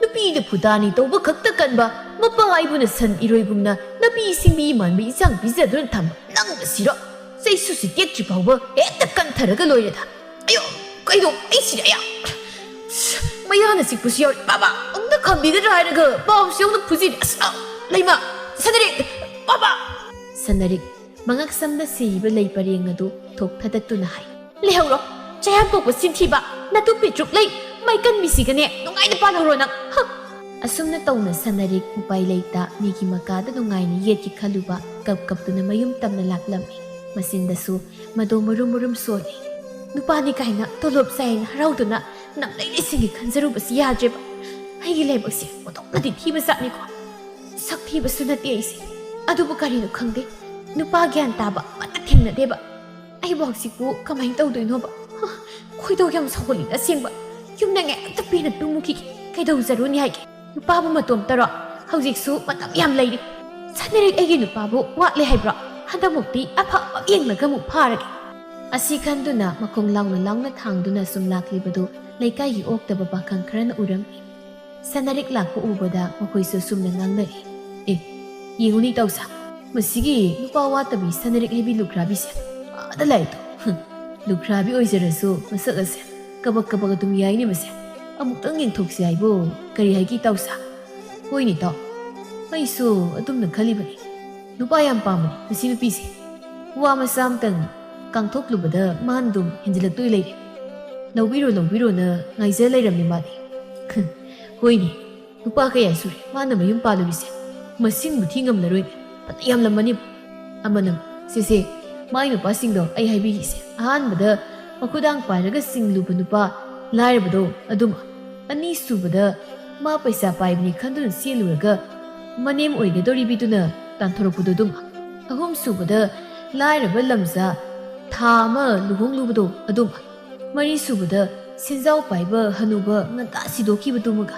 ꯅꯨꯄꯤꯗ ꯐꯨꯗꯥꯅꯤ ꯇꯧꯕ ꯈꯛꯇ ꯀꯟꯕ, ꯃꯄꯥ ꯑꯩꯕꯨꯅ ꯁꯟ ꯏꯔꯣꯏꯒꯨꯝꯅ ꯅꯥꯄꯤ ꯁꯤꯡꯕꯤ ꯃꯥꯟꯕ ꯏꯆꯥꯡ ꯄꯤꯖꯗꯨꯅ ꯊꯝꯕ ꯅꯪꯅ ꯁꯤꯔꯣ? ꯆꯩꯁꯨꯁꯤ ꯇꯦꯛꯇ꯭ꯔꯤ ꯐꯥꯎꯕ ꯍꯦꯛꯇ ꯀꯟꯊꯔꯒ ꯂꯣꯏꯔꯦꯗ꯫ ꯑꯌꯣ, ꯀꯩꯅꯣ ꯑꯩ ꯁꯤꯔꯦ, ꯑꯌꯥ! ꯃꯌꯥꯅ ꯆꯤꯛꯄꯁꯨ ꯌꯥꯎꯔꯤ꯫ ꯕꯥꯕꯥ, ꯑꯝꯇ ꯈꯝꯕꯤꯒꯗ꯭ꯔꯥ ꯍꯥꯏꯔꯒ ꯄꯥꯎꯁꯤ ꯌꯧꯅ ꯐꯨꯖꯤꯔꯤ꯫ ꯑꯁ, ꯑ, ꯂꯩꯃ, ꯁꯅꯔꯤꯛ, ꯕꯥꯕꯥ! ꯁꯅꯔꯤꯛ ꯃꯉꯛꯁꯝꯗ ꯁꯤꯔꯤꯕ ꯂꯩ ꯄꯔꯦꯡ ꯑꯗꯨ ꯊꯣꯛ ꯊꯥꯗꯠꯇꯨꯅ ꯍꯥꯏ꯫ ꯂꯩꯍꯧꯔꯣ, ꯆꯌꯥꯝ ꯄꯣꯛꯄ ꯁꯤꯟꯊꯤꯕ, ꯅꯇꯨ ꯄꯤꯇ꯭ꯔꯨꯛ ꯂꯩ, ꯃꯩꯀꯟ ꯃꯤꯁꯤꯒꯅꯦ ꯅꯨꯡꯉꯥꯏꯅ ꯄꯥꯜꯍꯧꯔꯣ ꯅꯪ꯫ ꯍ! ꯑꯁꯨꯝꯅ ꯇꯧꯅ ꯁꯅꯔꯤꯛ ꯎꯄꯥꯏ ꯂꯩꯇ ꯃꯤꯒꯤ ꯃꯀꯥꯗ ꯅꯨꯡꯉꯥꯏꯅ ꯌꯦꯠꯀꯦ ꯈꯜꯂꯨꯕ ꯀꯞ ꯀꯞꯇꯨꯅ ꯃꯌꯨꯝ ꯇꯝꯅ ꯂꯥꯛꯂꯝꯃꯤ꯫ ꯃꯆꯤꯟꯗꯁꯨ ꯃꯗꯣ ꯃꯔꯨꯝ ꯃꯔꯨꯝ ꯁꯣꯜꯂꯤ꯫ ꯅꯨꯄꯥꯅꯤ ꯀꯥꯏꯅ ꯇꯣꯂꯣꯞ ꯆꯥꯏꯅ ꯍꯔꯥꯎꯗꯨꯅ ꯅꯝꯂꯩ ꯂꯩꯁꯤꯡꯒꯤ ꯈꯟꯖꯔꯨꯕꯁꯤ ꯌꯥꯗ꯭ꯔꯦꯕ꯫ ꯑꯩꯒꯤ ꯂꯥꯏꯕꯛꯁꯦ ꯑꯣꯟꯊꯣꯛꯅꯗꯤ ꯊꯤꯕ ꯖꯥꯠꯅꯤꯀꯣ꯫ ꯁꯛ ꯊꯤꯕꯁꯨ ꯅꯠꯇꯦ ꯑꯩꯁꯦ, ꯑꯗꯨꯕꯨ ꯀꯔꯤꯅꯣ ꯈꯪꯗꯦ, ꯅꯨꯄꯥ ꯒ꯭ꯌꯥꯟ ꯇꯥꯕ ꯑꯃꯠꯇ ꯊꯦꯡꯅꯗꯦꯕ꯫ ꯑꯩꯕꯨ ꯍꯧꯖꯤꯛꯄꯨ ꯀꯃꯥꯏꯅ ꯇꯧꯗꯣꯏꯅꯣꯕ? ꯍ, ꯈꯣꯏꯗꯧ ꯌꯥꯝ ꯁꯥꯎꯒꯠꯂꯤꯗ ꯑꯁꯦꯡꯕ꯫ ꯌꯨꯝꯗ ꯉꯥꯏꯍꯥꯛꯇ ꯄꯦꯟꯅ ꯇꯨꯝꯃꯨꯈꯤꯒꯦ꯫ ꯀꯩꯗꯧꯖꯔꯨꯅꯤ ꯍꯥꯏꯒꯦ? ꯅꯨꯄꯥꯕꯨ ꯃꯇꯣꯝꯇꯔꯣ? ꯍꯧꯖꯤꯛꯁꯨ ꯃꯇꯝ ꯌꯥꯝ ꯂꯩꯔꯤ꯫ ꯁꯅꯔꯤꯛ ꯑꯩꯒꯤ ꯅꯨꯄꯥꯕꯨ ꯋꯥꯠꯂꯦ ꯍꯥꯏꯕ꯭ꯔꯣ? ꯍꯟꯗꯛꯃꯨꯛꯇꯤ ꯑꯐꯕ ꯌꯦꯡꯂꯒ ꯑꯃꯨꯛ ꯐꯥꯔꯒꯦ꯫ ꯑꯁꯤ ꯈꯟꯗꯨꯅ ꯃꯈꯣꯡ ꯂꯥꯎꯅ ꯂꯥꯎꯅ ꯊꯥꯡꯗꯨꯅ ꯁꯨꯝ ꯂꯥꯛꯂꯤꯕꯗꯨ ꯂꯩꯀꯥꯏꯒꯤ ꯑꯣꯛꯇꯕ ꯄꯥꯈꯪ ꯈꯔꯅ ꯎꯔꯝꯃꯤ꯫ ꯁꯅꯥꯔꯤꯛ ꯂꯥꯛꯄ ꯎꯕꯗ ꯃꯈꯣꯏꯁꯨ ꯑꯁꯨꯝꯅ ꯉꯥꯡꯅꯔꯤ꯫ ꯑꯦ, ꯌꯦꯡꯉꯨꯅꯦ ꯏꯇꯥꯎꯁꯥ, ꯃꯁꯤꯒꯤ ꯅꯨꯄꯥ ꯋꯥꯠꯇꯕꯤ ꯁꯅꯥꯔꯤꯛ ꯍꯥꯏꯕꯤ ꯂꯨꯈ꯭ꯔꯥꯕꯤꯁꯦ ꯑꯥꯗ ꯂꯥꯛꯏꯗꯣ꯫ ꯍꯨꯝ, ꯂꯨꯈ꯭ꯔꯥꯕꯤ ꯑꯣꯏꯖꯔꯁꯨ ꯃꯁꯛ ꯑꯁꯦ ꯀꯕꯛ ꯀꯕꯛ ꯑꯗꯨꯝ ꯌꯥꯏꯅꯦ ꯃꯁꯦ꯫ ꯑꯃꯨꯛꯇꯪ ꯌꯦꯡꯊꯣꯛꯁꯤ ꯍꯥꯏꯕꯨ ꯀꯔꯤ ꯍꯥꯏꯒꯦ ꯏꯇꯥꯎꯁꯥ? ꯍꯣꯏꯅꯦ ꯏꯇꯥꯎ, ꯑꯩꯁꯨ ꯑꯗꯨꯝꯅ ꯈꯜꯂꯤꯕꯅꯤ꯫ ꯅꯨꯄꯥ ꯌꯥꯝ ꯄꯥꯝꯕꯅꯤ ꯃꯁꯤ ꯅꯨꯄꯤꯁꯦ꯫ ꯋꯥ ꯃꯆꯥ ꯑꯃꯇꯪ ꯀꯥꯡꯊꯣꯛꯂꯨꯕꯗ ꯃꯥꯅ ꯑꯗꯨꯝ ꯍꯦꯟꯖꯤꯜꯂꯛꯇꯣꯏ ꯂꯩꯔꯦ꯫ ꯂꯧꯕꯤꯔꯣ, ꯂꯧꯕꯤꯔꯣꯅ ꯉꯥꯏꯖ ꯂꯩꯔꯝꯃꯤ ꯃꯥꯗꯤ꯫ ꯍꯣꯏꯅꯦ, ꯅꯨꯄꯥ ꯀꯌꯥ ꯁꯨꯔꯦ ꯃꯥꯅ ꯃꯌꯨꯝ ꯄꯥꯜꯂꯨꯔꯤꯁꯦ, ꯃꯁꯤꯡꯕꯨ ꯊꯤ ꯉꯝꯂꯔꯣꯏꯅꯦ, ꯐꯅ ꯌꯥꯝꯂꯝꯃꯅꯤꯕꯨ꯫ ꯑꯃꯅ, ꯁꯦꯁꯦ, ꯃꯥꯏ ꯅꯨꯄꯥꯁꯤꯡꯗꯣ ꯑꯩ ꯍꯥꯏꯕꯤꯒꯦꯁꯦ, ꯑꯍꯥꯟꯕꯗ ꯃꯈꯨꯗꯥꯡ ꯄꯥꯏꯔꯒ ꯁꯤꯡꯂꯨꯕ ꯅꯨꯄꯥ ꯂꯥꯏꯔꯕꯗꯣ ꯑꯗꯨꯃ, ꯑꯅꯤꯁꯨꯕꯗ ꯃꯥ ꯄꯩꯁꯥ ꯄꯥꯏꯕꯅꯤ ꯈꯟꯗꯨꯅ ꯆꯦꯜꯂꯨꯔꯒ ꯃꯅꯦꯝ ꯑꯣꯏꯒꯗꯧꯔꯤꯕꯤꯗꯨꯅ ꯇꯥꯟꯊꯣꯔꯛꯄꯗꯣ ꯑꯗꯨꯃ, ꯑꯍꯨꯝꯁꯨꯕꯗ ꯂꯥꯏꯔꯕ ꯂꯝꯖꯥ ꯊꯥ ꯑꯃ ꯂꯨꯍꯣꯡꯂꯨꯕꯗꯣ ꯑꯗꯨꯃ, ꯃꯔꯤꯁꯨꯕꯗ ꯁꯦꯟꯖꯥꯎ ꯄꯥꯏꯕ ꯍꯅꯨꯕ ꯉꯟꯇꯥ ꯁꯤꯗꯣꯛꯈꯤꯕꯗꯨꯃꯒ꯫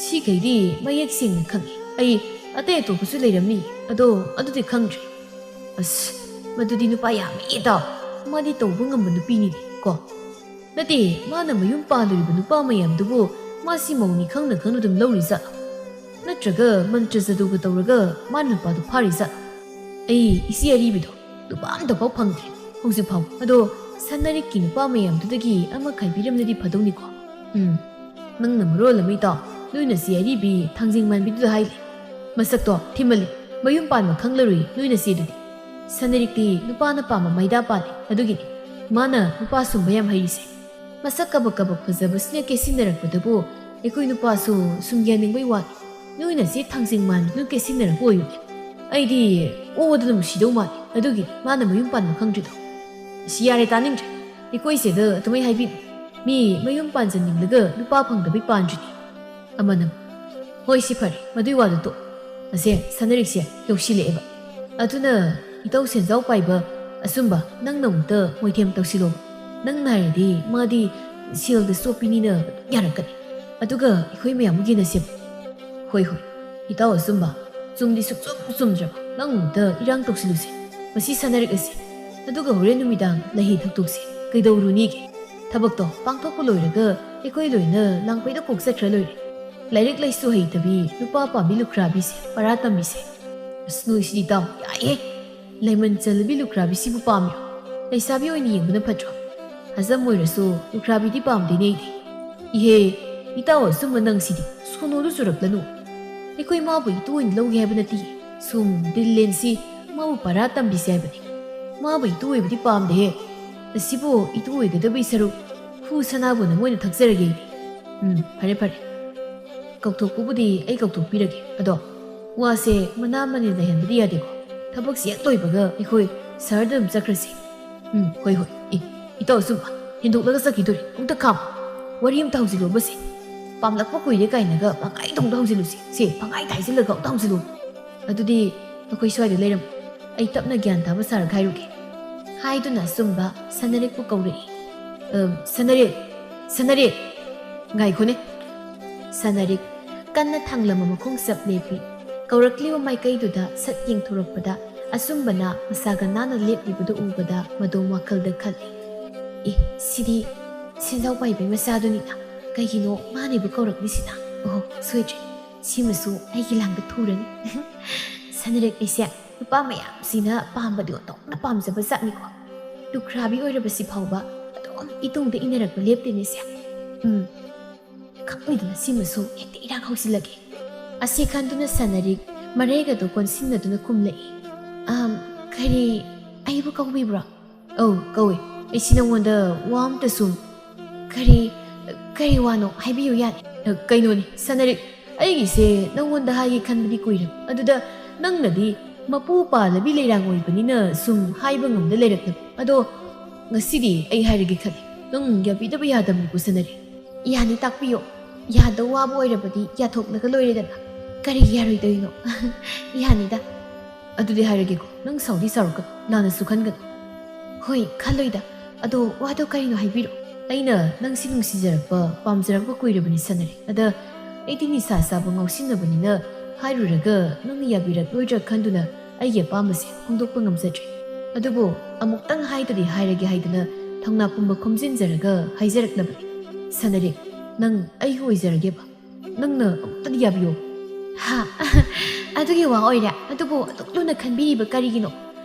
ꯁꯤꯈꯩꯗꯤ ꯃꯌꯦꯛ ꯁꯦꯡꯅ ꯈꯪꯉꯤ꯫ ꯑꯩ ꯑꯇꯩ ꯑꯇꯣꯞꯄꯁꯨ ꯂꯩꯔꯝꯅꯤ, ꯑꯗꯣ ꯑꯗꯨꯗꯤ ꯈꯪꯗ꯭ꯔꯦ꯫ ꯑꯁ, ꯃꯗꯨꯗꯤ ꯅꯨꯄꯥ ꯌꯥꯝꯃꯤ ꯏꯇꯥꯎ꯫ ꯃꯥꯗꯤ ꯇꯧꯕ ꯉꯝꯕ ꯅꯨꯄꯤꯅꯤꯅꯦ ꯀꯣ꯫ ꯅꯠꯇꯦ, ꯃꯥꯅ ꯃꯌꯨꯝ ꯄꯥꯜꯂꯨꯔꯤꯕ ꯅꯨꯄꯥ ꯃꯌꯥꯝꯗꯨꯕꯨ ꯃꯥꯁꯤ ꯃꯧꯅꯤ ꯈꯪꯅ ꯈꯪꯅ ꯑꯗꯨꯝ ꯂꯧꯔꯤꯖꯥꯠꯂꯣ? ꯅꯠꯇ꯭ꯔꯒ ꯃꯟꯇ꯭ꯔ ꯖꯗꯨꯒ ꯇꯧꯔꯒ ꯃꯥꯅ ꯅꯨꯄꯥꯗꯨ ꯐꯥꯔꯤꯖꯥꯠꯂꯣ? ꯑꯩ ꯏꯆꯦ ꯑꯔꯤꯕꯤꯗꯣ ꯅꯨꯄꯥ ꯑꯝꯇꯐꯥꯎ ꯐꯪꯗ꯭ꯔꯤ ꯍꯧꯖꯤꯛ ꯐꯥꯎ꯫ ꯑꯗꯣ ꯁꯅꯥꯔꯤꯛꯀꯤ ꯅꯨꯄꯥ ꯃꯌꯥꯝꯗꯨꯗꯒꯤ ꯑꯃ ꯈꯥꯏꯕꯤꯔꯝꯂꯗꯤ ꯐꯗꯧꯅꯤꯀꯣ꯫ ꯎꯝ, ꯅꯪꯅ ꯃꯔꯣꯜ ꯑꯃ ꯏꯇꯥꯎ, ꯅꯣꯏ ꯅꯆꯦ ꯑꯔꯤꯕꯤ ꯊꯥꯡꯖꯤꯡ ꯃꯥꯟꯕꯤꯗꯨꯗ ꯍꯥꯏꯂꯦ꯫ ꯃꯁꯛꯇꯣ ꯊꯤꯃꯜꯂꯤ, ꯃꯌꯨꯝ ꯄꯥꯟꯕ ꯈꯪꯂꯔꯣꯏ ꯅꯣꯏ ꯅꯆꯦꯗꯨꯗꯤ꯫ ꯁꯅꯥꯔꯤꯛꯇꯤ ꯅꯨꯄꯥꯅ ꯄꯥꯝꯕ ꯃꯩꯗꯥ ꯄꯥꯜꯂꯤ, ꯑꯗꯨꯒꯤꯅꯤ ꯃꯥꯅ ꯅꯨꯄꯥ ꯁꯨꯝꯕ ꯌꯥꯝ ꯍꯩꯔꯤꯁꯦ꯫ ꯃꯁꯛ ꯀꯕꯛ ꯀꯕꯛ ꯐꯖꯕꯁꯤꯅ ꯀꯦꯁꯤꯟꯅꯔꯛꯄꯗꯕꯨ ꯑꯩꯈꯣꯏ ꯅꯨꯄꯥꯁꯨ ꯁꯨꯝ ꯌꯥꯅꯤꯡꯕꯩ ꯋꯥꯅꯤ꯫ ꯅꯣꯏ ꯅꯆꯦ ꯊꯥꯡꯖꯤꯡ ꯃꯥꯟꯕꯤꯗꯨ ꯀꯦꯁꯤꯟꯅꯔꯛꯄ ꯑꯣꯏꯔꯨꯅꯦ꯫ ꯑꯩꯗꯤ ꯑꯣꯗ ꯑꯗꯨꯝ ꯁꯤꯗꯧ ꯃꯥꯜꯂꯤ, ꯑꯗꯨꯒꯤꯅꯤ ꯃꯥꯅ ꯃꯌꯨꯝ ꯄꯥꯟꯕ ꯈꯪꯗ꯭ꯔꯤꯗꯣ꯫ ꯑꯁ, ꯌꯥꯔꯦ, ꯇꯥꯅꯤꯡꯗ꯭ꯔꯦ꯫ ꯑꯩꯈꯣꯏ ꯏꯆꯦꯗ ꯑꯗꯨꯃꯥꯏ ꯍꯥꯏꯕꯤꯅꯨ꯫ ꯃꯤ ꯃꯌꯨꯝ ꯄꯥꯟꯖꯅꯤꯡꯂꯒ ꯅꯨꯄꯥ ꯐꯪꯗꯕꯩ ꯄꯥꯟꯗ꯭ꯔꯤꯅꯤ꯫ ꯑꯃꯅ, ꯍꯣꯏ, ꯁꯤ ꯐꯔꯦ, ꯃꯗꯨꯏ ꯋꯥꯗꯨ ꯇꯣꯛ꯫ ꯑꯁꯦ, ꯁꯅꯥꯔꯤꯛꯁꯦ ꯌꯧꯁꯤꯜꯂꯛꯑꯦꯕ꯫ ꯑꯗꯨꯅ ꯏꯇꯧ ꯁꯦꯟꯖꯥꯎ ꯄꯥꯏꯕ ꯑꯆꯨꯝꯕ ꯅꯪꯅ ꯑꯃꯨꯛꯇ ꯃꯣꯏꯊꯦꯝ ꯇꯧꯁꯤꯜꯂꯣ꯫ ꯅꯪꯅ ꯍꯥꯏꯔꯗꯤ ꯃꯥꯗꯤ ꯁꯦꯜꯗ ꯆꯣꯞꯄꯤꯅꯤꯅ ꯌꯥꯔꯛꯀꯅꯤ꯫ ꯑꯗꯨꯒ ꯑꯩꯈꯣꯏ ꯃꯌꯥꯝ ꯑꯃꯨꯛ ꯌꯦꯟꯅꯁꯦꯕ꯫ ꯍꯣꯏ, ꯍꯣꯏ, ꯏꯇꯥꯎ ꯑꯆꯨꯝꯕ, ꯆꯨꯝꯗꯤ ꯁꯨꯛꯆꯨꯝ ꯆꯨꯝꯗ꯭ꯔꯕ ꯅꯪ ꯑꯃꯨꯛꯇ ꯏꯔꯥꯡ ꯇꯧꯁꯤꯜꯂꯨꯁꯦ꯫ ꯃꯁꯤ ꯁꯅꯥꯔꯤꯛ ꯑꯁꯦ꯫ ꯑꯗꯨꯒ ꯍꯣꯔꯦꯟ ꯅꯨꯃꯤꯗꯥꯡ ꯂꯩꯍꯩ ꯊꯛꯇꯣꯛꯁꯦ꯫ ꯀꯩꯗꯧꯔꯨꯅꯤꯒꯦ? ꯊꯕꯛꯇꯣ ꯄꯥꯡꯊꯣꯛꯄ ꯂꯣꯏꯔꯒ ꯑꯩꯈꯣꯏ ꯂꯣꯏꯅ ꯂꯥꯡꯄꯩꯗ ꯀꯣꯛ ꯆꯠꯈ꯭ꯔ ꯂꯣꯏꯔꯦ꯫ ꯂꯥꯏꯔꯤꯛ ꯂꯥꯏꯁꯨ ꯍꯩꯇꯕꯤ ꯅꯨꯄꯥ ꯄꯥꯝꯕꯤ ꯂꯨꯈ꯭ꯔꯥꯕꯤꯁꯦ ꯄꯔꯥ ꯇꯝꯕꯤꯁꯦ꯫ ꯑꯁ, ꯅꯣꯏꯁꯤꯗꯤ ꯏꯇꯥꯎ, ꯌꯥꯏꯍꯦ꯫ ꯂꯥꯏꯃꯟ ꯆꯜꯂꯕꯤ ꯂꯨꯈ꯭ꯔꯥꯕꯤꯁꯤꯕꯨ ꯄꯥꯝꯃꯤꯔꯣ? ꯂꯩꯁꯥꯕꯤ ꯑꯣꯏꯅ ꯌꯦꯡꯕꯅ ꯐꯠꯇ꯭ꯔꯣ? ꯍꯖꯝ ꯑꯣꯏꯔꯁꯨ ꯂꯨꯈ꯭ꯔꯥꯕꯤꯗꯤ ꯄꯥꯝꯗꯦꯅꯦ ꯑꯩꯗꯤ꯫ ꯏꯍꯦ, ꯏꯇꯥꯎ ꯑꯆꯨꯝꯕ ꯅꯪꯁꯤꯗꯤ ꯁꯣꯅꯣꯗꯨ ꯆꯨꯔꯛꯂꯅꯨ꯫ ꯑꯩꯈꯣꯏ ꯃꯥꯕꯨ ꯏꯇꯨ ꯑꯣꯏꯅ ꯂꯧꯒꯦ ꯍꯥꯏꯕ ꯅꯠꯇꯦ꯫ ꯁꯨꯝ ꯗꯤꯜꯂꯦꯟꯁꯤ ꯃꯥꯕꯨ ꯄꯔꯥ ꯇꯝꯕꯤꯁꯦ ꯍꯥꯏꯕꯅꯤ꯫ ꯃꯥꯕꯨ ꯏꯇꯨ ꯑꯣꯏꯕꯗꯤ ꯄꯥꯝꯗꯦꯍꯦ꯫ ꯑꯁꯤꯕꯨ ꯏꯇꯨ ꯑꯣꯏꯒꯗꯕꯩ ꯁꯔꯨꯛ ꯄꯨ ꯁꯅꯥꯕꯨꯅ ꯃꯣꯏꯅ ꯊꯛꯆꯔꯒꯦ ꯑꯩꯗꯤ꯫ ꯎꯝ, ꯐꯔꯦ, ꯐꯔꯦ꯫ ꯀꯧꯊꯣꯛꯄꯕꯨꯗꯤ ꯑꯩ ꯀꯧꯊꯣꯛꯄꯤꯔꯒꯦ꯫ ꯑꯗꯣ ꯋꯥꯁꯦ ꯃꯅꯥ ꯃꯅꯤꯟ ꯂꯩꯍꯟꯕꯗꯤ ꯌꯥꯗꯦꯀꯣ꯫ ꯊꯕꯛꯁꯤ ꯍꯦꯛ ꯂꯣꯏꯕꯒ ꯑꯩꯈꯣꯏ ꯁꯍꯔꯗ ꯑꯗꯨꯝ ꯆꯠꯈ꯭ꯔꯁꯤ꯫ ꯎꯝ, ꯍꯣꯏ, ꯍꯣꯏ꯫ ꯑꯦ, ꯏꯇꯥꯎ ꯑꯆꯨꯝꯕ, ꯍꯦꯟꯗꯣꯛꯂꯒ ꯆꯠꯈꯤꯗꯣꯔꯦ꯫ ꯑꯃꯨꯛꯇ ꯈꯥꯝꯃꯨ꯫ ꯋꯥꯔꯤ ꯑꯝꯇ ꯍꯧꯖꯤꯜꯂꯨꯕꯁꯦ꯫ ꯄꯥꯝꯂꯛꯄ ꯀꯨꯏꯔꯦ ꯀꯥꯏꯅꯒ ꯃꯉꯥꯏꯗ ꯑꯃꯨꯛꯇ ꯍꯧꯖꯤꯜꯂꯨꯁꯦ꯫ ꯁꯦ, ꯃꯉꯥꯏꯗ ꯍꯥꯏꯖꯤꯜꯂꯒ ꯑꯃꯨꯛꯇ ꯍꯧꯖꯤꯜꯂꯨ꯫ ꯑꯗꯨꯗꯤ ꯅꯈꯣꯏ ꯁ꯭ꯋꯥꯏꯗ ꯂꯩꯔꯝꯃꯨ꯫ ꯑꯩ ꯇꯞꯅ ꯒ꯭ꯌꯥꯟ ꯇꯥꯕ ꯁꯥꯔꯒ ꯍꯥꯏꯔꯨꯒꯦ꯫ ꯍꯥꯏꯗꯨꯅ ꯑꯆꯨꯝꯕ ꯁꯅꯔꯤꯛꯄꯨ ꯀꯧꯔꯛꯏ꯫ "ꯑ, ꯁꯅꯔꯤꯛ! ꯁꯅꯔꯤꯛ!" "ꯉꯥꯏꯈꯣꯅꯦ!" ꯁꯅꯔꯤꯛ ꯀꯟꯅ ꯊꯥꯡꯂꯝꯕ ꯃꯈꯣꯡ ꯆꯞ ꯂꯦꯞꯄꯤ꯫ ꯀꯧꯔꯛꯂꯤꯕ ꯃꯥꯏꯀꯩꯗꯨꯗ ꯁꯠ ꯌꯦꯡꯊꯣꯔꯛꯄꯗ ꯑꯆꯨꯝꯕꯅ ꯃꯁꯥꯒ ꯅꯥꯟꯅ ꯂꯦꯞꯂꯤꯕꯗꯨ ꯎꯕꯗ ꯃꯗꯣꯝ ꯋꯥꯈꯜꯗ ꯈꯜꯂꯤ, "ꯑꯦ, ꯁꯤꯗꯤ ꯁꯦꯟꯖꯥꯎ ꯄꯥꯏꯕꯤ ꯃꯆꯥꯗꯨꯅꯤꯅ꯫ ꯀꯩꯒꯤꯅꯣ ꯃꯥꯅ ꯑꯩꯕꯨ ꯀꯧꯔꯛꯂꯤꯁꯤꯅ? ꯑꯣꯍꯣ, ꯁꯣꯏꯗ꯭ꯔꯦ꯫ ꯁꯤꯃꯁꯨ ꯑꯩꯒꯤ ꯂꯥꯡꯗ ꯊꯨꯔꯅꯤ꯫" ꯁꯅꯔꯤꯛ ꯑꯩꯁꯦ ꯅꯨꯄꯥ ꯃꯌꯥꯝꯁꯤꯅ ꯄꯥꯝꯕꯗꯤ ꯑꯣꯟꯊꯣꯛꯅ ꯄꯥꯝꯖꯕ ꯖꯥꯠꯅꯤꯀꯣ꯫ ꯂꯨꯈ꯭ꯔꯥꯕꯤ ꯑꯣꯏꯔꯕꯁꯤ ꯐꯥꯎꯕ ꯑꯗꯨꯝ ꯏꯇꯨꯡꯗ ꯏꯟꯅꯔꯛꯄ ꯂꯦꯞꯇꯦꯅꯦ ꯁꯦ꯫ ꯎꯝ, ꯈꯪꯅꯤꯗꯅ ꯁꯤꯃꯁꯨ ꯍꯦꯛꯇ ꯏꯔꯥꯡ ꯍꯧꯁꯤꯜꯂꯒꯦ꯫ ꯑꯁꯤ ꯈꯟꯗꯨꯅ ꯁꯅꯔꯤꯛ ꯃꯔꯩꯒꯗꯣ ꯀꯣꯟꯁꯤꯟꯅꯗꯨꯅ ꯈꯨꯝꯂꯛꯏ꯫ "ꯑꯝ, ꯀꯔꯤ, ꯑꯩꯕꯨ ꯀꯧꯕꯤꯕ꯭ꯔꯣ?" "ꯑꯧ, ꯀꯧꯏ꯫ ꯑꯩꯁꯤ ꯅꯉꯣꯟꯗ ꯋꯥ ꯑꯝꯇ ꯁꯨꯝ..." "ꯀꯔꯤ, ꯀꯔꯤ ꯋꯥꯅꯣ? ꯍꯥꯏꯕꯤꯌꯨ ꯌꯥꯅꯤ꯫" "ꯑ, ꯀꯩꯅꯣꯅꯤ, ꯁꯅꯔꯤꯛ, ꯑꯩꯒꯤꯁꯦ ꯅꯉꯣꯟꯗ ꯍꯥꯏꯒꯦ ꯈꯟꯕꯗꯤ ꯀꯨꯏꯔꯦ꯫ ꯑꯗꯨꯗ ꯅꯪꯅꯗꯤ ꯃꯄꯨ ꯄꯥꯜꯂꯕꯤ ꯂꯩꯔꯥꯡ ꯑꯣꯏꯕꯅꯤꯅ ꯁꯨꯝ ꯍꯥꯏꯕ ꯉꯝꯗ ꯂꯩꯔꯛꯂꯕ꯫ ꯑꯗꯣ ꯉꯁꯤꯗꯤ ꯑꯩ ꯍꯥꯏꯔꯒꯦ ꯈꯜꯂꯤ꯫ ꯅꯪ ꯌꯥꯕꯤꯗꯕ ꯌꯥꯗꯕꯅꯤꯀꯣ, ꯁꯅꯔꯤꯛ꯫" "ꯌꯥꯅꯤ, ꯇꯥꯛꯄꯤꯌꯣ꯫ ꯌꯥꯗꯧ ꯋꯥꯕ ꯑꯣꯏꯔꯕꯗꯤ ꯌꯥꯊꯣꯛꯂꯒ ꯂꯣꯏꯔꯦꯗꯅ꯫ ꯀꯔꯤꯒꯤ ꯌꯥꯔꯣꯏꯗꯣꯏꯅꯣ?" "ꯌꯥꯅꯤꯗ꯫" "ꯑꯗꯨꯗꯤ ꯍꯥꯏꯔꯒꯦꯀꯣ꯫ ꯅꯪ ꯁꯥꯎꯗꯤ ꯁꯥꯎꯔꯛꯀꯅꯨ, ꯂꯥꯟꯅꯁꯨ ꯈꯟꯒꯅꯨ꯫" "ꯍꯣꯏ, ꯈꯜꯂꯣꯏꯗ꯫ ꯑꯗꯣ ꯋꯥꯗꯣ ꯀꯔꯤꯅꯣ ꯍꯥꯏꯕꯤꯔꯣ꯫" "ꯑꯩꯅ ꯅꯪꯁꯤ ꯅꯨꯡꯁꯤꯖꯔꯛꯄ, ꯄꯥꯝꯖꯔꯛꯄ ꯀꯨꯏꯔꯕꯅꯤ ꯁꯅꯔꯤꯛ꯫ ꯑꯗ ꯑꯩꯗꯤ ꯅꯤꯁꯥ ꯆꯥꯕ ꯉꯥꯎꯁꯤꯟꯅꯕꯅꯤꯅ ꯍꯥꯏꯔꯨꯔꯒ ꯅꯪꯅ ꯌꯥꯕꯤꯔꯛꯂꯣꯏꯗ꯭ꯔꯥ ꯈꯟꯗꯨꯅ ꯑꯩꯒꯤ ꯑꯄꯥꯝꯕꯁꯦ ꯐꯣꯡꯗꯣꯛꯄ ꯉꯝꯖꯗ꯭ꯔꯦ꯫ ꯑꯗꯨꯕꯨ ꯑꯃꯨꯛꯇꯪ ꯍꯥꯏꯗꯗꯤ ꯍꯥꯏꯔꯒꯦ ꯍꯥꯏꯗꯨꯅ ꯊꯧꯅꯥ ꯄꯨꯝꯕ ꯈꯣꯝꯖꯤꯟꯖꯔꯒ ꯍꯥꯏꯖꯔꯛꯂꯕꯅꯤ꯫ ꯁꯅꯔꯤꯛ, ꯅꯪ ꯑꯩꯒꯤ ꯑꯣꯏꯖꯔꯒꯦꯕ꯫ ꯅꯪꯅ ꯑꯃꯨꯛꯇꯗꯤ ꯌꯥꯕꯤꯌꯣ꯫" "ꯍꯥ? ꯑꯗꯨꯒꯤ ꯋꯥ ꯑꯣꯏꯔꯦ? ꯑꯗꯨꯕꯨ ꯑꯗꯨꯛ ꯂꯨꯅ ꯈꯟꯕꯤꯔꯤꯕ ꯀꯔꯤꯒꯤꯅꯣ?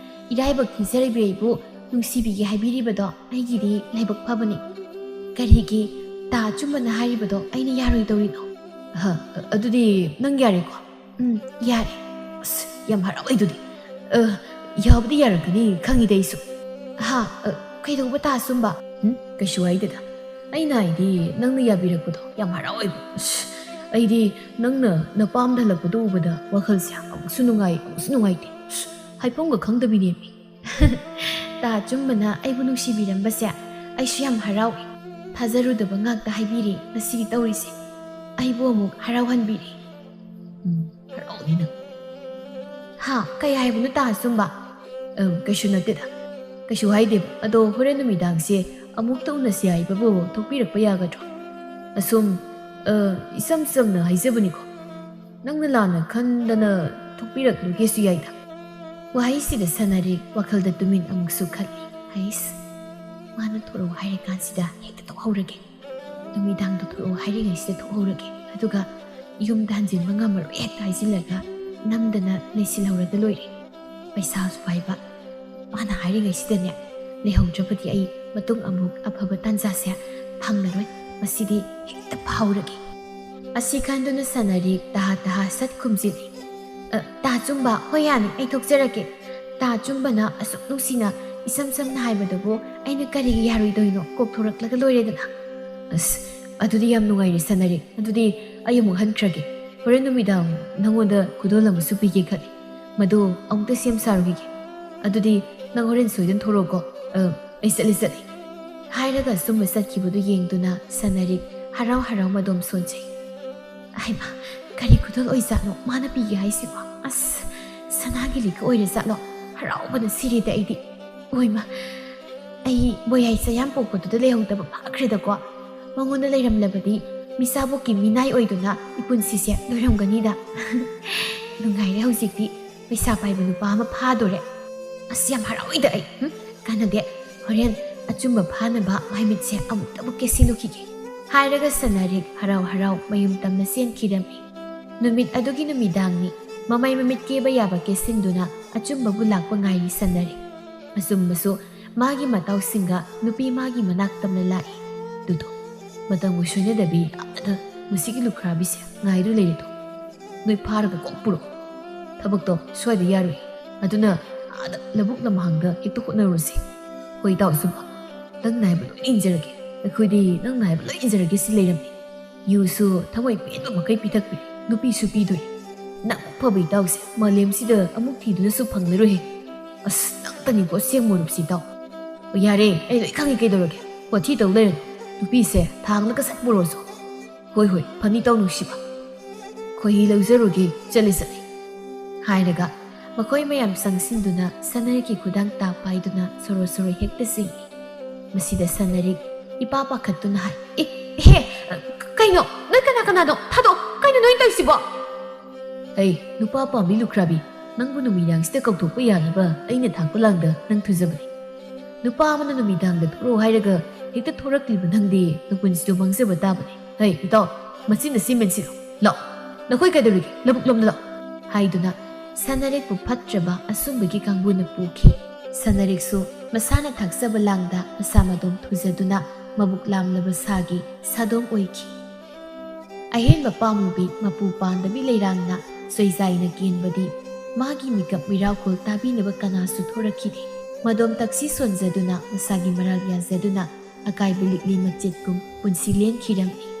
ꯏꯔꯥꯏꯕꯛ ꯊꯤꯖꯔꯤꯕꯤ ꯑꯩꯕꯨ ꯅꯨꯡꯁꯤꯕꯤꯒꯦ ꯍꯥꯏꯕꯤꯔꯤꯕꯗꯣ ꯑꯩꯒꯤꯗꯤ ꯂꯥꯏꯕꯛ ꯐꯕꯅꯤ꯫ ꯀꯔꯤꯒꯤ ꯇꯥ ꯑꯆꯨꯝꯕꯅ ꯍꯥꯏꯔꯤꯕꯗꯣ ꯑꯩꯅ ꯌꯥꯔꯣꯏꯗꯧꯔꯤꯅꯣ?" "ꯍ, ꯑꯗꯨꯗꯤ ꯅꯪ ꯌꯥꯔꯦꯀꯣ?" "ꯎꯝ, ꯌꯥꯔꯦ꯫" "ꯑꯁ, ꯌꯥꯝ ꯍꯔꯥꯎꯋꯦ ꯑꯗꯨꯗꯤ꯫ ꯑ, ꯌꯥꯕꯨꯗꯤ ꯌꯥꯔꯛꯀꯅꯤ ꯈꯪꯉꯤꯗ ꯑꯩꯁꯨ꯫" "ꯍꯥ? ꯑ, ꯀꯩꯗꯧꯕ ꯇꯥ ꯑꯆꯨꯝꯕ?" "ꯎꯝ, ꯀꯩꯁꯨ ꯍꯥꯏꯗꯦꯗ꯫ ꯑꯩꯅ ꯍꯥꯏꯗꯤ, ꯅꯪꯅ ꯌꯥꯕꯤꯔꯛꯄꯗꯣ ꯌꯥꯝ ꯍꯔꯥꯎꯋꯦꯕ꯫ ꯑꯁ, ꯑꯩꯗꯤ ꯅꯪꯅ ꯅꯄꯥꯝꯗ ꯍꯜꯂꯛꯄꯗꯣ ꯎꯕꯗ ꯋꯥꯈꯜꯁꯦ ꯑꯃꯨꯛꯁꯨ ꯅꯨꯡꯉꯥꯏ, ꯑꯃꯨꯛꯁꯨ ꯅꯨꯡꯉꯥꯏꯇꯦ꯫ ꯑꯁ, ꯍꯥꯏꯐꯝꯒ ꯈꯪꯗꯕꯤꯅꯦꯃꯤ꯫ ꯇꯥ ꯑꯆꯨꯝꯕꯅ ꯑꯩꯕꯨ ꯅꯨꯡꯁꯤꯕꯤꯔꯝꯕꯁꯦ ꯑꯩꯁꯨ ꯌꯥꯝ ꯍꯔꯥꯎꯏ꯫ ꯊꯥꯖꯔꯨꯗꯕ ꯉꯥꯛꯇ ꯍꯥꯏꯕꯤꯔꯦ ꯉꯁꯤꯒꯤ ꯇꯧꯔꯤꯁꯦ꯫ ꯑꯩꯕꯨ ꯑꯃꯨꯛ ꯍꯔꯥꯎꯍꯟꯕꯤꯔꯦ꯫ ꯎꯝ, ꯍꯔꯥꯎꯅꯤ ꯅꯪ꯫ ꯍꯥ, ꯀꯩ ꯍꯥꯏꯕꯅꯣ ꯇꯥ ꯑꯆꯨꯝꯕ? ꯑ, ꯀꯩꯁꯨ ꯅꯠꯇꯦꯗ꯫ ꯀꯩꯁꯨ ꯍꯥꯏꯗꯦꯕ꯫ ꯑꯗꯣ ꯍꯣꯔꯦꯟ ꯅꯨꯃꯤꯗꯥꯡꯁꯦ ꯑꯃꯨꯛꯇ ꯎꯅꯁꯤ ꯍꯥꯏꯕꯕꯨ ꯊꯣꯛꯄꯤꯔꯛꯄ ꯌꯥꯒꯗ꯭ꯔꯣ? ꯑꯁꯨꯝ, ꯑ, ꯏꯆꯝ ꯆꯝꯅ ꯍꯥꯏꯖꯕꯅꯤꯀꯣ꯫ ꯅꯪꯅ ꯂꯥꯟꯅ ꯈꯟꯗꯅ ꯊꯣꯛꯄꯤꯔꯛꯂꯨꯒꯦꯁꯨ ꯌꯥꯏꯗ꯫ ꯋꯥꯍꯩꯁꯤꯗ ꯁꯅꯥꯔꯤꯛ ꯋꯥꯈꯜꯗ ꯇꯨꯃꯤꯟ ꯑꯃꯨꯛꯁꯨ ꯈꯜꯂꯤ꯫ ꯍꯩꯁ, ꯃꯥꯅ ꯊꯣꯔꯛꯑꯣ ꯍꯥꯏꯔꯀꯥꯟꯁꯤꯗ ꯍꯦꯛꯇ ꯊꯣꯛꯍꯧꯔꯒꯦ꯫ ꯅꯨꯃꯤꯗꯥꯡꯗꯣ ꯊꯣꯛꯂꯛꯑꯣ ꯍꯥꯏꯔꯤꯉꯩꯁꯤꯗ ꯊꯣꯛꯍꯧꯔꯒꯦ꯫ ꯑꯗꯨꯒ ꯌꯨꯝꯗ ꯍꯟꯖꯤꯟꯕ ꯉꯝꯃꯔꯣꯏ ꯍꯦꯛꯇ ꯍꯥꯏꯖꯤꯜꯂꯒ ꯅꯝꯗꯅ ꯂꯩꯁꯤꯜꯍꯧꯔꯒ ꯂꯣꯏꯔꯦ꯫ ꯄꯩꯁꯥꯁꯨ ꯄꯥꯏꯕ꯫ ꯃꯥꯅ ꯍꯥꯏꯔꯤꯉꯩꯁꯤꯗꯅꯦ, ꯂꯩꯍꯧꯗ꯭ꯔꯕꯗꯤ ꯑꯩ ꯃꯇꯨꯡ ꯑꯃꯨꯛ ꯑꯐꯕ ꯇꯥꯟꯖꯥꯁꯦ ꯐꯪꯂꯔꯣꯏ꯫ ꯃꯁꯤꯗꯤ ꯍꯦꯛꯇ ꯐꯥꯍꯧꯔꯒꯦ꯫ ꯑꯁꯤ ꯈꯟꯗꯨꯅ ꯁꯅꯥꯔꯤꯛ ꯇꯍꯥ ꯇꯍꯥ ꯁꯠ ꯈꯨꯝꯖꯤꯜꯂꯤ꯫ "ꯑ, ꯇꯥ ꯆꯨꯝꯕ, ꯍꯣꯏ ꯌꯥꯅꯤ, ꯑꯩ ꯊꯣꯛꯆꯔꯛꯀꯦ꯫ ꯇꯥ ꯆꯨꯝꯕꯅ ꯑꯁꯨꯛ ꯅꯨꯡꯁꯤꯅ ꯏꯁꯝ ꯁꯝꯅ ꯍꯥꯏꯕꯗꯕꯨ ꯑꯩꯅ ꯀꯔꯤꯒꯤ ꯌꯥꯔꯣꯏꯗꯣꯏꯅꯣ? ꯀꯣꯛꯊꯣꯔꯛꯂꯒ ꯂꯣꯏꯔꯦꯗꯅ꯫" "ꯑꯁ, ꯑꯗꯨꯗꯤ ꯌꯥꯝ ꯅꯨꯡꯉꯥꯏꯔꯦ ꯁꯅꯥꯔꯤꯛ꯫ ꯑꯗꯨꯗꯤ ꯑꯩ ꯑꯃꯨꯛ ꯍꯟꯈ꯭ꯔꯒꯦ꯫ ꯍꯣꯔꯦꯟ ꯅꯨꯃꯤꯗꯥꯡ ꯅꯪꯉꯣꯟꯗ ꯈꯨꯗꯣꯜ ꯑꯃꯁꯨ ꯄꯤꯒꯦ ꯈꯜꯂꯤ꯫ ꯃꯗꯨ ꯑꯃꯨꯛꯇ ꯁꯦꯝ ꯁꯥꯔꯨꯈꯤꯒꯦ꯫ ꯑꯗꯨꯗꯤ ꯅꯪ ꯍꯣꯔꯦꯟ ꯁꯣꯏꯗꯅ ꯊꯣꯔꯛꯑꯣꯀꯣ꯫ ꯑ, ꯑꯩ ꯆꯠꯂꯦ, ꯆꯠꯂꯦ꯫" ꯍꯥꯏꯔꯒ ꯑꯆꯨꯝꯕ ꯆꯠꯈꯤꯕꯗꯨ ꯌꯦꯡꯗꯨꯅ ꯁꯅꯥꯔꯤꯛ ꯍꯔꯥꯎ ꯍꯔꯥꯎ ꯃꯗꯣꯝ ꯁꯣꯟꯖꯩ꯫ "ꯍꯩꯃꯥ, ꯀꯔꯤ ꯈꯨꯗꯣꯜ ꯑꯣꯏꯖꯥꯠꯅꯣ ꯃꯥꯅ ꯄꯤꯒꯦ ꯍꯥꯏꯁꯤꯕꯣ? ꯑꯁ, ꯁꯅꯥꯒꯤ ꯂꯤꯛꯀ ꯑꯣꯏꯔꯖꯥꯠꯂꯣ? ꯍꯔꯥꯎꯕꯅ ꯁꯤꯔꯦꯗ ꯑꯩꯗꯤ꯫ ꯑꯣꯏꯃꯥ, ꯑꯩ ꯕꯣꯌꯥꯏ ꯆꯌꯥꯝ ꯄꯣꯛꯄꯗꯨꯗ ꯂꯩꯍꯧꯗꯕ ꯐꯥꯈ꯭ꯔꯦꯗꯀꯣ꯫ ꯃꯉꯣꯟꯗ ꯂꯩꯔꯝꯂꯕꯗꯤ ꯃꯤꯁꯥꯕꯣꯛꯀꯤ ꯃꯤꯅꯥꯏ ꯑꯣꯏꯗꯨꯅ ꯏꯄꯨꯟꯁꯤꯁꯦ ꯂꯣꯏꯔꯝꯒꯅꯤꯗ꯫" "ꯅꯨꯡꯉꯥꯏꯔꯦ ꯍꯧꯖꯤꯛꯇꯤ꯫ ꯄꯩꯁꯥ ꯄꯥꯏꯕ ꯅꯨꯄꯥ ꯑꯃ ꯐꯥꯗꯣꯔꯦ꯫ ꯑꯁ, ꯌꯥꯝ ꯍꯔꯥꯎꯏꯗ ꯑꯩ꯫ ꯍꯨꯝ, ꯀꯥꯟꯅꯗꯦ꯫ ꯍꯣꯔꯦꯟ ꯑꯆꯨꯝꯕ ꯐꯥꯅꯕ ꯃꯥꯏꯃꯤꯠꯁꯦ ꯑꯃꯨꯛꯇꯕꯨ ꯀꯦꯁꯤꯜꯂꯨꯈꯤꯒꯦ꯫" ꯍꯥꯏꯔꯒ ꯁꯅꯥꯔꯤꯛ ꯍꯔꯥꯎ ꯍꯔꯥꯎ ꯃꯌꯨꯝ ꯇꯝꯅ ꯆꯦꯟꯈꯤꯔꯝꯃꯤ꯫ ꯅꯨꯃꯤꯠ ꯑꯗꯨꯒꯤ ꯅꯨꯃꯤꯗꯥꯡꯅꯤ꯫ ꯃꯃꯥꯏ ꯃꯃꯤꯠ ꯀꯦꯕ ꯌꯥꯕ ꯀꯦꯁꯤꯟꯗꯨꯅ ꯑꯆꯨꯝꯕꯕꯨ ꯂꯥꯛꯄ ꯉꯥꯏꯔꯤ ꯁꯅꯥꯔꯤꯛ꯫ ꯑꯆꯨꯝꯕꯁꯨ ꯃꯥꯒꯤ ꯃꯇꯥꯎꯁꯤꯡꯒ ꯅꯨꯄꯤ ꯃꯥꯒꯤ ꯃꯅꯥꯛ ꯇꯝꯅ ꯂꯥꯛꯏ꯫ ꯑꯗꯨꯗꯣ, ꯃꯇꯝꯒ ꯁꯣꯏꯅꯗꯕꯤ ꯑꯥꯗ ꯃꯁꯤꯒꯤ ꯂꯨꯈ꯭ꯔꯥꯕꯤꯁꯦ ꯉꯥꯏꯗꯨ ꯂꯩꯔꯦꯗꯣ꯫ ꯅꯣꯏ ꯐꯥꯔꯒ ꯀꯣꯛ ꯄꯨꯔꯛꯑꯣ꯫ ꯊꯕꯛꯇꯣ ꯁ꯭ꯋꯥꯏꯗ ꯌꯥꯔꯣꯏ꯫ ꯑꯗꯨꯅ ꯑꯥꯗ ꯂꯧꯕꯨꯛ ꯂꯝꯍꯥꯡꯗ ꯍꯦꯛꯇ ꯍꯣꯠꯅꯔꯨꯔꯁꯤ꯫ ꯍꯣꯏ, ꯏꯇꯥꯎ ꯑꯆꯨꯝꯕ, ꯅꯪꯅ ꯍꯥꯏꯕ ꯂꯣꯏꯅ ꯏꯟꯖꯔꯒꯦ꯫ ꯑꯩꯈꯣꯏꯗꯤ ꯅꯪꯅ ꯍꯥꯏꯕ ꯂꯣꯏ ꯏꯟꯖꯔꯒꯦ ꯁꯤ ꯂꯩꯔꯝꯃꯤ꯫ ꯌꯨꯁꯨ ꯊꯃꯣꯏ ꯄꯦꯟꯕ ꯃꯈꯩ ꯄꯤꯊꯛꯄꯤ, ꯅꯨꯄꯤꯁꯨ ꯄꯤꯗꯣꯏ꯫ ꯅꯪ ꯐꯕ ꯏꯇꯥꯎꯁꯦ ꯃꯥꯂꯦꯝꯁꯤꯗ ꯑꯃꯨꯛ ꯊꯤꯗꯨꯅꯁꯨ ꯐꯪꯂꯔꯣꯏꯍꯦ꯫ ꯑꯁ, ꯅꯪꯇꯅꯤꯀꯣ ꯑꯁꯦꯡꯕ ꯃꯔꯨꯞꯁꯤ ꯏꯇꯥꯎ꯫ ꯑꯣ, ꯌꯥꯔꯦ, ꯑꯩ ꯂꯣꯏ ꯈꯪꯉꯤ, ꯀꯩꯗꯧꯔꯒꯦ? ꯋꯥꯊꯤ ꯇꯧ ꯂꯩꯔꯅꯨ꯫ ꯅꯨꯄꯤꯁꯦ ꯊꯥꯡꯂꯒ ꯁꯠ ꯄꯨꯔꯛꯑꯣꯁꯨ꯫ ꯍꯣꯏ, ꯍꯣꯏ, ꯐꯅꯤ ꯏꯇꯥꯎ ꯅꯨꯡꯁꯤꯕ꯫ ꯈꯣꯏꯍꯤ ꯂꯧꯖꯔꯨꯒꯦ, ꯆꯠꯂꯦ, ꯆꯠꯂꯦ꯫ ꯍꯥꯏꯔꯒ ꯃꯈꯣꯏ ꯃꯌꯥꯝ ꯆꯪꯁꯤꯟꯗꯨꯅ ꯁꯅꯥꯔꯤꯛꯀꯤ ꯈꯨꯗꯥꯡ ꯇꯥ ꯄꯥꯏꯗꯨꯅ ꯁꯣꯔꯣ ꯁꯣꯔꯣ ꯍꯦꯛꯇ ꯆꯦꯜꯂꯤ꯫ ꯃꯁꯤꯗ ꯁꯅꯥꯔꯤꯛ ꯏꯄꯥ ꯄꯥꯈꯠꯇꯨꯅ ꯍꯥꯏ, "ꯑꯦ, ꯍꯦ, ꯀꯩꯅꯣ? ꯅꯣꯏ ꯀꯅꯥ ꯀꯅꯥꯅꯣ? ꯊꯥꯗꯣꯛ, ꯀꯩꯅꯣ ꯅꯣꯏ ꯇꯧꯔꯤꯁꯤꯕꯣ?" "ꯑꯩ, ꯅꯨꯄꯥ ꯄꯥꯝꯃꯤ ꯂꯨꯈ꯭ꯔꯥꯕꯤ, ꯅꯪꯕꯨ ꯅꯨꯃꯤꯗꯥꯡꯁꯤꯗ ꯀꯧꯊꯣꯛꯄ ꯌꯥꯅꯕ ꯑꯩꯅ ꯊꯥꯛꯄ ꯂꯥꯡꯗ ꯅꯪ ꯊꯨꯖꯕꯅꯤ꯫ ꯅꯨꯄꯥ ꯑꯃꯅ ꯅꯨꯃꯤꯗꯥꯡꯗ ꯊꯣꯔꯛꯑꯣ ꯍꯥꯏꯔꯒ ꯍꯦꯛꯇ ꯊꯣꯔꯛꯂꯤꯕ ꯅꯪꯗꯤ ꯅꯄꯨꯟꯁꯤꯗꯣ ꯃꯥꯡꯖꯕ ꯇꯥꯕꯅꯤ꯫ ꯍꯩ, ꯏꯇꯥꯎ, ꯃꯆꯤꯟ ꯑꯁꯤ ꯃꯦꯟꯁꯤꯜꯂꯨ꯫ ꯂꯥꯛꯑꯣ, ꯅꯈꯣꯏ ꯀꯩꯗꯧꯔꯤꯒꯦ? ꯂꯧꯕꯨꯛ ꯂꯣꯝꯗ ꯂꯥꯛꯑꯣ," ꯍꯥꯏꯗꯨꯅ ꯁꯅꯥꯔꯤꯛꯄꯨ ꯐꯠꯇ꯭ꯔꯕ ꯑꯁꯨꯝꯕꯒꯤ ꯀꯥꯡꯕꯨꯅ ꯄꯨꯈꯤ꯫ ꯁꯅꯥꯔꯤꯛꯁꯨ ꯃꯁꯥꯅ ꯊꯥꯛꯆꯕ ꯂꯥꯡꯗ ꯃꯁꯥ ꯃꯗꯣꯝ ꯊꯨꯖꯗꯨꯅ ꯃꯕꯨꯛ ꯂꯥꯝꯂꯕ ꯁꯥꯒꯤ ꯁꯥꯗꯣꯝ ꯑꯣꯏꯈꯤ꯫ ꯑꯍꯦꯟꯕ ꯄꯥꯝꯂꯨꯕꯤ ꯃꯄꯨ ꯄꯥꯟꯗꯕꯤ ꯂꯩꯔꯥꯡꯅ ꯁꯣꯏꯖꯥꯏꯅ ꯀꯦꯟꯕꯗꯤ ꯃꯥꯒꯤ ꯃꯤꯀꯞ ꯃꯤꯔꯥꯎꯈꯣꯜ ꯇꯥꯕꯤꯅꯕ ꯀꯅꯥꯁꯨ ꯊꯣꯔꯛꯈꯤꯗꯦ꯫ ꯃꯗꯣꯝ ꯇꯛꯁꯤ ꯁꯣꯟꯖꯗꯨꯅ ꯃꯁꯥꯒꯤ ꯃꯔꯥꯜ ꯌꯥꯖꯗꯨꯅ ꯑꯀꯥꯏꯕ ꯂꯤꯛꯂꯤ ꯃꯆꯦꯠꯀꯨꯝ ꯄꯨꯟꯁꯤ ꯂꯦꯟꯈꯤꯔꯝꯃꯤ꯫